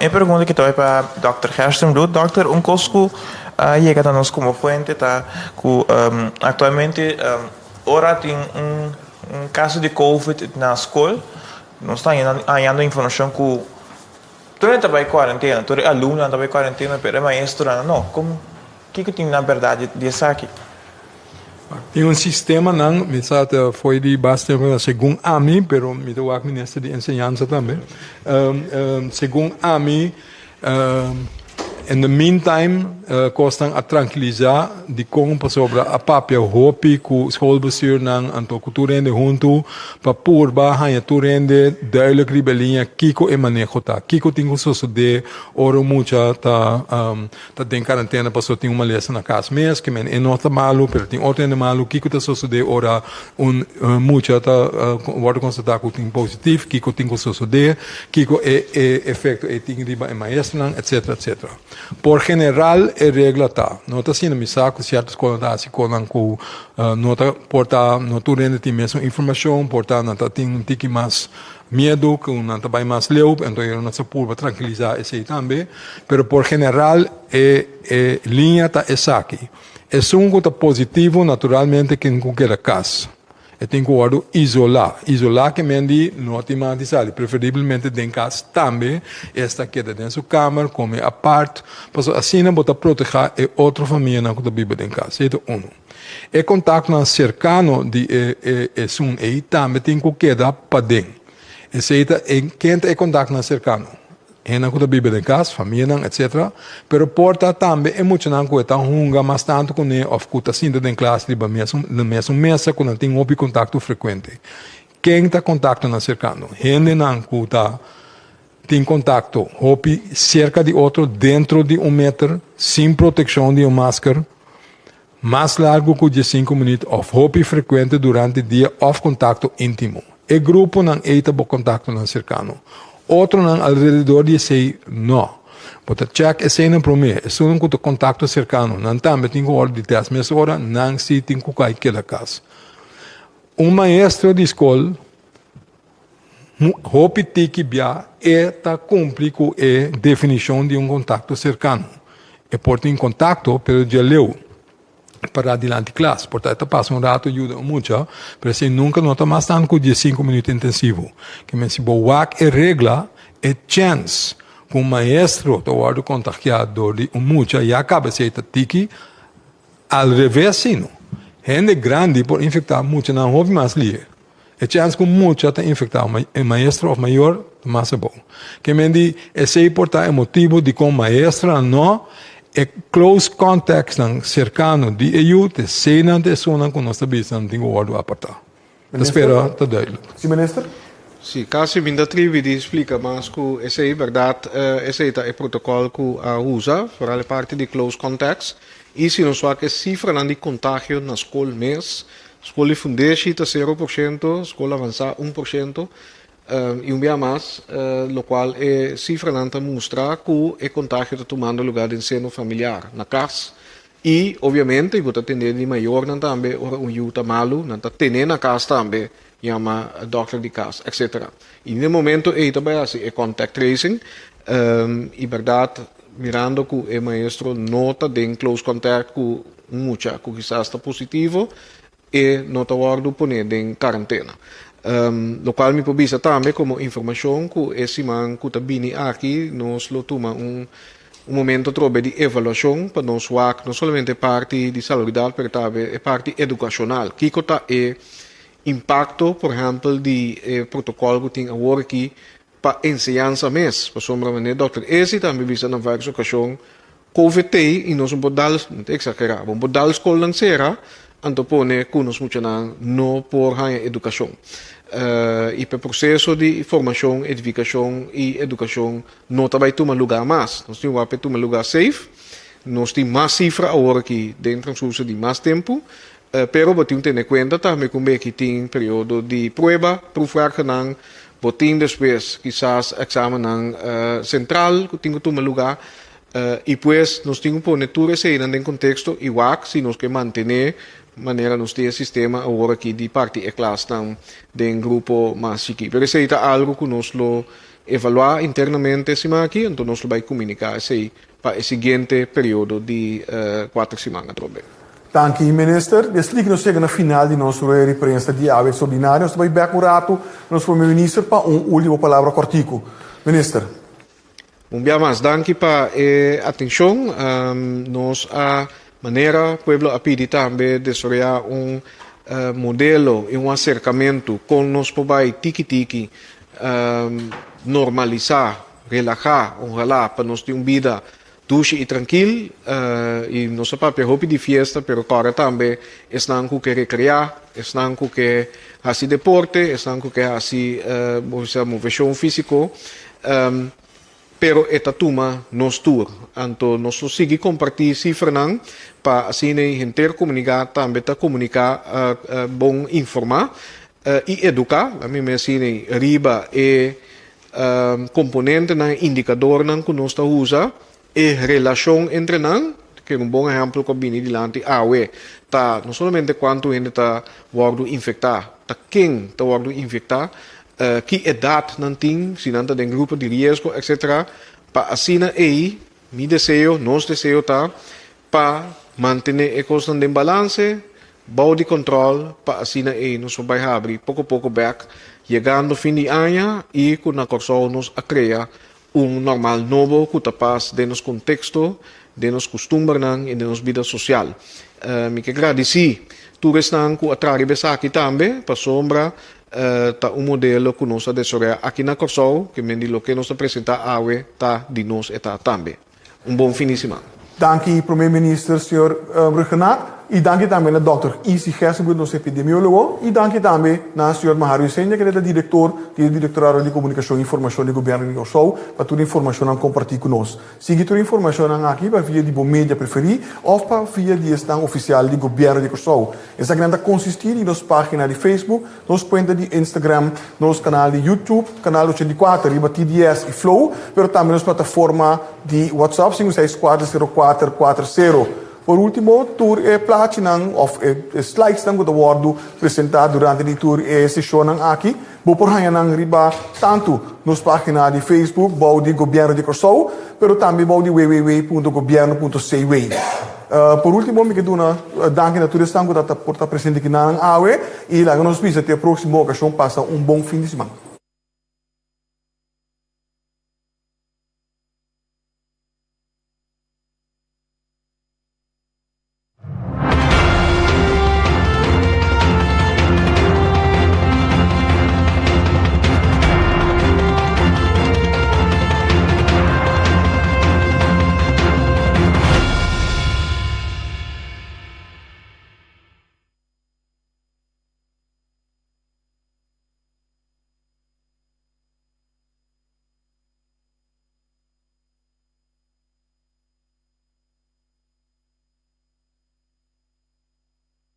O: E pregunta ki ta bai pa dòkter Gerstenbluth. Dòkter, un kos ku a yega na nos komo fuente ta ku aktualmente ora tin un kaso di covid na skol, Nos ta hañando informashon ku tur hende ta bai kuarentena, tur e alumnonan ta bai kuarentena, pero e maestronan no. Kon, kiko tin na bèrdat di esaki?
I: Tin un sistemanan, mi sa ta fo'i di bas tempu na segun ami, pero mi ta wak minister di enseñansa tambe, segun ami In the meantime kosnan a trankilisa dikon pasobra a papia hopi ku schoolbestuurnan anto ku tur hende huntu pa purba haña tur hende duidelijk riba e liña kiko e maneho ta, kiko tin ku sosode ora un mucha ta ta den karantena pasobra tin un malesa na kas mes ke men e no ta malu pero tin otro hende malu, kiko ta sosode ora un mucha ta wòrdu konstatá ku tin positif, kiko tin ku sosodé, kiko e e efekto ei tin riba e maestronan, etsetera, etsetera. Por general e regla ta, no ta asina, mi sa ku sierto skolnan ta hasi konan ku no ta por ta, no tur hende tin mesun informashon, por ta nan ta tin un tiki mas miedu ku nan ta bai mas leu, enton e nan sa purba trankilisá esei tambe, pero por general e e liña ta esaki. Esun ku ta positivo naturalmente ken ku keda kas. E tin ku wòrdu isolá. Isolá ke men di no tin mas di sali, preferiblemente den kas tambe. Esta keda den su kamer, kome apart, pasobra asina bo ta protehá e otro famianan ku ta biba den kas. Esei ta unu. E kontaktonan serkano di e e esun ei tambe tin ku keda paden. Esei ta e ken ta e kontaktonan serkano? Hendenan ku ta biba den kas, famianan, etc. Pero por ta tambe e muchanan ku e ta hunga mas tantu kuné òf ku ta sinta den klas riba mesun na mesun mesa ku nan tin hopi kontakto frekuente. Ken ta kontaktonan serkano? Hendenan ku ta tin kontakto hopi serka di otro dentro di un meter sin protekshon di un masker mas largu ku diesinku minüt òf hopi frekuente durante dia òf kontakto íntimo. E gruponan ei ta bo kontaktonan serkano. Otronan alrededor di esei no. Bo ta chèk eseinan promé. Esunnan ku ta kontakto serkano, nan tambe tin ku wòrdu di tèst mesora, nan si tin ku kai keda kas. Un maestro di skol hopi tiki bia e ta kumpli ku e definishon di un kontakto serkano. E por tin kontakto, pero dje leu pará dilanti klas. Por ta e ta pasa un rato yuda un mucha, pero esei nunka no ta mas tantu ku diesinku minüt intensivo. Ke men si bo wak e regla, E chèns ku un maestro ta wòrdu kontagiá dor di un mucha ya kaba esei ta tiki, al reves sino. Hende grandi por infektá muchanan hopi mas lihe. E chèns ku un mucha ta infektá un maestro òf mayor ta mas abou. Ke men di esei por ta e motibu dikon maestronan no e close contactsnan serkano di e yu ta eseinan ta esunnan ku nos ta bisa nan tin ku wòrdu apartá. Ta spera ta duidelijk.
G: Si minister?
H: Si, kasi mi ta tribi di splika mas ku esei. Bèrdat esei ta e protokòl ku a usa, foral e parti di close contacts. I si nos wak e sifranan di kontagio na skol mes, skol di fundeshi ta 0%, skol avansá 1%, i un bia mas, lokual e sifranan ta mustra ku e kontagio ta tumando lugá den seno familiar, na kas. I obviamente bo ta tende di mayornan tambe ora un yu ta malu, nan ta tene na kas tambe, yama dòkter di kas, etcetera. I den e momento ei ta bai hasi e contact tracing i bèrdat mirando ku e maestro no ta den close contact ku un mucha ku kisas ta positivo, e no ta wòrdu pone den karantena. Lokual mi por bisa tambe komo informashon ku e siman ku ta bini aki nos lo tuma un un momento atrobe di evaluashon pa nos wak no solamente e parti di salubridat pero tambe e parti edukashonal. Kiko ta e impakto por ehèmpel di e protokòl ku tin awor aki pa enseñansa mes? Pasobra manera dòkter Esi tambe bisa na vários okashon Covid t'ei i nos no por dal, no ta eksagerá, bo no por dal skolnan sera anto pone ku nos muchanan no por haña edukashon. I pa e proseso di formashon, edifikashon i edukashon no ta bai tuma lugá mas. Nos tin wak pa e tuma lugá safe. Nos tin mas sifra awor aki den transkurso di mas tempu, pero bo tin tene kuenta tambe ku meki tin periodo di prueba, proefwerkennan, bo tin despues kisas eksamennan sentral ku tin ku tuma lugá. I pues nos tin ku pone tur eseinan den konteksto i wak si nos ke mantené manera nos tin e sistema awor aki di parti e klasnan den grupo mas chikí. Pero esei ta algu ku nos lo evaluá internamente siman aki, anto nos lo bai kumuniká esei pa e siguiente periodo di kuater siman atrobe.
G: Danki Minister. Desli ku nos yega na final di nos rueda di prensa di awe ekstraordinario, nos ta bai bèk un ratu na nos Prome Minister pa un último palabra kòrtiku. Minister.
H: Un bia mas danki pa e atencion. Nos a manera pueblo a pidi tambe desaroya un modelo y un acercamento con nos por bay tiki tiki normalisa, relaha, ojalá pa nos tin un bida dushi y trankil. Y nos a papia hopi di fiesta pero kòrda tambe esnan ku ke rekreá, esnan ku ke hasi deporte, esnan ku ke hasi moveshon físiko. Pero e ta tuma nos tur. Anto nos lo sigui kompartí sifranan pa asina e henter komunidat tambe ta komuniká bon informá i eduká, laat mi mes asina riba e komponentenan, e indikadornan ku nos ta usa, e relashon entre nan. Ke un bon ehèmpel ku a bini dilanti awe ta no solamente kuantu hende ta wòrdu infektá, ta ken ta wòrdu infektá, ki edat nan tin, si nan ta den grupo di riesgo, etcetera, pa asina ei mi deseo, nos deseo ta pa mantene e kosnan den balanse, bou di kòntròl, pa asina ei nos por bai habri poko poko bèk, yegando fin di aña i ku na Kòrsou nos a krea un normal nobo ku ta pas den nos konteksto, den nos kustumbernan i den nos bida sosial. Mi ke gradisí tur esnan ku a traha riba esaki tambe, pasobra ta un modelo ku nos a desaroyá aki na Kòrsou, ke men di loke nos ta presentá awe ta di nos e ta tambe. Un bon fin di siman.
G: Danki Prome Minister señor Rhuggenaath y danki tambe na Dòkter Izzy Gerstenbluth nos epidemiologo y danki tambe na señor Mahario Isenia kende ta director di e Directorado di Comunicacion y Informacion di Gobierno di Kòrsou pa tur informacionnan comparti cu nos. Sigui tur informacionnan aki pa via di bo media preferi of pa via di esnan oficial di Gobierno di Kòrsou. Esakinan ta consisti di nos pagina di Facebook, nos cuenta di Instagram, nos canal di YouTube, Canal 84 riba TDS y Flow, pero tambe nos plataforma di WhatsApp 564 0440. Por ultimo, tur e plachinan of e slidesnan ku ta wòrdu presentá durante di tur e seshonnan aki, bo por haña nan riba tantu nos página di Facebook bou di Gobièrnu di Kòrsou, pero tambe bou di www.gobièrnu.cw. Por ultimo, mi ke duna danki na tur esnan ku ta por ta presente akinan awe i laga nos bisa te e próksimo okashon. Pasa un bon fin di siman.